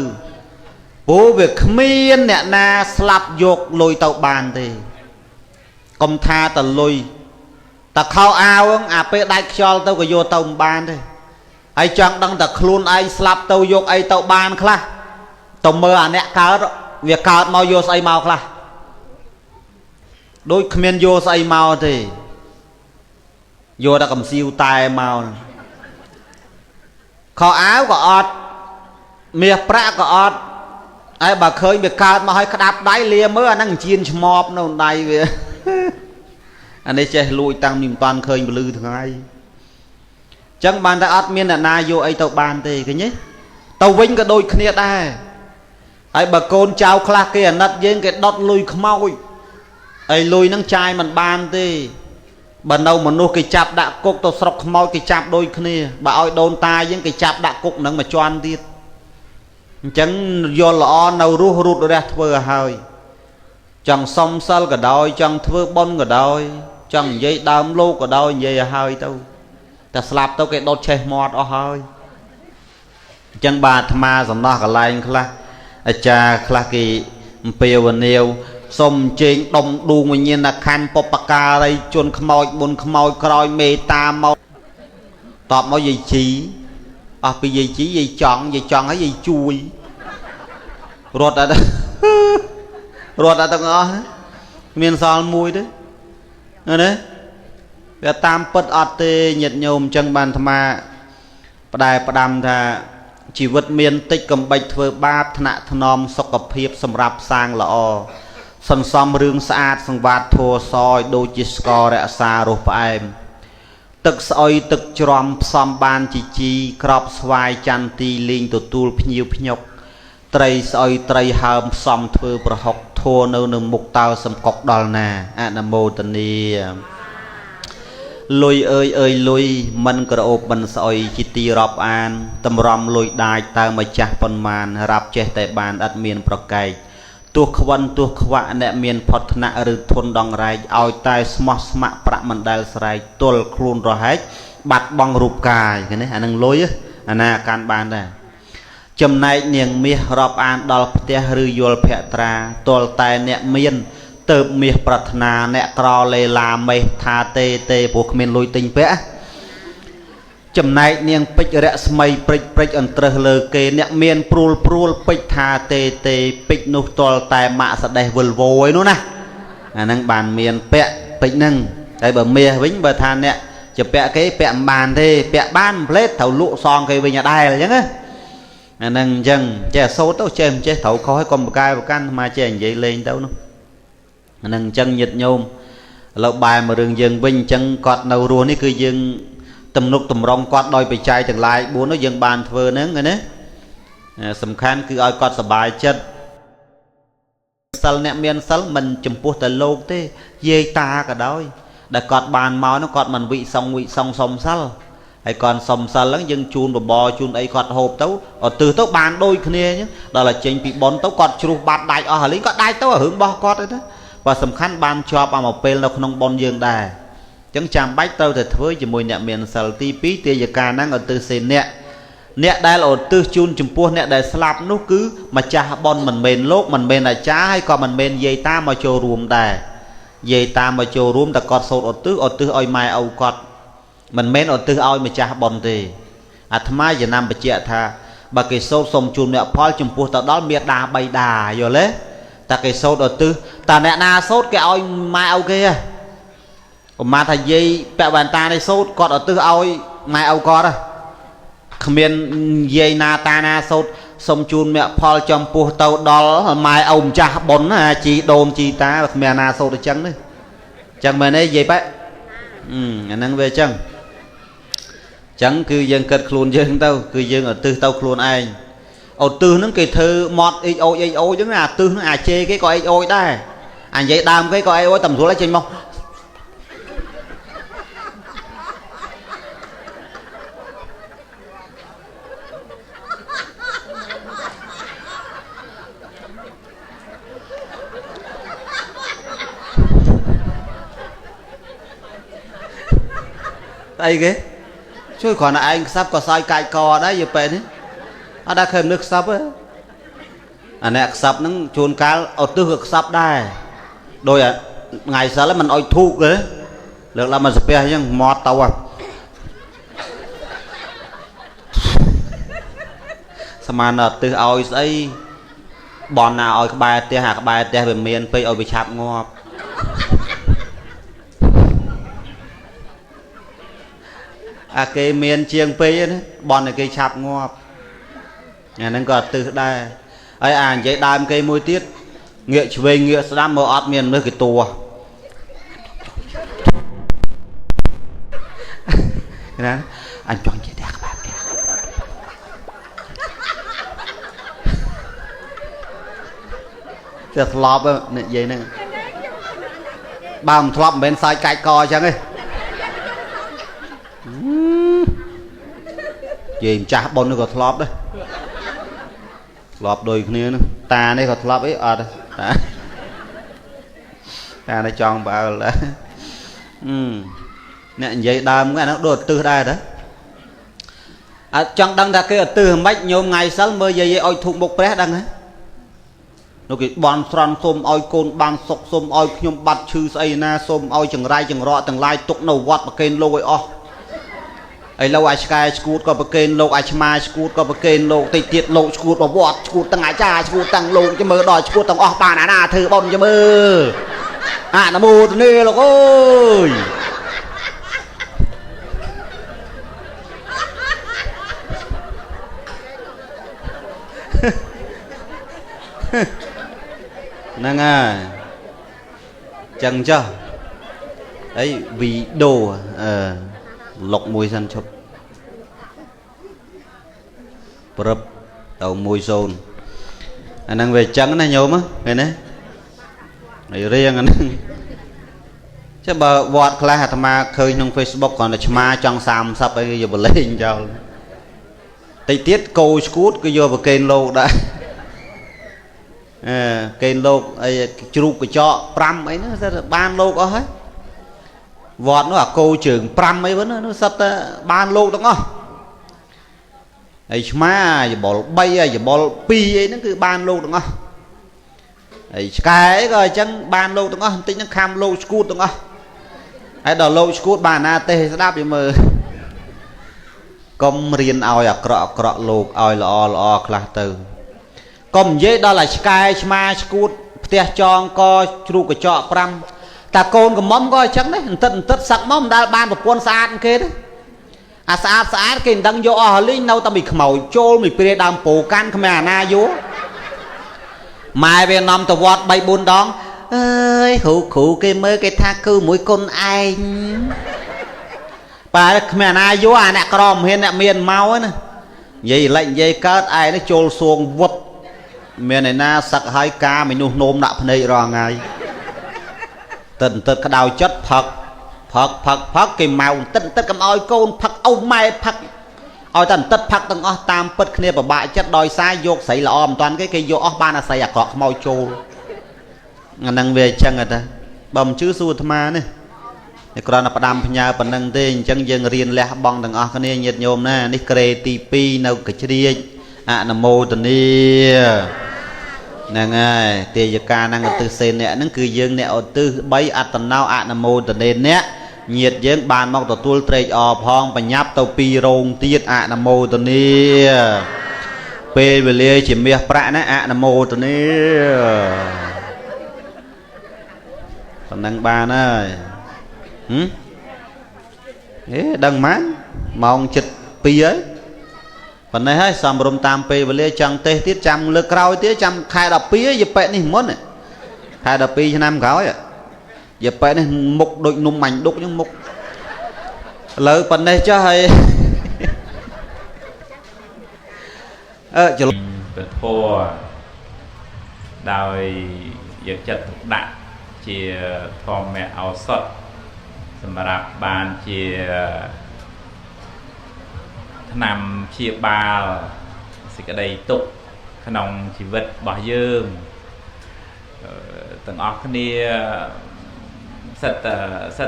Speaker 1: ព្រោះវាគ្មានអ្នកណាស្លាប់យកលុយទៅបានទេកុំថាតលុយតខោអាវអាពេលដាច់ខ្យល់ទៅក៏យកទៅមិនបានទេហើយចង់ដឹងតែខ្លួនឯងស្លាប់ទៅយកអីទៅបានខ្លះទៅមើលអាអ្នកកើតវាកើតមកយកស្អីមកខ្លះដូចគ្មានយកស្អីមកទេយកតែកំសៀវតែមកខោអាវក៏អត់មាសប្រាក់ក៏អត់ហើយបើឃើញវាកើតមកឲ្យក្តាប់ដៃលាមើលអាហ្នឹងជៀនឆ្មបនៅដៃវាអានេះចេះលួចតាំងពីមិនតាន់ឃើញពលឺថ្ងៃចឹងបានតែអត់មានអ្នកណាយកអីទៅបានទេឃើញទេទៅវិញក៏ដូចគ្នាដែរហើយបើកូនចៅខ្លះគេអាណិតយើងគេដុតលុយខ្មោចហើយលុយហ្នឹងចាយមិនបានទេបើនៅមនុស្សគេចាប់ដាក់គុកទៅស្រុកខ្មោចគេចាប់ដូចគ្នាបើឲ្យដូនតាយើងគេចាប់ដាក់គុកនឹងមួយជាន់ទៀតអញ្ចឹងយល់ល្អនៅរស់រូតរះធ្វើឲ្យហើយចង់សុំសិលក៏ដោយចង់ធ្វើបុណ្យក៏ដោយចង់និយាយដើមលោកក៏ដោយនិយាយឲ្យហើយទៅតែស្លាប់ទៅគេដុតឆេះមាត់អស់ហើយអញ្ចឹងបាទអាត្មាសំណោះកន្លែងខ្លះអាចារ្យខ្លះគេអំពាវនាវសូមអញ្ជើញដុំដួងវិញ្ញាណខណ្ឌបុព្វការីជនខ្មោចមុនខ្មោចក្រោយមេតាមកតបមកយាយជីអស់ពីយាយជីយាយចង់យាយចង់ហើយយាយជួយរត់អត់រត់អត់ទាំងអស់មានសល់មួយទេណាវាតាមពិតអត់ទេញាតិញោមអញ្ចឹងបានអាត្មាផ្ដែផ្ដាំថាជីវិតមានតិចកំបិចធ្វើបាបថ្នាក់ថ្នមសុខភាពសម្រាប់សាងល្អសន្សំរឿងស្អាតសង្វាតធัวសឲ្យដូចជាស្កររក្សារសផ្អែមទឹកស្អុយទឹកជ្រំផ្សំបានជីជីក្របស្វាយចន្ទីលេងទទួលភ្ញៀវភ្ញុកត្រីស្អុយត្រីហើមផ្សំធ្វើប្រហុកធัวនៅនៅមុខតើសំកុកដល់ណាអនុមោទនាលុយអើយអើយលុយមិនក្រអូបមិនស្អុយជាទីរាប់អានតម្រាំលុយដាចតើម្ចាស់ប៉ុន្មានរាប់ចេះតែបានឥតមានប្រកែកទោះខ្វិនទោះខ្វាក់អ្នកមានផុតថ្នាក់ឬធនដងរែកឲ្យតែស្មោះស្ម័គ្រប្រាក់មិនដែលស្រែកទល់ខ្លួនរហែកបាត់បង់រូបកាយឃើញទេអានឹងលុយអាណាកាន់បានដែរចំណែកនាងមាសរាប់អានដល់ផ្ទះឬយល់ភក្ត្រាទល់តែអ្នកមានទៅមាសប្រាថ្នាអ្នកក្រលេឡាមេះថាទេទេព្រោះគ្មានលុយទិញពាក់ចំណែកនាងពេជ្ររស្មីព្រិចព្រិចអន្ត្រឹសលើគេអ្នកមានព្រួលព្រួលពេជ្រថាទេទេពេជ្រនោះទល់តែម៉ាក់សដេះវិលវយនោះណាអាហ្នឹងបានមានពាក់ពេជ្រហ្នឹងតែបើមាសវិញបើថាអ្នកជាពាក់គេពាក់មិនបានទេពាក់បានផ្លេតត្រូវលក់សងគេវិញអត់ដែរអញ្ចឹងណាអាហ្នឹងអញ្ចឹងចេះសូត្រទៅចេះមិនចេះត្រូវខុសឲ្យកុំបកែប្រកាន់មកចេះនិយាយលេងទៅនោះអាហ្នឹងអញ្ចឹងញាតិញោមឥឡូវបែរមករឿងយើងវិញអញ្ចឹងគាត់នៅរស់នេះគឺយើងទំនុកតម្រង់គាត់ដោយបច្ច័យទាំងឡាយ4នោះយើងបានធ្វើហ្នឹងណាសំខាន់គឺឲ្យគាត់សប្បាយចិត្ត សិលអ្នកមានសិលមិនចំពោះតែលោកទេយាយតាក៏ដោយដែលគាត់បានមកនោះគាត់មិនវិសងវិសងសុំសិលហើយគាត់សុំសិលហ្នឹងយើងជូនបបរជូនអីគាត់ហូបទៅឧទ្ទិសទៅបានដូចគ្នាអញ្ចឹងដល់តែចេញពីប៉ុនទៅគាត់ជ្រុះបាត់ដាច់អស់ហើយគាត់ដាច់ទៅរឿងរបស់គាត់ទៅណាបើសំខាន់បានជាប់អាមកពេលនៅក្នុងប៉ុនយើងដែរអញ្ចឹងចាំបាច់ត្រូវតែធ្វើជាមួយអ្នកមានសិលទី2ទាយកាហ្នឹងឧទ្ទិសសេអ្នកអ្នកដែលឧទ្ទិសជូនចំពោះអ្នកដែលស្លាប់នោះគឺម្ចាស់បុណ្យមិនមែនលោកមិនមែនអាចារ្យហើយក៏មិនមែនយាយតាមកចូលរួមដែរយាយតាមកចូលរួមតែគាត់សូត្រឧទ្ទិសឧទ្ទិសឲ្យម៉ែឪគាត់មិនមែនឧទ្ទិសឲ្យម្ចាស់បុណ្យទេអាត្មាចំណាំបញ្ជាក់ថាបើគេសូត្រសូមជូនមគ្គផលចំពោះទៅដល់មេដាបៃតាយល់ទេតែគេសូត្រឧទ្ទិសតែអ្នកណាសូត្រគេឲ្យម៉ែឪគេហ៎ឧមាថាយាយពាក់វ៉ែនតានេះសូត្រគាត់ឧទ្ទិសឲ្យម៉ែឪគាត់ហ៎គ្មានយាយណាតាណាសូត្រសូមជូនមគ្គផលចំពោះទៅដល់ម៉ែឪម្ចាស់បុណ្យណាជីដូនជីតាគ្មានណាសូត្រអញ្ចឹងទេអញ្ចឹងមែនទេយាយប៉ែអាហ្នឹងវាអញ្ចឹងចឹងគឺយើងគិតខ្លួនយើងទៅគឺយើងឧទ្ទិសទៅខ្លួនឯងឧទ្ទិសហ្នឹងគេធ្វើមាត់អ៊ីចអូចអ៊ីចអូចហ្នឹងអាទិសហ្នឹងអាជេគេក៏អ៊ីចអូចដែរអានិយាយដើមគេក៏អ៊ីអូចតែមិនស្រួលចេញមកអីគេជួយគ្រាន់តែឯងខ្សឹបក៏សើចកាច់កដែរយពេលនេះអត់ដែលឃើញមនុស្សខ្សឹបទេអាអ្នកខ្សឹបហ្នឹងជួនកាលឧទ្ទិសក៏ខ្សឹបដែរដោយថ្ងៃសិលមិនអោយធូកទេលើកឡើងមកសាពះអញ្ចឹងមាត់ទៅហ่ะស្មានឧទ្ទិសឲ្យស្អីបនណាឲ្យក្បែរផ្ទះអាក្បែរផ្ទះវាមានពេកឲ្យវាឆាប់ងាប់អាគេមានជាងពេកណាបនឲ្យគេឆាប់ងាប់អាហ្នឹងក៏ទិសដែរហើយអានិយាយដើមគេមួយទៀតងាកឆ្វេងងាកស្ដាំមើលអត់មានមនុស្សគេតួណាអញចង់និយាយតែក្បែរផ្ទះតែធ្លាប់និយាយហ្នឹងបើមិនធ្លាប់មិនមែនសើចកាច់កអញ្ចឹងទេយាយម្ចាស់បុណ្យនោះក៏ធ្លាប់ដែរធ្លាប់ដូចគ្នានោះតានេះក៏ធ្លាប់អីអត់តាតានេះចង់ផ្អើលដែរអ្នកនិយាយដើមហ្នឹងអានោះដូចឧទ្ទិសដែរតាអត់ចង់ដឹងថាគេឧទ្ទិសមិនញោមថ្ងៃសិលមើលយាយឲ្យធូបមុខព្រះដឹងហ៎នោះគេបន់ស្រន់សូមឲ្យកូនបានសុខសូមឲ្យខ្ញុំបាត់ឈឺស្អីណាសូមឲ្យចង្រៃចង្រក់ទាំងឡាយទុកនៅវត្តប្រគេនលោកឲ្យអស់ឥឡូវអាឆ្កែឈួតក៏ប្រគេនលោកអាឆ្មាឈួតក៏ប្រគេនលោកតិចទៀតលោកឈួតបវត្តឈួតទាំងអាចារ្យឈួតទាំងលោកចាំមើលដល់ឈួតទាំងអស់បានអាណាធ្វើបុណ្យចាំមើលអនុមោទនាលោកអើយហ្នឹងហើយចឹងចុះអីវីដេអូអឺលុកមួយសិនឈប់ព្រឹបទៅ10អាហ្នឹងវាចឹងណាញោមឃើញទេហើយរៀងអាហ្នឹងចឹងបើវត្តខ្លះអាត្មាឃើញក្នុង Facebook គ្រាន់តែឆ្មាចង់30អីយកបលេងចោលតិចទៀតគោឈួតគឺយកប្រគេនលោកដែរអឺគេលោកអីជ្រូកកញ្ចក់5អីហ្នឹងសិតបានលោកអស់ហើយវត្តនោះអាគោជើង5អីវិញនោះសិតតែបានលោកទាំងអស់ហើយឆ្មាយោបល់3ហើយយោបល់2អីហ្នឹងគឺបានលោកទាំងអស់ហើយឆ្កែក៏អញ្ចឹងបានលោកទាំងអស់បន្តិចហ្នឹងខំលោកឈួតទាំងអស់ហើយដល់លោកឈួតបានណាទេស្ដាប់យមើលកុំរៀនឲ្យអាក្រក់អាក្រក់លោកឲ្យល្អល្អខ្លះទៅកុំនិយាយដល់អាឆ្កែឆ្មាឈួតផ្ទះចងកជ្រូកកញ្ចក់5តាកូនកំមុំក៏អញ្ចឹងដែរអន្តិតសឹកមកមិនដែលបានប្រពន្ធស្អាតគេទេអាស្អាតស្អាតគេមិនដឹងយកអស់លីងនៅតែមីខ្មោចចូលមីព្រាដើមពោកាន់គ្មានអាណាយកម៉ែវានាំទៅវត្ត3 4ដងអើយគ្រូគ្រូគេមើលគេថាគឺមួយគុណឯងបាទគ្មានអាណាយកអាអ្នកក្រមិនហ៊ានអ្នកមានមកណានិយាយលិចនិយាយកើតឯងនេះចូលសួងវឹប មានឯណាសឹកហើយការមនុស្សនោមដាក់ភ្នែករាល់ថ្ងៃទឹកទឹកក្តៅចិត្តផឹកផឹកផឹកផឹកគេម៉ៅទឹកទឹកកុំឲ្យកូនផឹកអូម៉ែផឹកឲ្យតែទឹកផឹកទាំងអស់តាមពិតគ្នាពិបាកចិត្តដោយសារយកស្រីល្អមិនតាន់គេគេយកអស់បានអាស្រីអាក្រក់ខ្មោចចូលអាហ្នឹងវាអញ្ចឹងតាបើមិនជឿសួរអាត្មានេះនេះគ្រាន់តែផ្ដាំផ្ញើប៉ុណ្្នឹងទេអញ្ចឹងយើងរៀនលះបង់ទាំងអស់គ្នាញាតិញោមណានេះក្រេទី2នៅកជ្រៀកអនុមោទនាហ្នឹងហើយទេយកានឹងឧទ្ទិសសេនៈហ្នឹងគឺយើងអ្នកឧទ្ទិស3អត្តនោអនុមោទនេអ្នកញាតិយើងបានមកទទួលត្រេកអរផងបញ្ញាប់ទៅពីរោងទៀតអនុមោទនាពេលវេលាជាមាសប្រាក់ណាអនុមោទនាប៉ុណ្ណឹងបានហើយហឹមអេដឹងម៉ានម៉ោង7ហើយប៉ុណ្ណេះហើយសំរុំតាមពេលវេលាចង់ទេសទៀតចាំលើកក្រោយទៀតចាំខែ12យប៉ែនេះមុនខែ12ឆ្នាំក្រោយយប៉ែនេះមុខដូចនំមាញ់ដុកហ្នឹងមុខឥឡូវប៉ុណ្ណេះចុះហើយអឺចល
Speaker 3: ពធដោយយកចិត្តទុកដាក់ជាធម្មឱសថសម្រាប់បានជាថ្នាំព្យាបាលសេចក្តីទុក្ខក្នុងជីវិតរបស់យើងទាំងអស់គ្នាសិត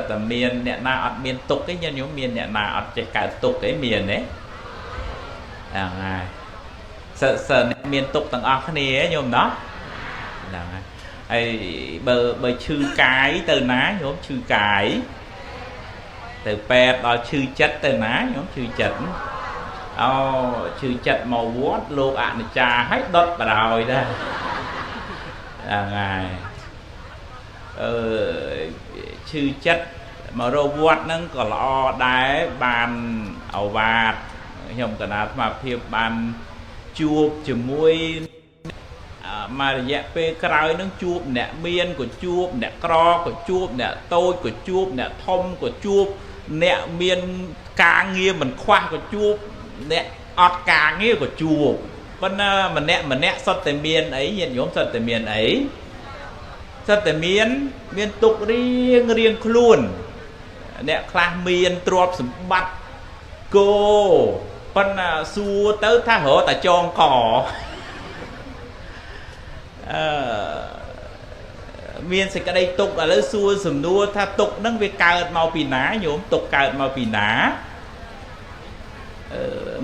Speaker 3: តែមានអ្នកណាអត់មានទុក្ខទេញាតិញោមមានអ្នកណាអត់ចេះកើតទុក្ខទេមានទេហ្នឹងហើយសិតអ្នកមានទុក្ខទាំងអស់គ្នាញោមណោះហ្នឹងហើយហើយបើឈឺកាយទៅណាញោមឈឺកាយទៅពេទ្យដល់ឈឺចិត្តទៅណាញោមឈឺចិត្តអូឈឺចិត្តមកវត្តលោកអនិច្ចាឲ្យដុតបរោយដែរហ្នឹងហើយអឺឈឺចិត្តមករកវត្តហ្នឹងក៏ល្អដែរបានឱវាទខ្ញុំកណាអាត្មាភាពបានជួបជាមួយមករយៈពេលក្រោយនឹងជួបអ្នកមានក៏ជួបអ្នកក្រក៏ជួបអ្នកតូចក៏ជួបអ្នកធំក៏ជួបអ្នកមានការងារមិនខ្វះក៏ជួបអ្នកអត់ការងារក៏ជួបប៉ុន្តែម្នាក់ម្នាក់សុទ្ធតែមានអីញាតិញោមសុទ្ធតែមានអីសុទ្ធតែមានទុក្ខរៀងរៀងខ្លួនអ្នកខ្លះមានទ្រព្យសម្បត្តិគោប៉ុន្តែសួរទៅថារកតែចងកអឺមានសេចក្តីទុក្ខឥឡូវសួរសំណួរថាទុក្ខហ្នឹងវាកើតមកពីណាញោមទុក្ខកើតមកពីណា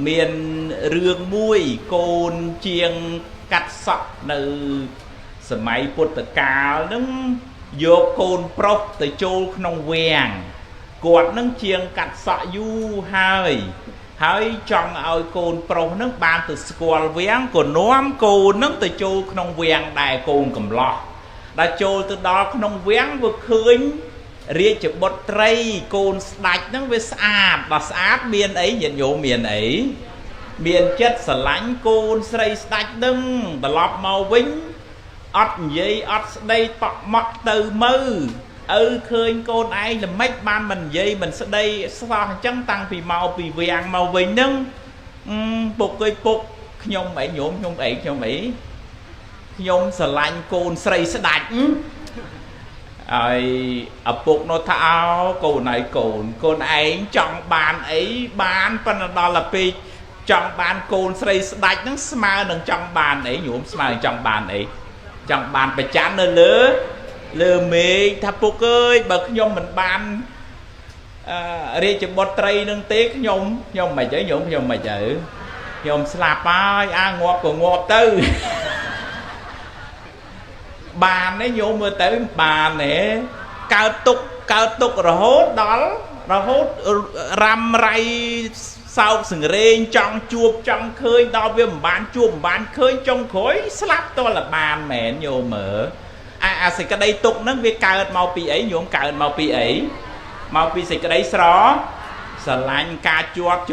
Speaker 3: មានរឿងមួយកូនជាងកាត់សក់នៅសម័យពុទ្ធកាលហ្នឹងយកកូនប្រុសទៅចូលក្នុងវាំងគាត់នឹងជាងកាត់សក់យូរហើយហើយចង់ឲ្យកូនប្រុសនឹងបានទៅស្គាល់វាំងក៏នាំកូននឹងទៅចូលក្នុងវាំងដែរកូនកំឡោះដល់ចូលទៅដល់ក្នុងវាំងវាឃើញរាជបុត្រីកូនស្ដេចហ្នឹងវាស្អាតដល់ស្អាតមានអីញាតិញោមមានអីមានចិត្តស្រឡាញ់កូនស្រីស្ដេចហ្នឹងត្រឡប់មកវិញអត់និយាយអត់ស្ដីតក់ម៉ក់ទៅមើឪឃើញកូនឯងល្មិចបានមិននិយាយមិនស្ដីសោះអញ្ចឹងតាំងពីមកពីវាំងមកវិញហ្នឹងពុកអើយពុកខ្ញុំអីញោមខ្ញុំអីខ្ញុំអីខ្ញុំស្រឡាញ់កូនស្រីស្ដេចហើយឪពុកនោះថាអោកូនឯងកូនឯងចង់បានអីបានប៉ុន្តែដល់ទៅពេលចង់បានកូនស្រីស្ដេចហ្នឹងស្មើនឹងចង់បានអីញោមស្មើនឹងចង់បានអីចង់បានប្រច័ននៅលើមេឃថាពុកអើយបើខ្ញុំមិនបានរាជបុត្រីនឹងទេខ្ញុំមិនអីញោមខ្ញុំមិនទៅខ្ញុំស្លាប់ហើយអាងាប់ក៏ងាប់ទៅបានទេញោមមើលទៅបានទេកើតទុករហូតដល់រហូតរ៉ាំរៃសោកសង្រេងចង់ជួបចង់ឃើញដល់វាមិនបានជួបមិនបានឃើញចុងក្រោយស្លាប់តលបានមែនញោមមើលអាសេចក្តីទុក្ខហ្នឹងវាកើតមកពីអីញោមកើតមកពីអីមកពីសេចក្តីស្រឡាញ់ការជាប់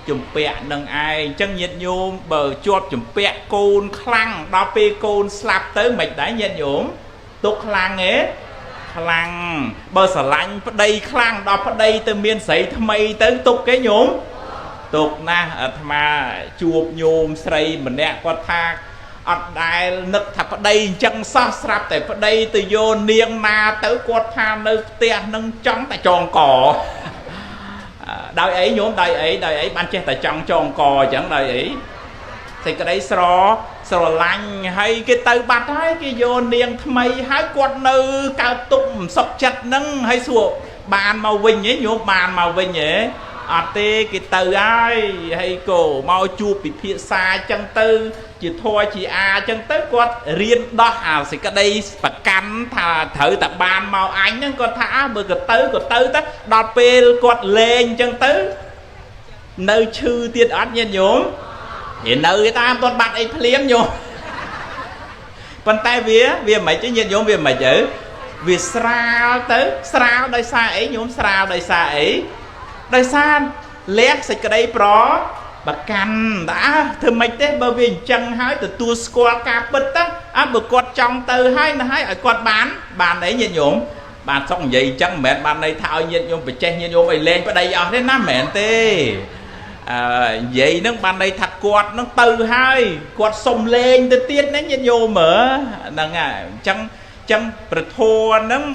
Speaker 3: ជំពាក់នឹងឯងអញ្ចឹងញាតិញោមបើជាប់ជំពាក់កូនខ្លាំងដល់ពេលកូនស្លាប់ទៅមិនដែរញាតិញោមទុក្ខខ្លាំងទេខ្លាំងបើស្រឡាញ់ប្តីខ្លាំងដល់ប្តីទៅមានស្រីថ្មីទៅទុក្ខគេញោមទុក្ខណាស់អាត្មាជួបញោមស្រីម្នាក់គាត់ថា អត់ដែលនឹកថាប្តីអញ្ចឹងសោះស្រាប់តែប្តីទៅយកនាងណាទៅគាត់ថានៅផ្ទះនឹងចង់តែចងកដោយអីញោមដោយអីដោយអីបានចេះតែចង់ចងកអញ្ចឹងដោយអីសេចក្តីស្រឡាញ់ហើយគេទៅបាត់ហើយគេយកនាងថ្មីហើយគាត់នៅកើតទុកមិនសុខចិត្តហ្នឹងហើយសួរបានមកវិញហ៎ញោមបានមកវិញហ៎អត់ទេគេទៅហើយហើយក៏មកជួបពិភាក្សាអញ្ចឹងទៅជាធរជាអាអញ្ចឹងទៅគាត់រៀនដោះអាសេចក្តីប្រកាន់ថាត្រូវតែបានមកអញហ្នឹងគាត់ថាបើក៏ទៅក៏ទៅទៅដល់ពេលគាត់លែងអញ្ចឹងទៅនៅឈឺទៀតអត់ញាតិញោមគេនៅគេតាមទាន់បាត់អីភ្លាមញោមប៉ុន្តែវាមិនទេញាតិញោមវាមិនទៅវាស្រាលទៅស្រាលដោយសារអីញោមស្រាលដោយសារអីដោយសារលះសេចក្តីប្រកាន់តើធ្វើម៉េចទេបើវាអញ្ចឹងហើយទទួលស្គាល់ការពិតទៅអើបើគាត់ចង់ទៅហើយណាហើយឲ្យគាត់បានអីញាតិញោមបានសុកនិយាយអញ្ចឹងមិនមែនបានន័យថាឲ្យញាតិញោមបច្ចេះញាតិញោមឲ្យលែងប្តីអស់ទេណាមិនមែនទេអឺនិយាយនឹងបានន័យថាគាត់នឹងទៅហើយគាត់សុំលែងទៅទៀតណាញាតិញោមមើលហ្នឹងហើយអញ្ចឹងព្រះធម៌ហ្នឹង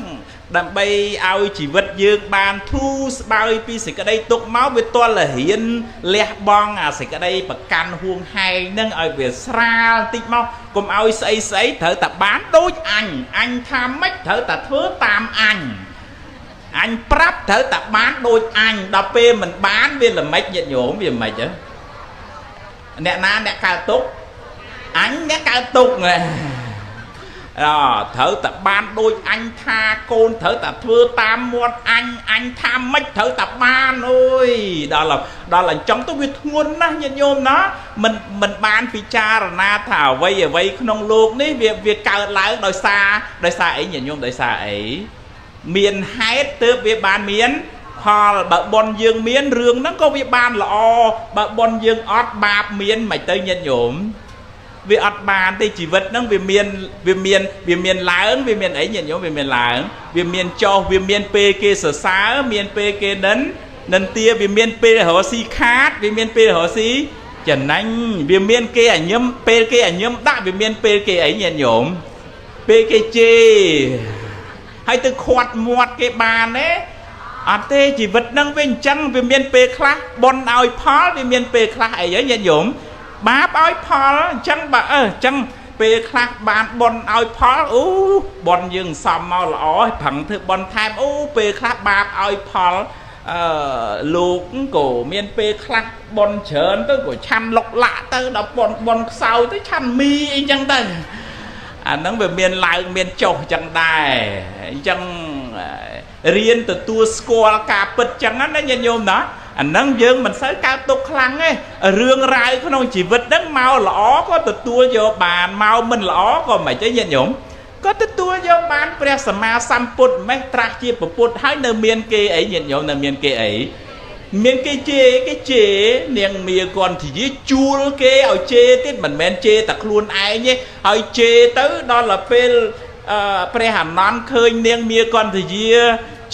Speaker 3: ដើម្បីឲ្យជីវិតយើងបានធូរស្បើយពីសេចក្តីទុក្ខមកវាទាល់តែរៀនលះបង់អាសេចក្តីប្រកាន់ហួងហែងហ្នឹងឲ្យវាស្រាលតិចមកកុំឲ្យស្អីស្អីត្រូវតែបានដូចអញអញថាម៉េចត្រូវតែធ្វើតាមអញអញប្រាប់ត្រូវតែបានដូចអញដល់ពេលមិនបានវាល្មិចញាតិញោមវាមិនហ៎អ្នកណាអ្នកកើតទុក្ខអញអ្នកកើតទុក្ខហ៎ត្រូវតែបានដូចអញថាកូនត្រូវតែធ្វើតាមមាត់អញអញថាម៉េចត្រូវតែបានអូយដល់អញ្ចឹងទៅវាធ្ងន់ណាស់ញាតិញោមណាមិនបានពិចារណាថាអ្វីក្នុងលោកនេះវាកើតឡើងដោយសារអីញាតិញោមដោយសារអីមានហេតុទើបវាបានមានផលបើបុណ្យយើងមានរឿងហ្នឹងក៏វាបានល្អបើបុណ្យយើងអត់បាបមានមិនទៅញាតិញោមវាអត់បានទេជីវិតហ្នឹងវាមានឡើងវាមានអីញាតិញោមវាមានឡើងវាមានចុះវាមានពេលគេសរសើរមានពេលគេនិន្ទាវាមានពេលរកស៊ីខាតវាមានពេលរកស៊ីចំណេញវាមានគេអញឹមពេលគេអញឹមដាក់វាមានពេលគេអីញាតិញោមពេលគេជេរហើយទៅខាត់មាត់គេបានទេអត់ទេជីវិតហ្នឹងវាអញ្ចឹងវាមានពេលខ្លះបុណ្យឲ្យផលវាមានពេលខ្លះអីហ៎ញាតិញោមបាបឲ្យផលអញ្ចឹងបើអញ្ចឹងពេលខ្លះបានបុណ្យឲ្យផលអូបុណ្យយើងសំមកល្អហើយប្រឹងធ្វើបុណ្យថែមអូពេលខ្លះបាបឲ្យផលអឺលោកក៏មានពេលខ្លះបុណ្យច្រើនទៅក៏ឆាន់លុកលាក់ទៅដល់បុណ្យខ្សោយទៅឆាន់មីអីចឹងទៅអាហ្នឹងវាមានឡើងមានចុះអញ្ចឹងដែរអញ្ចឹងរៀនទទួលស្គាល់ការពិតចឹងណាញាតិញោមណាអាហ្នឹងយើងមិនសូវកើតទុកខ្លាំងទេរឿងរ៉ាវក្នុងជីវិតហ្នឹងមកល្អក៏ទទួលយកបានមកមិនល្អក៏មិនទេញាតិញោមក៏ទទួលយកបានព្រះសម្មាសម្ពុទ្ធមេះត្រាស់ជាពុទ្ធហើយនៅមានគេអីញាតិញោមនៅមានគេអីមានគេជេរគេជេរនាងមាគន្ធជាជួលគេឲ្យជេរទៀតមិនមែនជេរតែខ្លួនឯងទេហើយជេរទៅដល់ពេលព្រះអានន្ទឃើញនាងមាគន្ធជា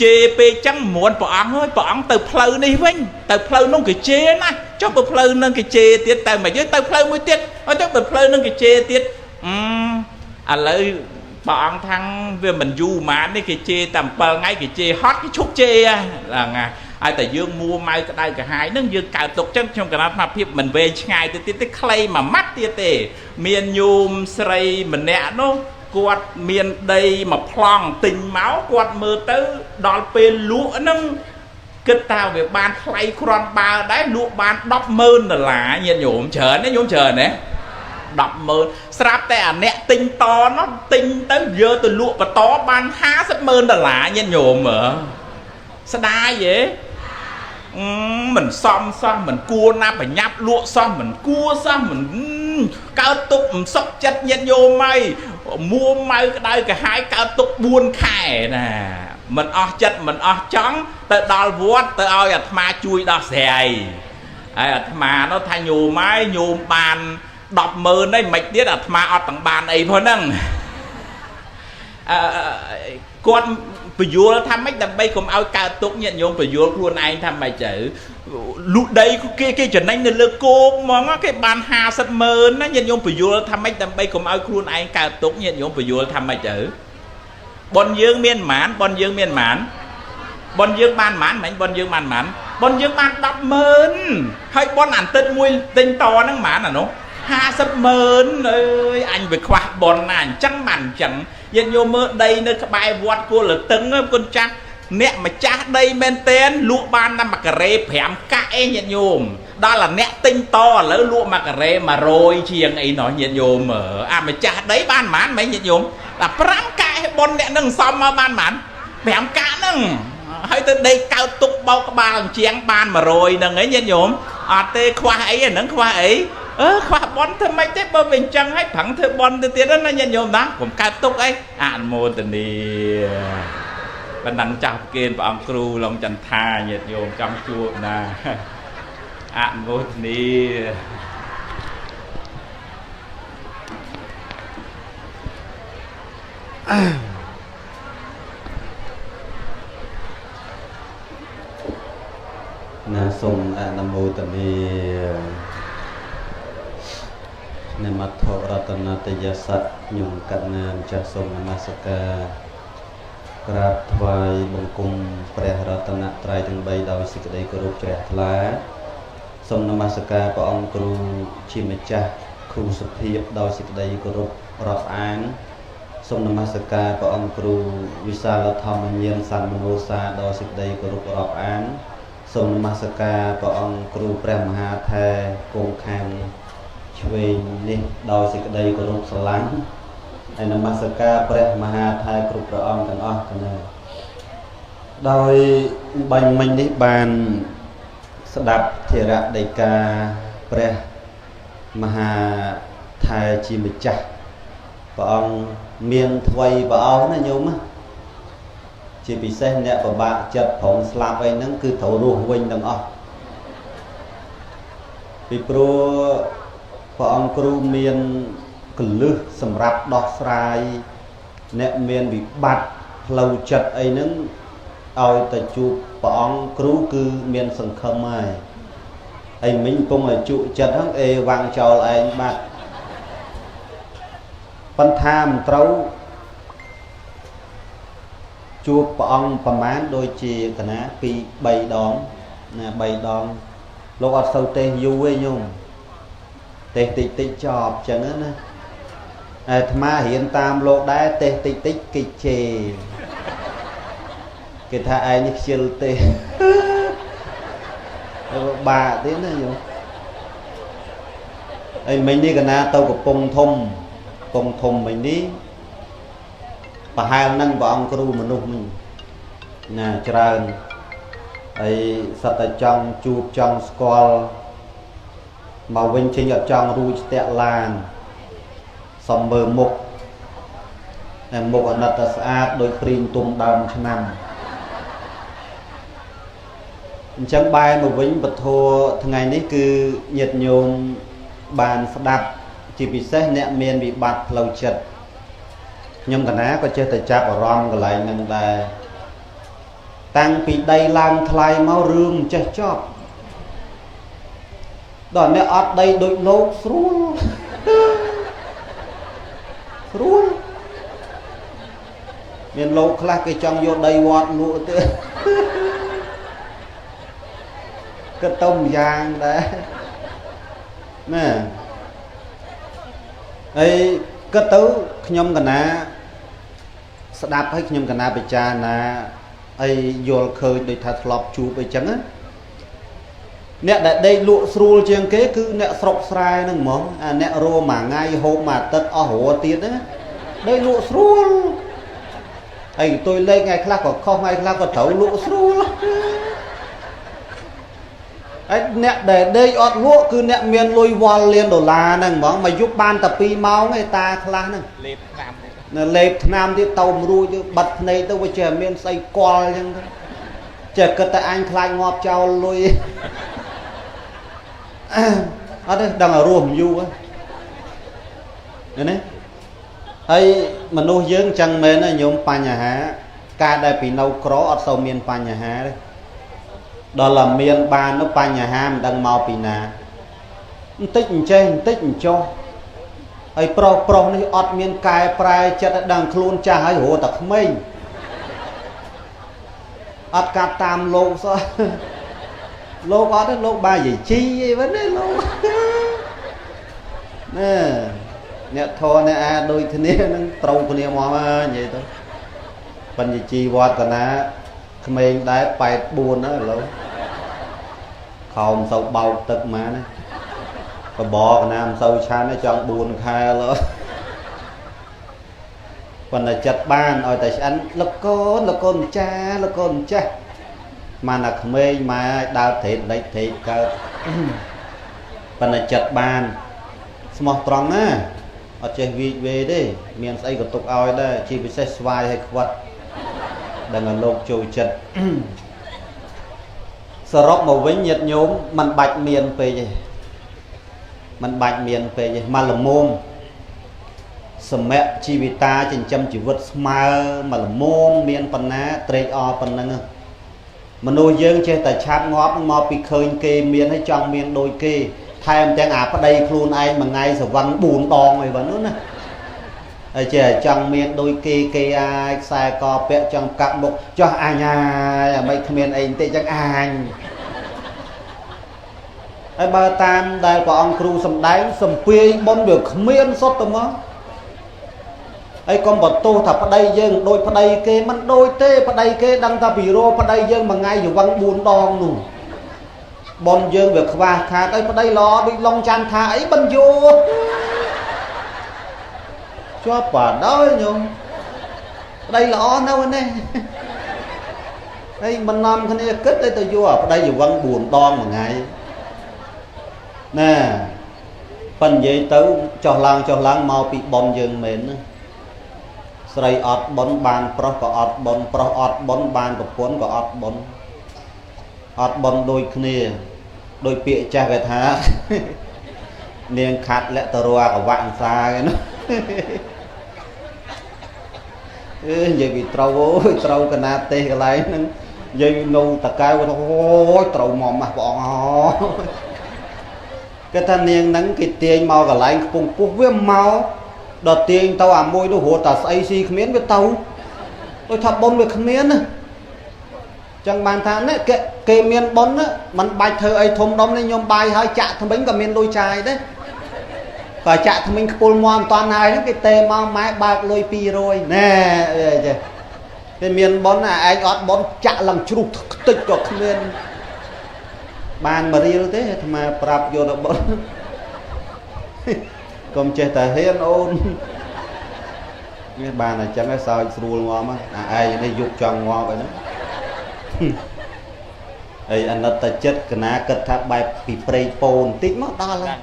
Speaker 3: ជេរពេកចឹងមួនព្រះអង្គហើយព្រះអង្គទៅផ្លូវនេះវិញទៅផ្លូវនោះគេជេរណាចុះបើផ្លូវនឹងគេជេរទៀតតែមិនយើងទៅផ្លូវមួយទៀតហើយទៅបើផ្លូវនឹងគេជេរទៀតឥឡូវព្រះអង្គថាំងវាមិនយូរម៉ាននេះគេជេរតែ7ថ្ងៃគេជេរហត់គេឈប់ជេរហ្នឹងហើយតែយើងមួម៉ៅក្តៅក្រហាយហ្នឹងយើងកើតទុកចឹងខ្ញុំកណាត់ថាភាពមិនវែងឆ្ងាយទៅទៀតទេខ្លីមួយម៉ាត់ទៀតទេមានញោមស្រីម្នាក់នោះគាត់មានដីមួយប្លង់ទិញមកគាត់មើលទៅដល់ពេលលក់ហ្នឹងគិតថាវាបានថ្លៃគ្រាន់បើដែរលក់បាន 100,000 ដុល្លារញាតិញោមច្រើនណាញោមច្រើនណា 100,000 ស្រាប់តែអាអ្នកទិញតនោះទិញទៅយកទៅលក់បន្តបាន 500,000 ដុល្លារញាតិញោមមើលស្ដាយហ៎មិនសមសោះមិនគួរណាប្រញាប់លក់សោះមិនគួរសោះមិនកើតទុកមិនសុខចិត្តញាតិញោមហើយមួម៉ៅក្តៅក្រហាយកើតទុក4ខែណាមិនអស់ចិត្តមិនអស់ចង់ទៅដល់វត្តទៅឲ្យអាត្មាជួយដោះស្រាយហើយអាត្មានោះថាញោមហើយញោមបាន 100,000 ហើយមិនទៀតអាត្មាអត់ទាំងបានអីផងហ្នឹងគាត់ពយល់ថាម៉េចដើម្បីកុំឲ្យកើតទុកញាតិញោមពយល់ខ្លួនឯងថាម៉េចទៅ លក់ដីគេគេចំណេញនៅលើគោកហ្មងគេបាន50ម៉ឺនណាញាតិញោមពយល់ថាម៉េចដើម្បីកុំឲ្យខ្លួនឯងកើតទុកញាតិញោមពយល់ថាម៉េចទៅប៉ុនយើងមានប៉ុន្មានប៉ុនយើងមានប៉ុន្មានប៉ុនយើងបានប៉ុន្មានមិញប៉ុនយើងបានប៉ុន្មានប៉ុនយើងបាន100000ហើយប៉ុនអានទឹកមួយទិញតហ្នឹងប៉ុន្មានអានោះ50ម៉ឺនអើយអញវាខ្វះប៉ុនណាអញ្ចឹងបានអញ្ចឹងញាតិញោមមើលដីនៅក្បែរវត្តគោលតឹងគុណចាស់អ្នកម្ចាស់ដីមែនតែនលក់បានតែ1ការ៉េ5កាក់ឯងញាតិញោមដល់អាអ្នកទិញតឥឡូវលក់1ការ៉េ100ជាងអីណោះញាតិញោមអាម្ចាស់ដីបានប៉ុន្មានមិញញាតិញោមតែ5កាក់ឯងប៉ុនអ្នកនឹងសំមកបានប៉ុន្មាន5កាក់ហ្នឹងហើយទៅដីកោតទុកបោកក្បាលអញ្ជាងបាន100ហ្នឹងឯងញាតិញោមអត់ទេខ្វះអីហ្នឹងខ្វះអីអឺខ្វះបនធ្វើម៉េចទេបើវាអញ្ចឹងហើយប្រឹងធ្វើបនទៅទៀតណាញាតិញោមណាកុំកើតទុកអីអនុមោទនាបណ្ដឹងចាស់ប្រគេនព្រះអង្គគ្រូឡុងចន្ទថាញាតិញោមចង់ជួបណាអនុមោទនា
Speaker 2: ណាសូមអនុមោទនានមត្ថរតនតយស័កខ្ញុំកណ្ណាម្ចាស់សូមនមស្ការក្រាបថ្វាយបង្គំព្រះរតនត្រ័យទាំង3ដោយសេចក្តីគោរពជ្រះថ្លាសូមនមស្ការព្រះអង្គគ្រូជាម្ចាស់គ្រូសុភាពដោយសេចក្តីគោរពរាប់អានសូមនមស្ការព្រះអង្គគ្រូវិសាលធម្មញាណសន្មនោសាដោយសេចក្តីគោរពរាប់អានសូមនមស្ការព្រះអង្គគ្រូព្រះមហាថេរគង់ខាងឆ្វេងនេះដោយសេចក្តីគោរពស្រឡាញ់ហើយនមស្ការព្រះមហាថេរគ្រប់ព្រះអង្គទាំងអស់កណាដោយបាញ់មិញនេះបានស្ដាប់ធរៈដីកាព្រះមហាថេរជាម្ចាស់ព្រះអង្គមានថ្វីព្រះអង្គណាញោមជាពិសេសអ្នកពិបាកចិត្តប្រងស្លាប់អីហ្នឹងគឺត្រូវរស់វិញទាំងអស់ពីព្រោះព្រះអង្គគ្រូមានកលឹះសម្រាប់ដោះស្រាយអ្នកមានវិបត្តិផ្លូវចិត្តអីហ្នឹងឲ្យតែជួបព្រះអង្គគ្រូគឺមានសង្ឃឹមហើយហើយមិញកំពុងឲ្យជក់ចិត្តហ្នឹងអេវាំងចោលឯងបាត់ប៉ុន្តែមិនត្រូវជួបព្រះអង្គប្រមាណដូចជាកណា2 3ដងណា3ដងលោកអត់សូវទេសយូរទេញោមទេសតិចតិចចប់ចឹងណាអាត្មារៀនតាមលោកដែរទេសតិចតិចគេជេរគេថាឯងនេះខ្ជិលទេសបាក់ទៀតណាញោមអីមិញនេះកណាទៅកំពង់ធំកំពង់ធំមិញនេះប្រហែលនឹងព្រះអង្គគ្រូមនុស្សមិញណាច្រើនហើយសត្វតែចង់ជួបចង់ស្គាល់មកវិញចេញអត់ចង់រួចស្ទាក់ឡានសំមើមុខតែមុខអាណិតតែស្អាតដូចព្រីងទុំដើមឆ្នាំអញ្ចឹងបែរមកវិញពធថ្ងៃនេះគឺញាតិញោមបានស្ដាប់ជាពិសេសអ្នកមានវិបត្តិផ្លូវចិត្តខ្ញុំកណាក៏ចេះតែចាប់អារម្មណ៍កន្លែងហ្នឹងដែរតាំងពីដីឡើងថ្លៃមករឿងមិនចេះចប់ដល់អ្នកអត់ដីដូចលោកស្រួលស្រួលមានលោកខ្លះគេចង់យកដីវត្តលក់ទេគិតទៅម្យ៉ាងដែរណាហើយគិតទៅខ្ញុំកណាស្ដាប់ហើយខ្ញុំកណាពិចារណាហើយយល់ឃើញដូចថាធ្លាប់ជួបអីចឹងណាអ្នកដែលដេកលក់ស្រួលជាងគេគឺអ្នកស្រុកស្រែហ្នឹងហ្មងអាអ្នករស់មួយថ្ងៃហូបមួយអាទិត្យអស់រស់ទៀតណាដេកលក់ស្រួលហើយទុយលេខថ្ងៃខ្លះក៏ខុសថ្ងៃខ្លះក៏ត្រូវលក់ស្រួលហើយអ្នកដែលដេកអត់លក់គឺអ្នកមានលុយវល់លានដុល្លារហ្នឹងហ្មងមកយប់បានតែ2ម៉ោងឯតាខ្លះហ្នឹង
Speaker 3: លេបថ្នាំទៀត
Speaker 1: នៅលេបថ្នាំទៀតទៅមិនរួចបិទភ្នែកទៅវាចេះមានស្អីកល់អញ្ចឹងទៅចេះគិតតែអញខ្លាចងាប់ចោលលុយអត់ទេដឹងតែរស់មិនយូរហ្នឹងណាហើយមនុស្សយើងចឹងមែនណាញោមបញ្ហាការដែលពីនៅក្រអត់សូវមានបញ្ហាទេ ដល់តែមានបាននោះបញ្ហាមិនដឹងមកពីណាបន្តិចអញ្ចេះបន្តិចអញ្ចោះហើយប្រុសប្រុសនេះអត់មានកែប្រែចិត្តឲ្យដឹងខ្លួនចាស់ហើយរត់តែក្មេងអត់កាត់តាមលោកសោះលោកអត់ទេលោកបាយជីអីវិញទេលោកណែអ្នកធរអ្នកអាដូចគ្នានឹងត្រូវគ្នាមកហើយនិយាយទៅបញ្ញជីវត្តណាក្មេងដែរ84ណាឥឡូវខោមសូវបោកទឹកមកណាបបកណាមិនសូវឆានទេចង់4ខែឡើយប៉ុន្តែចិត្តបានឲ្យតែឆ្អិនលោកកូនលោកកូនម្ចាស់លោកកូនម្ចាស់មកណាក្មេងម៉ែឲ្យដើរត្រេកដេកត្រេកកើតប៉ុន្តែចិត្តបានស្មោះត្រង់ណាអត់ចេះវីកវេទេមានស្អីក៏ទុកឲ្យដែរជាពិសេសស្វាយឲ្យខ្វិតដឹងឲ្យលោកចូលចិត្តសរុបមកវិញញាតិញោមមិនបាច់មានពេកទេមិនបាច់មានពេកទេមកល្មមសមៈជីវិតាចិញ្ចឹមជីវិតស្មើមកល្មមមានប៉ុណ្ណាត្រេកអរប៉ុណ្ណឹងមនុស្សយើងចេះតែឆាប់ងាប់មកពីឃើញគេមានហើយចង់មានដូចគេថែមទាំងអាប្តីខ្លួនឯងមួយថ្ងៃសវឹង4ដងអីហ្នឹងណាហើយចេះចង់មានដូចគេគេអាចខ្សែកពាក់ចង់កាប់មុខចោះអញហើយអាមិនគ្មានអីបន្តិចចឹងអញហើយបើតាមដែលព្រះអង្គគ្រូសំដែងសំពាយបុណ្យវាគ្មានសុទ្ធទៅមកហើយកុំបន្ទោសថាប្តីយើងដូចប្តីគេមិនដូចទេប្តីគេដឹងថាពីរោប្តីយើងមួយថ្ងៃយវឹង4ដងនោះបុណ្យយើងវាខ្វះខាតអីប្តីល្អដូចឡុងច័ន្ទថាអីមិនយោជាប់បាដោយញោមប្តីល្អនៅនេះហើយមិននាំគ្នាគិតទៅយកអាប្តីយវឹង4ដងមួយថ្ងៃណែប៉ិននិយាយទៅចុះឡើងមកពីបុណ្យយើងមែនណាស្រីអត់បុណ្យបានប្រុសក៏អត់បុណ្យប្រុសអត់បុណ្យបានប្រពន្ធក៏អត់បុណ្យអត់បុណ្យដូចគ្នាដោយពាក្យចាស់គេថានាងខាត់លៈតរកវៈអង្សាគេណាអឺនិយាយពីត្រូវអូយត្រូវកណាទេសកន្លែងហ្នឹងនិយាយនៅតកែវថាអូយត្រូវមកម៉ាស់ព្រះអង្គគេថានាងហ្នឹងគេទាញមកកន្លែងខ្ពង់ពោះវាមកដល់ទាញទៅអាមួយនោះរត់តែស្អីស៊ីគ្មានវាទៅដូចថាបុណ្យវាគ្មានណាចឹងបានថានេះគេមានបុណ្យមិនបាច់ធ្វើអីធំដុំនេះខ្ញុំបាយហើយចាក់ថ្មិញក៏មានលុយចាយដែរបើចាក់ថ្មិញខ្ពុលមកមិនតាន់ហើយហ្នឹងគេទេមកម៉ែបើកលុយ200ណែចេះគេមានបុណ្យអាឯងអត់បុណ្យចាក់ឡើងជ្រុះខ្ទេចក៏គ្មានបានមួយរៀលទេអាត្មាប្រាប់យកទៅបុណ្យកុំចេះតែហ៊ានអូននេះបានអញ្ចឹងឲ្យសើចស្រួលងាប់អាឯងនេះយុគចង់ងាប់អីហ្នឹងហើយអាណិតតែចិត្តកណាគិតថាបែបពីព្រៃពោបន្តិចមកដល់ហើយ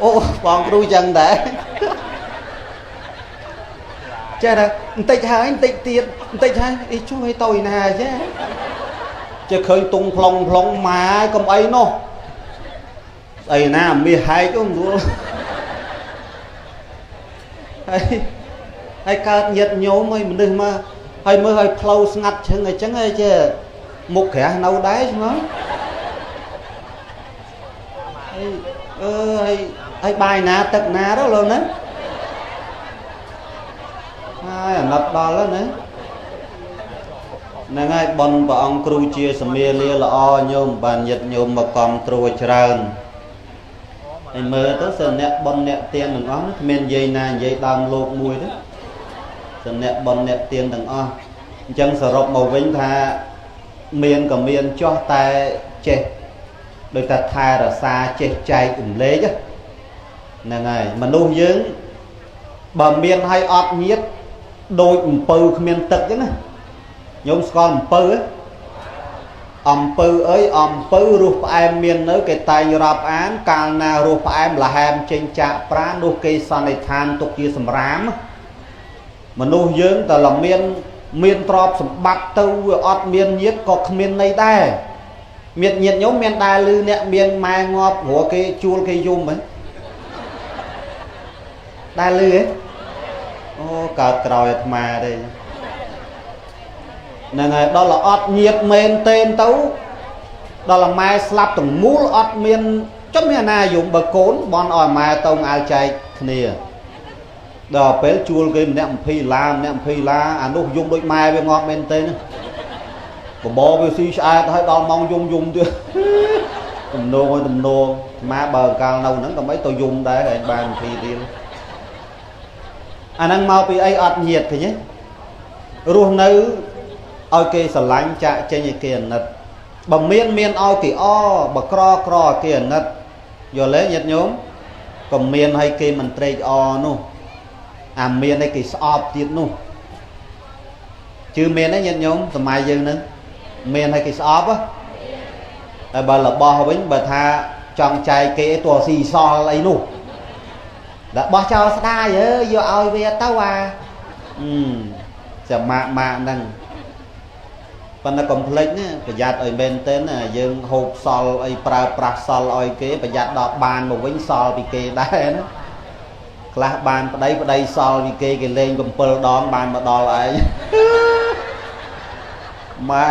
Speaker 1: អូបងគ្រូចឹងដែរចេះតែបន្តិចហើយបន្តិចទៀតបន្តិចហើយអីជួយទៅឯណាចេះចេះឃើញតុងផ្លុងផ្លុងម៉ែកុំអីនោះស្អីណាមាសហែកអូស្រួលហើយហើយកើតញាតញោមហើយមនុស្សមកហើយមើលឲ្យផ្លូវស្ងាត់ឈឹងអញ្ចឹងហើយចេះមុខក្រាស់នៅដែរឆ្ងល់ហើយអឺហើយហើយបាយណាទឹកណាទៅលោកណាហើយអាណិតដល់ហើយណាហ្នឹងហើយបុណ្យព្រះអង្គគ្រូជាសមាលាល្អញោមបានញាតិញោមមកកំត្រួច្រើនហើយមើលទៅសិនអ្នកបុណ្យអ្នកទានទាំងអស់គ្មាននិយាយណានិយាយដើមលោកមួយទេសិនអ្នកបុណ្យអ្នកទានទាំងអស់អញ្ចឹងសរុបមកវិញថាមានក៏មានចោះតែចេះដោយតែថែរក្សាចេះចែករំលែកហ្នឹងហើយមនុស្សយើងបើមានឲ្យអត់ញាតដូចអំពៅគ្មានទឹកអញ្ចឹងណាញោមស្គាល់អំពៅអំពៅអើយអំពៅរសផ្អែមមាននៅគេតែងរាប់អានកាលណារសផ្អែមលហែមចេញចាក់ប្រានោះគេសន្និដ្ឋានទុកជាសម្រាមមនុស្សយើងតែលមានទ្រព្យសម្បត្តិទៅវាអត់មានញាតក៏គ្មានន័យដែរមានញាតញោមមានដែរឮអ្នកមានម៉ែងាប់ព្រោះគេជួលគេយំហ៎ដែរឮហ៎អូកើតក្រោយអាត្មាទេហ្នឹងហើយដល់អត់ញាតមែនទេទៅ ដល់ម៉ែស្លាប់ទាំងមូលអត់មានចុះមានអាណាយំបើកូនបន់ឲ្យម៉ែទៅអាលចែកគ្នាដល់ពេលជួលគេម្នាក់20ឡាម្នាក់20ឡាអានោះយំដូចម៉ែវាងាប់មែនទេណាបបវាស៊ីឆ្អែតហើយដល់ម៉ោងយំយំទៀតទំនងឲ្យទំនងម៉ាបើកាលនៅហ្នឹងក៏មិនទៅយំដែរឯងបាន20រៀលអាហ្នឹងមកពីអីអត់ញាតឃើញទេរស់នៅឲ្យគេស្រឡាញ់ចាក់ចេញឲ្យគេអាណិតបើមានមានឲ្យគេអបើក្រក្រឲ្យគេអាណិតយល់ទេញាតិញោមក៏មានឲ្យគេមិនត្រេកអរនោះអាមានឲ្យគេស្អប់ទៀតនោះជឿមានទេញាតិញោមសម័យយើងហ្នឹងមានឲ្យគេស្អប់តែបើរបស់វិញបើថាចង់ចែកគេតួស៊ីសល់អីនោះដល់បោះចោលស្ដាយអើយយកឲ្យវាទៅអាចាំម៉ាក់ម៉ាក់ហ្នឹងប៉ុន្តែកុំភ្លេចណាប្រយ័ត្នឲ្យមែនទែនណាយើងហូបសល់អីប្រើប្រាស់សល់ឲ្យគេប្រយ័ត្នដល់បានមកវិញសល់ពីគេដែរណាខ្លះបានប្តីប្តីសល់ពីគេគេលេង7ដងបានមកដល់ឯងម៉ែ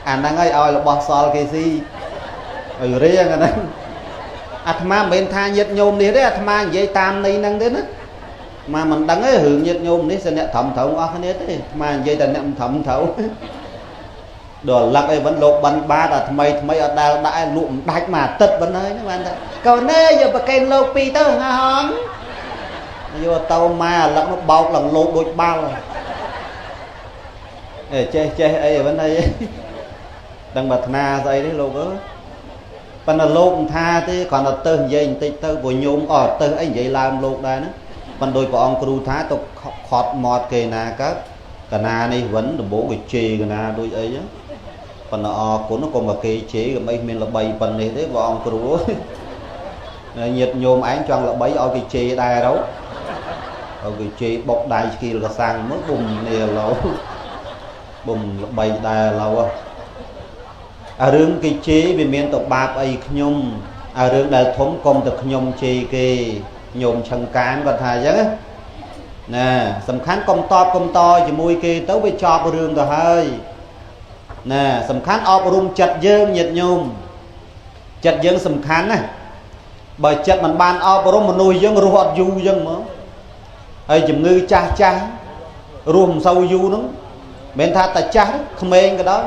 Speaker 1: អាហ្នឹងឲ្យឲ្យរបស់សល់គេស៊ីឲ្យរៀងអាហ្នឹងអាត្មាមិនមែនថាញាតិញោមនេះទេអាត្មានិយាយតាមន័យហ្នឹងទេណាអាត្មាមិនដឹងទេរឿងញាតិញោមនេះសិអ្នកត្រឹមត្រូវអស់គ្នាទេអាត្មានិយាយតែអ្នកមិនត្រឹមត្រូវដល់លឹកអីវិញលោកបិណ្ឌបាតអាថ្មីថ្មីអត់ដែលដាក់ឲ្យលក់មិនដាច់មួយអាទិត្យវិញហើយហ្នឹងបានថាកូនអើយយកប្រកេនលោកពីរទៅហងយកទៅម៉ែអាលឹកនោះបោកឡើងលោកដូចបាល់អេចេះចេះអីវិញហើយដឹងប្រាថ្នាស្អីទេលោកអើយប៉ុន្តែលោកមិនថាទេគ្រាន់តែទៅនិយាយបន្តិចទៅព្រោះញោមអត់ទៅអីនិយាយឡើងលោកដែរណាប៉ុន្តែដោយព្រះអង្គគ្រូថាទៅខត់មាត់គេណាកើតកណានេះវិញដំបូងគេជេរកណាដូចអីហ្នឹងប៉ុន្តែអរគុណកុំឲ្យគេជេរកុំអីមានល្បីប៉ុណ្នេះទេព្រះអង្គគ្រូញាតិញោមឯងចង់ល្បីឲ្យគេជេរដែរទៅឲ្យគេជេរបុកដៃស្គីលកសាំងមកបុំនេះឥឡូវបុំល្បីដែរឥឡូវអារឿងគេជេរវាមានទៅបាបអីខ្ញុំអារឿងដែលធំកុំតែខ្ញុំជេរគេញោមឆឹងកានគាត់ថាអញ្ចឹងណាសំខាន់កុំតបកុំតជាមួយគេទៅវាចប់រឿងទៅហើយណាសំខាន់អប់រំចិត្តយើងញាតិញោមចិត្តយើងសំខាន់ណាបើចិត្តមិនបានអប់រំមនុស្សយើងរស់អត់យូរអញ្ចឹងហ្មងហើយជំងឺចាស់ចាស់រស់មិនសូវយូរហ្នឹងមិនថាតែចាស់ក្មេងក៏ដោយ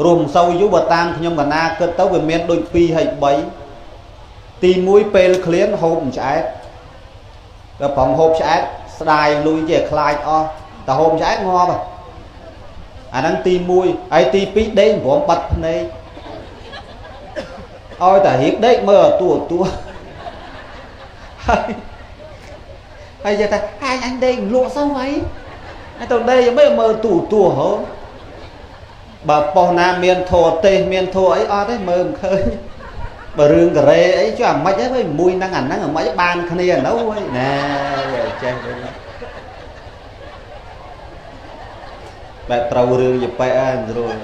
Speaker 1: រស់មិនសូវយូរបើតាមខ្ញុំកណាគិតទៅវាមានដូច2ហើយ3ទី1ពេលឃ្លានហូបមិនឆ្អែតដល់ប្រងហូបឆ្អែតស្ដាយលុយជាខ្លាចអស់តែហូបឆ្អែតងាប់អាហ្នឹងទី1ហើយទី2ដេកព្រមបាត់ភ្នែកឲ្យតែរៀបដេកមើលតួតួហើយហើយនិយាយថាអញដេកលក់សោះអីហើយទៅដេកយ៉ាងម៉េចមើលតួតួហ៎បើប៉ុស្ណាមានធរទេសមានធរអីអត់ទេមើលមិនឃើញបើរឿងការ៉េអីចុះអាម៉េចហើយមួយហ្នឹងអាហ្នឹងអាម៉េចបានគ្នានៅហើយណែចេះវិញបែបត្រូវរឿងយប៉ែហ្នឹងស្រួល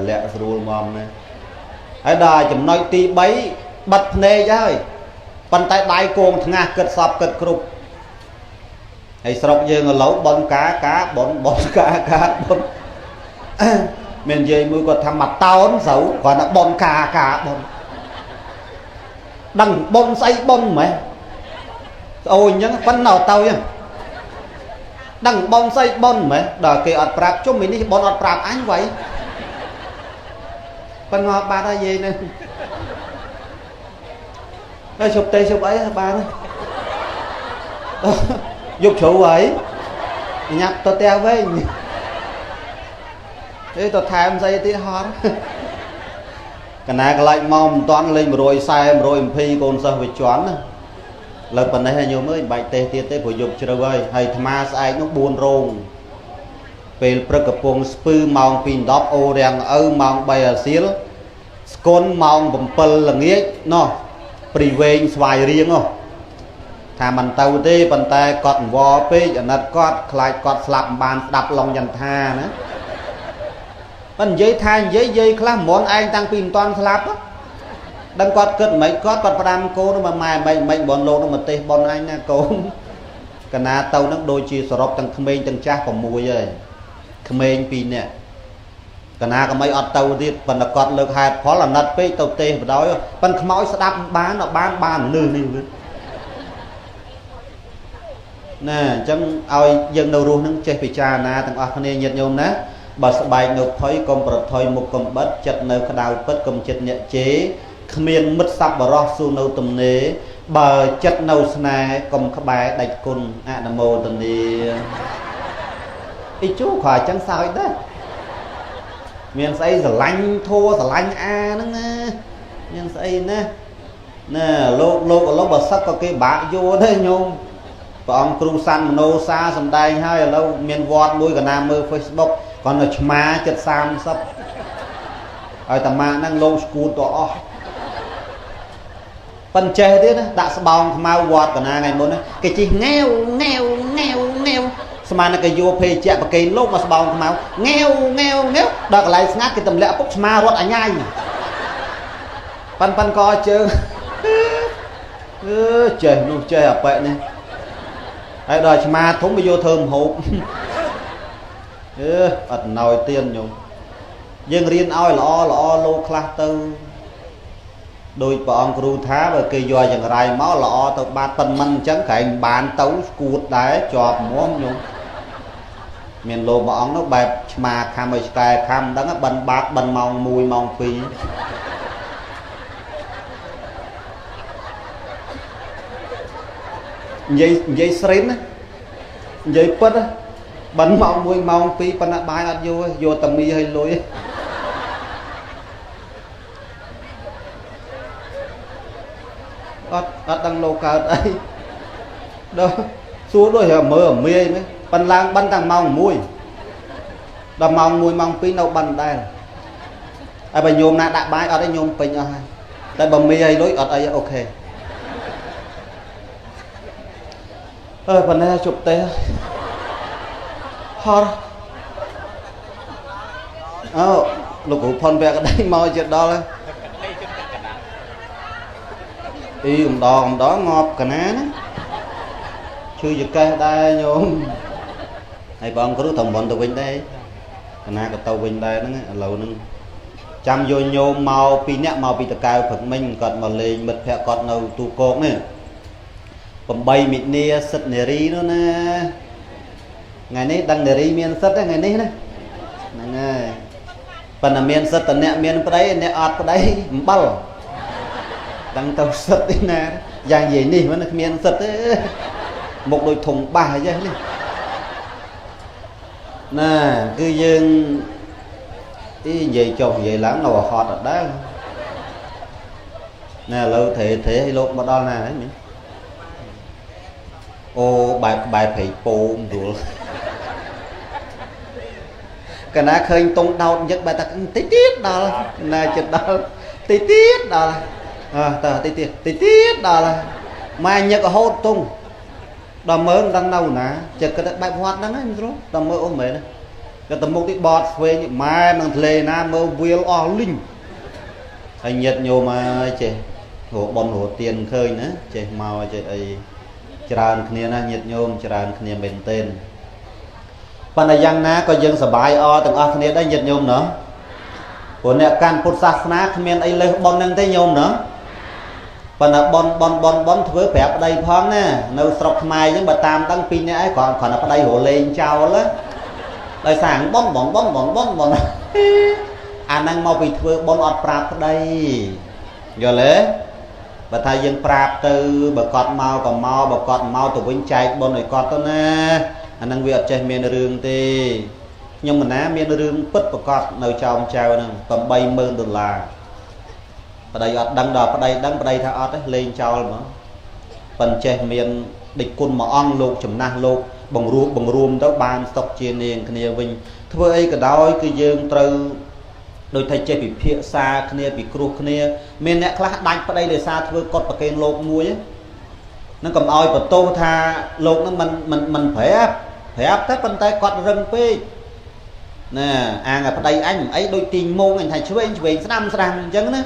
Speaker 1: លាក់ស្រួលមកណាហើយដល់ចំណុចទី3បិទភ្នែកហើយប៉ុន្តែដៃគងថ្ងាសគិតសពគិតគ្រប់ហើយស្រុកយើងឥឡូវបនកាកាបនបនកាកាបនមាននិយាយមួយគាត់ថាមកតោនស្រូវគ្រាន់តែបនកាកាបនដឹងបនស្អីបនម៉េះស្អូនអញ្ចឹងប៉ុណ្ណោះទៅអញ្ចឹងដឹងបនស្អីបនម៉េះដល់គេអត់ប្រាប់ជុំនេះបនអត់ប្រាប់អញវ៉ៃប៉ុន្តែបាត់ហើយយាយនេះហើយជប់ទេជប់អីបានយប់ជ្រៅហើយញ៉ាប់ទៅផ្ទះវិញអេទៅថែមស្អីទៀតហត់កណាកន្លែងមកមិនតាន់លេង140 120កូនសិស្សវាជន់ណាលើប៉ុណ្ណេះញោមអើយមិនបាច់ទេទៀតទេព្រោះយប់ជ្រៅហើយហើយអាត្មាស្អែកនោះ4រោងពេលព្រឹកកំពង់ស្ពឺម៉ោង2:10អូរាំងឪម៉ោង3អាសៀលស្គនម៉ោង7ល្ងាចណោះព្រីវែងស្វាយរៀងហ៎ថាមិនទៅទេប៉ុន្តែគាត់អង្វរពេកអាណិតគាត់ខ្លាចគាត់ស្លាប់មិនបានស្ដាប់ឡុងចន្ទាណាប៉ុន្តែនិយាយថានិយាយយាយខ្លះមុនឯងតាំងពីមិនតាន់ស្លាប់ដឹងគាត់គិតមិនគាត់គាត់ផ្ដាំកូនមកម៉ែមិនមិនបនលោកនោះមកទេសបនឯងណាកូនកណាទៅនឹងដូចជាសរុបទាំងក្មេងទាំងចាស់6ហើយក្មេង2នាក់ កណាកមីអត់ទៅទៀតប៉ុន្តែគាត់លើកហេតុផលអាណិតពេកទៅទេសបដ ாய் ប៉ុន្តែខ្មោចស្ដាប់បានអត់បានបានមនុស្សនេះវិញណាអញ្ចឹងឲ្យយើងនៅរស់នឹងចេះពិចារណាទាំងអស់គ្នាញាតិញោមណាបើស្បែកនៅភ័យកុំប្រថុយមុខកុំបិទចិត្តនៅក្តៅពិតកុំចិត្តអ្នកជេរគ្មានមិត្តសប្បុរសស៊ូនៅទំនេរបើចិត្តនៅស្នេហ៍កុំក្បែរដាច់គុណអនុមោទនាអ៊ីជូគ្រាន់អញ្ចឹងសើចដែរមានស្អីស្រឡាញ់ធัวស្រឡាញ់អាហ្នឹងណាមានស្អីណាណាលោកលោកឥឡូវបើសឹកក៏គេបាក់យួរដែរញោមព្រះអង្គគ្រូសាន់មនោសាសំដែងហើយឥឡូវមានវត្តមួយកណាមើល Facebook គាត់នៅឆ្មាចិត្ត30ហើយតាម៉ាហ្នឹងលោកស្គួតទៅអស់ប៉ិនចេះទៀតណាដាក់ស្បោងខ្មៅវត្តកណាថ្ងៃមុនគេជិះងែវងែវងែវងែវស្មានតែគេយកភេជ្ជៈប្រគេនលោកមកស្បោងខ្មៅងែវងែវងែវដល់កន្លែងស្ងាត់គេទម្លាក់ពុកឆ្មារត់អញ្ញាយប៉ិនប៉ិនកជើងអឺចេះនោះចេះអាប៉ែនេះហើយដល់ឆ្មាធំគេយកធ្វើម្ហូបអឺអត់ណយទៀនញោមយើងរៀនឲ្យល្អល្អលោកខ្លះទៅដោយព្រះអង្គគ្រូថាបើគេយកចង្រៃមកល្អទៅបាត់ប៉ុនមិនអញ្ចឹងក្រែងបានទៅស្គួតដែរជាប់មុំញោមមានលោកមួយអង្គនោះបែបឆ្មាខំឲ្យឆ្កែខំមិនដឹងបិណ្ឌបាតបិណ្ឌម៉ោង1ម៉ោង2និយាយស្រិនណានិយាយពិតបិណ្ឌម៉ោង1ម៉ោង2ប៉ុន្តែបាយអត់យកយកតែមីឲ្យលុយអត់ដឹងលោកកើតអីដល់សួរដូចមើលអាមាយមែនប៉ិនឡើងបិណ្ឌតាំងម៉ោង1ដល់ម៉ោង1ម៉ោង2នៅបិណ្ឌដែរហើយបើញោមណាដាក់បាយអត់ទេញោមពេញអស់ហើយតែបើមីឲ្យលុយអត់អីអូខេអើប៉ុណ្ណេះជប់ទេហត់អូលោកគ្រូផុនពាក់ក្តីមកជិតដល់ហើយអ៊ីម្ដងម្ដងងាប់កណាណាឈឺចកេះដែរញោមហើយបងគ្រូត្រូវមុនទៅវិញដែរកណាក៏ទៅវិញដែរហ្នឹងឥឡូវហ្នឹងចាំយកញោមមកពីរនាក់មកពីតកៅព្រឹកមិញគាត់មកលេងមិត្តភក្តិគាត់នៅទូកោកនេះ8មិនិនាសិទ្ធនារីនោះណាថ្ងៃនេះដឹងនារីមានសិទ្ធថ្ងៃនេះណាហ្នឹងហើយប៉ុន្តែមានសិទ្ធតអ្នកមានប្តីអ្នកអត់ប្តីអំបិលដឹងទៅសិទ្ធនេះណាយ៉ាងនិយាយនេះមិនគ្មានសិទ្ធទេមុខដូចធុងបាសអីចឹងនេះណាគឺយើងអីនិយាយចុះនិយាយឡើងនៅហត់អត់ដែរណាឥឡូវត្រេត្រេឲ្យលោកមកដល់ណាហើយមិញអូបែបក្បែរព្រៃពោមស្រួលកាលណាឃើញតុងដោតញឹកបែបថាតិចទៀតដល់ណាចិត្តដល់តិចទៀតដល់អើតើតិចទៀតតិចទៀតដល់ម៉ែញឹករហូតតុងដល់មើលមិនដឹងនៅណាចិត្តគិតបែបវត្តហ្នឹងហ្នឹងស្រួលដល់មើលអូមែនក៏ទៅមុខទីបតស្វែងម៉ែនឹងធ្លេណាមើលវាលអស់លីងហើយញាតញោមហើយចេះរកប៉ុនរកទៀនឃើញណាចេះមកចេះអីច្រើនគ្នាណាញាតញោមច្រើនគ្នាមែនទែនប៉ុន្តែយ៉ាងណាក៏យើងសប្បាយអទាំងអស់គ្នាដែរញាតញោមណោះព្រោះអ្នកកាន់ពុទ្ធសាសនាគ្មានអីលើសប៉ុនហ្នឹងទេញោមណោះប៉ុន្តែប៉ុនប៉ុនប៉ុនប៉ុនធ្វើប្រាប់ប្តីផងណានៅស្រុកខ្មែរអញ្ចឹងបើតាមដឹងពីរនាក់ឯងគ្រាន់តែប្តីរលេងចោលដោយសារប៉ុនប៉ុនប៉ុនប៉ុនប៉ុនប៉ុនអាហ្នឹងមកពីធ្វើប៉ុនអត់ប្រាប់ប្តីយល់ទេបើថាយើងប្រាប់ទៅបើគាត់មកក៏មកបើគាត់មកទៅវិញចែកប៉ុនឲ្យគាត់ទៅណាអាហ្នឹងវាអត់ចេះមានរឿងទេខ្ញុំមិនណាមានរឿងពិតប្រកបនៅចោមចៅហ្នឹង80000ដុល្លារប្តីអត់ដឹងដល់ប្តីដឹងប្តីថាអត់ទេលេងចោលហ្មងប៉ុន្តែចេះមានដេចគុណមួយអង្គលោកចំណាស់លោកបង្រួបបង្រួមទៅបានសុខជានាងគ្នាវិញធ្វើអីក៏ដោយគឺយើងត្រូវដូចថាចេះពិភាក្សាគ្នាពិគ្រោះគ្នាមានអ្នកខ្លះដាច់ប្តីដោយសារធ្វើកត់ប្រគេនលោកមួយហ្នឹងកុំឲ្យបន្ទោសថាលោកហ្នឹងមិនមិនមិនប្រាប់ប្រាប់តែប៉ុន្តែគាត់រឹងពេកណាអាងប្តីអញអីដូចទីងមងអញថាឆ្វេងឆ្វេងស្ដាំស្ដាំអញ្ចឹងណា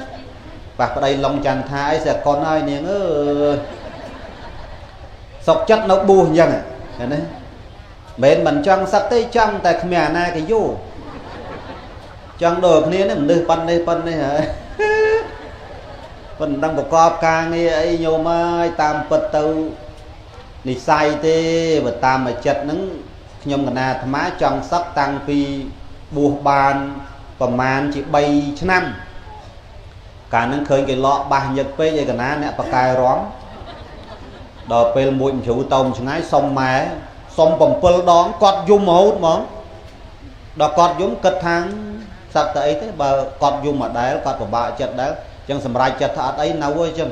Speaker 1: ប៉ះប្តីឡុងចន្ទថាអីស្អាកុនហើយនាងអើយសុកចិត្តនៅបួសអញ្ចឹងឃើញទេមិនមិនចង់សឹកទេចង់តែគ្មានអាណាគេយក ចង់ដូចគ្នានេះមនុស្សប៉ុណ្ណេះប៉ុណ្ណេះហើយប៉ុន្តែប្រកបការងារអីញោមអើយតាមពិតទៅនិស័យទេបើតាមមួយចិត្តហ្នឹងខ្ញុំកណាអាត្មាចង់សឹកតាំងពីបួសបានប្រមាណជា3ឆ្នាំកាលហ្នឹងឃើញគេលក់បាសញឹកពេកឯកណាអ្នកបកែរំដល់ពេលមួយជ្រូតោមឆ្ងាយសុំម៉ែសុំ7ដងគាត់យំរហូតហ្មងដល់គាត់យំគិតថាសឹកទៅអីទេបើគាត់យំមកដែលគាត់ពិបាកចិត្តដែរអញ្ចឹងសម្រាប់ចិត្តថាអត់អីនៅអញ្ចឹង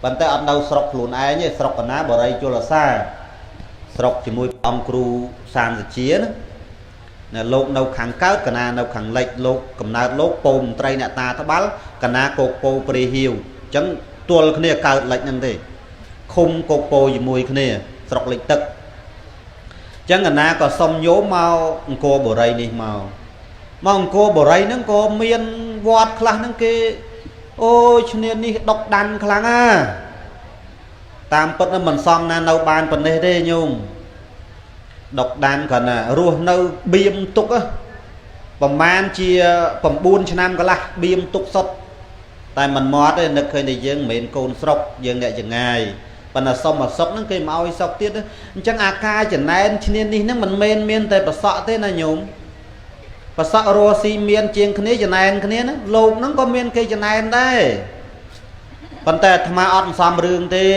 Speaker 1: ប៉ុន្តែអត់នៅស្រុកខ្លួនឯងទេស្រុកកណាបរិយជលសាស្រុកជាមួយអង្គគ្រូសានសជាណាលោកនៅខាងកើតកណានៅខាងលិចលោកកំណើតលោកពោមត្រីអ្នកតាត្បាល់កណាកោកពោព្រះហៀវអញ្ចឹងទល់គ្នាកើតលិចហ្នឹងទេឃុំកោកពោជាមួយគ្នាស្រុកលិចទឹកអញ្ចឹងកណាក៏សុំញោមមកអង្គរបរិយនេះមកអង្គរបរិយហ្នឹងក៏មានវត្តខ្លះហ្នឹងគេអូឈ្នានេះដុកដាន់ខ្លាំងណាតាមពិតមិនសមណានៅបានប៉ុណ្ណេះទេញោមដុកដានគាត់ណារស់នៅបៀមទុកប្រមាណជា9ឆ្នាំកន្លះបៀមទុកសុតតែមិនមកទេនឹកឃើញតែយើងមិនមែនកូនស្រុកយើងអ្នកចងាយប៉ុន្តែសុំមកសុកហ្នឹងគេមកឲ្យសុកទៀតអញ្ចឹងអាការចំណែនឈ្នានេះហ្នឹងមិនមែនមានតែប្រសក់ទេណាញោមប្រសក់រស់ស៊ីមានជាងគ្នាចំណែនគ្នាណាលោកហ្នឹងក៏មានគេចំណែនដែរប៉ុន្តែអាត្មាអត់សំរឿងទេ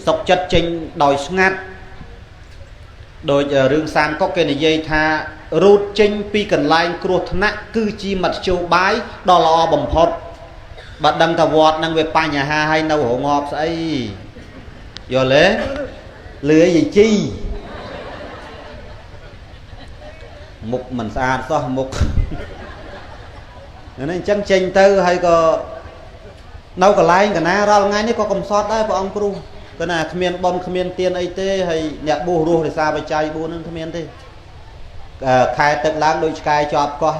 Speaker 1: សុកចិត្តចេញដោយស្ងាត់ដោយរឿងសានកុកគេនិយាយថារូតចេញពីកន្លែងគ្រោះថ្នាក់គឺជាមធ្យោបាយដ៏ល្អបំផុតបើដឹងថាវត្តហ្នឹងវាបញ្ហាហើយនៅរងាប់ស្អីយល់ទេលឿយជីមុខមិនស្អាតសោះមុខហ្នឹងអញ្ចឹងចេញទៅហើយក៏នៅកន្លែងកណារាល់ថ្ងៃនេះក៏កំសត់ដែរព្រះអង្គគ្រូគឺណាគ្មានបុណ្យគ្មានទានអីទេហើយអ្នកបួសរស់រិសាបច្ច័យ4ហ្នឹងគ្មានទេខែទឹកឡើងដូចឆ្កែជាប់កោះ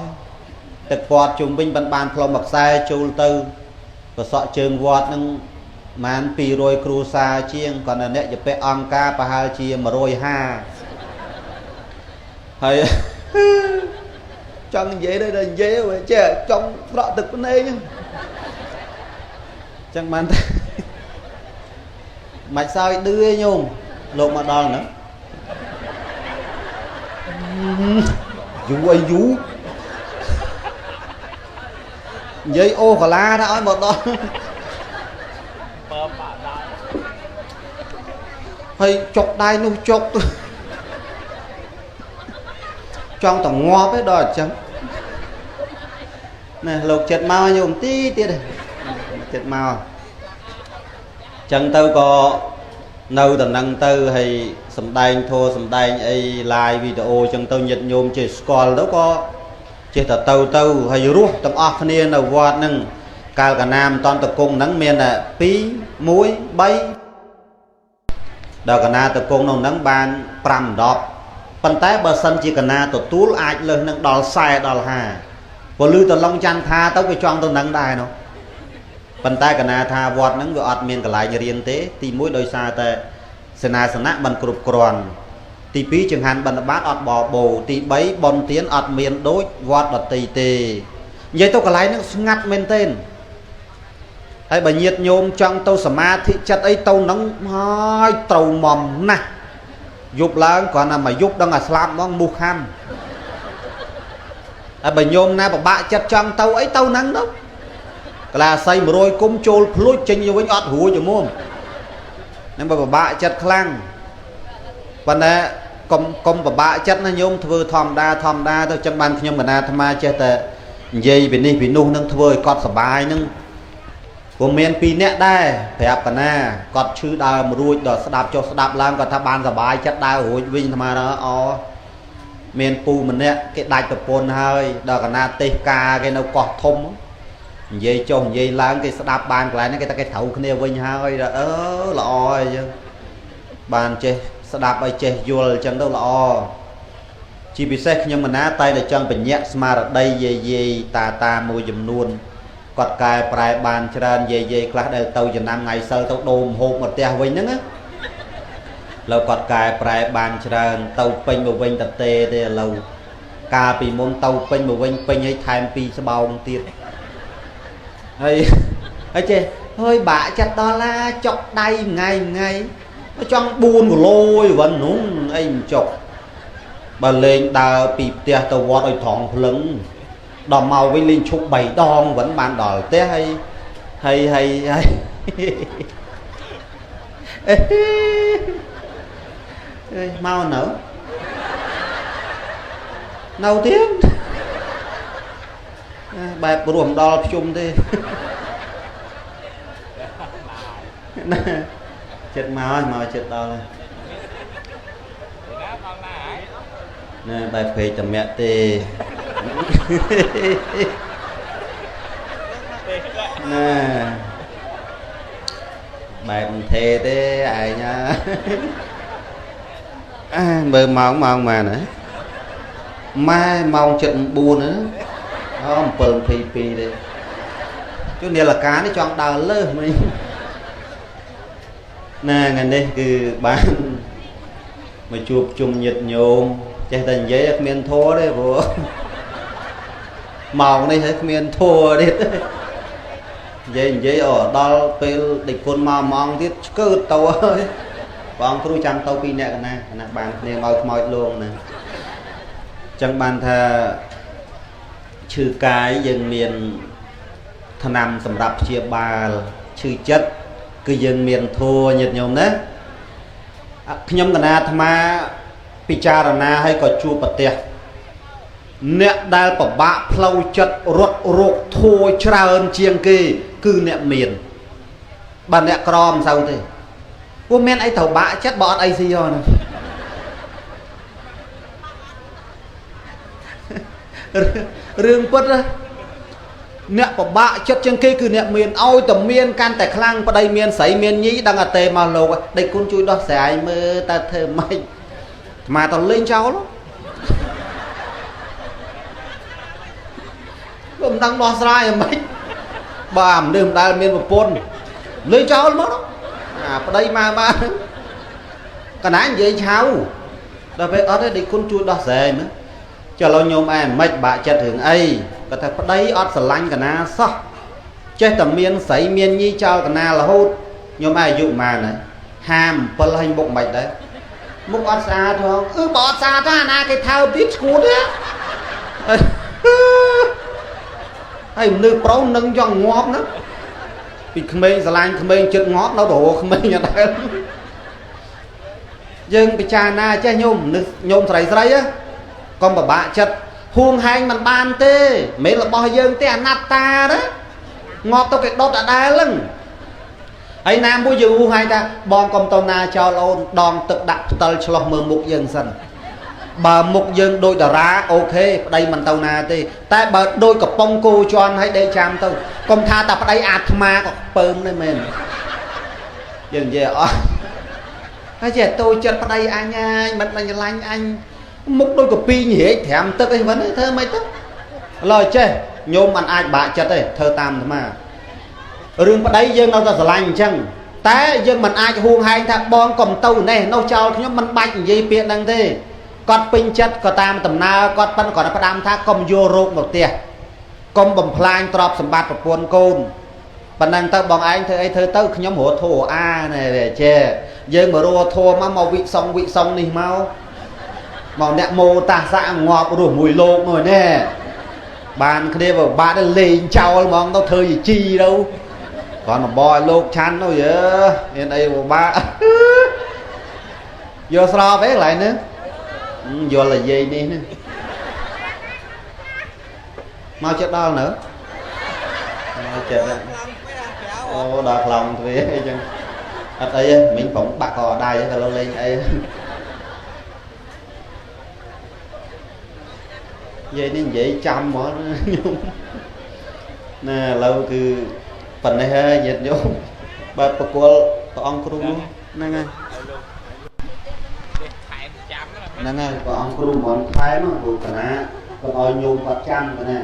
Speaker 1: ទឹកពាត់ជុំវិញបានបានផ្លុំមួយខ្សែចូលទៅប្រសក់ជើងវត្តហ្នឹងប្រហែល200គ្រួសារជាងគាត់អ្នកជាពាក់អង្គការប្រហែលជា150ហើយចង់និយាយដែរនិយាយចេះចង់ស្រក់ទឹកភ្នែកហ្នឹងចឹងបានមិនសោយឌឺឯងញោមលោកមកដល់ហ្នឹងយូរអីយូរនិយាយអូកាឡាថាឲ្យមកដល់បើមកដល់ហើយចុកដៃនោះចុកចង់តងាប់ឯងដល់អញ្ចឹងណែលោកចិត្តមកញោមទីទៀតចិត្តមកចឹងទៅក៏នៅតំណឹងទៅហើយសំដែងធัวសំដែងអី live វីដេអូចឹងទៅញាតិញោមចេះស្គាល់ទៅក៏ចេះតែទៅហើយរស់ទាំងអស់គ្នានៅវត្តហ្នឹងកាលកណាមិនតន់តគង់ហ្នឹងមានតែ2 1 3ដល់កណាតគង់ក្នុងហ្នឹងបាន5 10ប៉ុន្តែបើសិនជាកណាទទួលអាចលើសនឹងដល់40ដល់50ព្រោះឮតឡុងច័ន្ទថាទៅវាចង់ទៅនឹងដែរនោះប៉ុន្តែកណាថាវត្តហ្នឹងវាអត់មានកន្លែងរៀនទេទី1ដោយសារតែសេនាសនៈមិនគ្រប់គ្រាន់ទី2ចង្ហាន់បិណ្ឌបាតអត់បបោទី3បុណ្យទានអត់មានដូចវត្តដតីទេនិយាយទៅកន្លែងហ្នឹងស្ងាត់មែនទែនហើយបើញាតិញោមចង់ទៅសមាធិចិត្តអីទៅហ្នឹងហើយត្រូវមុំណាស់យប់ឡើងគ្រាន់តែមកយប់ដឹងអាស្លាប់ហ្មងមូសខាំហើយបើញោមណាពិបាកចិត្តចង់ទៅអីទៅហ្នឹងទៅកលាស័យ100គុំចូលភ្លួចចេញទៅវិញអត់រួចហ្មងហ្នឹងបើពិបាកចិត្តខ្លាំងប៉ុន្តែកុំពិបាកចិត្តណាញោមធ្វើធម្មតាធម្មតាទៅចឹងបានខ្ញុំកណាអាត្មាចេះតែនិយាយពីនេះពីនោះនឹងធ្វើឲ្យគាត់សប្បាយហ្នឹងព្រោះមាន2នាក់ដែរប្រាប់កណាគាត់ឈឺដើមរួចដល់ស្ដាប់ចុះស្ដាប់ឡើងគាត់ថាបានសប្បាយចិត្តដើររួចវិញអាត្មាថាអូមានពូម្នាក់គេដាច់ប្រពន្ធហើយដល់កណាទេសការគេនៅកោះធំនិយាយចុះនិយាយឡើងគេស្ដាប់បានកន្លែងហ្នឹងគេថាគេត្រូវគ្នាវិញហើយដល់អឺល្អហើយយើងបានចេះស្ដាប់ឲ្យចេះយល់អញ្ចឹងទៅល្អជាពិសេសខ្ញុំកណាតែតែចង់បញ្ញត្តិស្មារតីយាយយាយតាតាមួយចំនួនគាត់កែប្រែបានច្រើនយាយយាយខ្លះដែលទៅចំណាំថ្ងៃសិលទៅដូរម្ហូបមកផ្ទះវិញហ្នឹងណា លើគាត់កែប្រែបានច្រើនទៅពេញមកវិញតទេទេឥឡូវ កាលពីមុនទៅពេញមកវិញពេញឲ្យថែមពីរស្បោងទៀតហើយហើយចេះហើយបាក់ចិត្តដល់ណាចុកដៃថ្ងៃថ្ងៃចង់4គីឡូអីវ៉ាន់នោះអីមិនចុកបើលេងដើរពីផ្ទះទៅវត្តឲ្យត្រង់ភ្លឹងដល់មកវិញលេងឈប់3ដងវិញបានដល់ផ្ទះហើយហើយហើយហើយអេមកនៅនៅទៀតបែបរស់មិនដល់ភ្ជុំទេណាចិត្តមកហើយមកចិត្តដល់ហើយណែបែបពេកតមៈទេណែបែបមិនទេទេឯងណាអើមើលម៉ោងម៉ោងម៉ានហ៎ម៉ែម៉ោង7:09ណាអូ7:22ទេជួនាឡិកានេះចង់ដើរលើសមិញណែថ្ងៃនេះគឺបានមកជួបជុំញាតិញោមចេះតែនិយាយគ្មានធัวទេព្រោះម៉ោងនេះហើយគ្មានធัวទៀតនិយាយនិយាយអូដល់ពេលដេចគុណមកម៉ោងទៀតឆ្កើតទៅហើយបងគ្រូចាំទៅពីរអ្នកកណាកណាបានគ្នាឲ្យខ្មោចលងណាចឹងបានថាឈឺកាយយើងមានថ្នាំសម្រាប់ព្យាបាលឈឺចិត្តគឺយើងមានធัวញាតិញោមណាខ្ញុំកណាអាត្មាពិចារណាឲ្យក៏ជួបប្រទះអ្នកដែលពិបាកផ្លូវចិត្តរត់រោគធัวច្រើនជាងគេគឺអ្នកមានបើអ្នកក្រមិនសូវទេពួកមានអីត្រូវបាក់ចិត្តបើអត់អីស៊ីហ៎ណារឿងពិតណាអ្នកពិបាកចិត្តជាងគេគឺអ្នកមានឲ្យតែមានកាន់តែខ្លាំងប្តីមានស្រីមានញីដឹងអត់ទេមកលោកដេចគុណជួយដោះស្រាយមើលតើធ្វើម៉េចអាត្មាទៅលេងចោលក៏មិនដឹងដោះស្រាយយ៉ាងម៉េចបើអាមនុស្សមិនដែលមានប្រពន្ធលេងចោលមកអាប្តីមកបានកណានិយាយឆៅដល់ពេលអត់ទេដេចគុណជួយដោះស្រាយមើលចុះឥឡូវញោមឯងមិនបាក់ចិត្តរឿងអីគាត់ថាប្តីអត់ស្រឡាញ់កណាសោះចេះតែមានស្រីមានញីចោលកណារហូតញោមឯងអាយុប៉ុន្មានហើយ57ហើយមុខមិនដែរមុខអត់ស្អាតផងអឺបើអត់ស្អាតទេអាណាគេថើបទៀតឈួតទេហើយមនុស្សប្រុសនឹងចង់ងាប់ណាពីក្មេងស្រឡាញ់ក្មេងចិត្តងាប់នៅទៅរកក្មេងអត់ដែលយើងពិចារណាចេះញោមមនុស្សញោមស្រីស្រីកុំពិបាកចិត្តហួងហែងមិនបានទេមិនរបស់យើងទេអនត្តាណាងាប់ទៅគេដុតអដែលហ្នឹងហើយណាមួយយើងហួងហែងថាបងកុំទៅណាចោលអូនដងទឹកដាក់ផ្តិលឆ្លោះមើលមុខយើងសិនបើមុខយើងដូចតារាអូខេប្តីមិនទៅណាទេតែបើដូចកំប៉ុងគោជន់ឲ្យដេកចាំទៅកុំថាតែប្តីអាត្មាក៏ពើមដែរមែនយើងនិយាយអត់ហើយចេះតូចចិត្តប្តីអញហើយមិនបាញ់ឡាញ់អញមុខដូចកពីញរែកត្រាំទឹកអីហ្នឹងធ្វើមិនទៅឥឡូវចេះញោមមិនអាចបាក់ចិត្តទេធ្វើតាមអាត្មារឿងប្តីយើងនៅតែស្រឡាញ់អញ្ចឹងតែយើងមិនអាចហួងហែងថាបងកុំទៅនេះនោះចោលខ្ញុំមិនបាច់និយាយពាក្យហ្នឹងទេគាត់ពេញចិត្តក៏តាមដំណើរគាត់ប៉ិនគាត់ផ្ដាំថាកុំយករោគមកផ្ទះកុំបំផ្លាញទ្រព្យសម្បត្តិប្រពន្ធកូនប៉ុណ្ណឹងទៅបងឯងធ្វើអីធ្វើទៅខ្ញុំរត់ធัวអាណែវាចេះយើងមករត់ធัวមកមកវិសងវិសងនេះមកមកអ្នកមោតាសៈងាប់រស់មួយលោកនោះណែបានគ្នាបើបាក់ទៅលេងចោលហ្មងទៅធ្វើជាជីទៅគាត់មកបឲ្យលោកឆាន់ទៅយើមានអីពិបាកយកស្របទេកន្លែងហ្នឹងយល់តែយាយនេះណាមកចិត្តដល់នៅមកចិត្តអូដល់ខ្លងទ្វាអីចឹងអត់អីទេមិញប្រងបាក់កដៃក៏លេងអីនិយាយនេះនិយាយចាំហ្មងញោមណែឥឡូវគឺប៉ុណ្ណេះហើយញាតិញោមបើប្រគល់ព្រះអង្គគ្រូហ្នឹងហើយហ្នឹងហើយព្រះអង្គគ្រូមិនថែមព្រោះកណាគាត់ឲ្យញោមគាត់ចាំកណា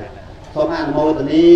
Speaker 1: សូមអនុមោទនា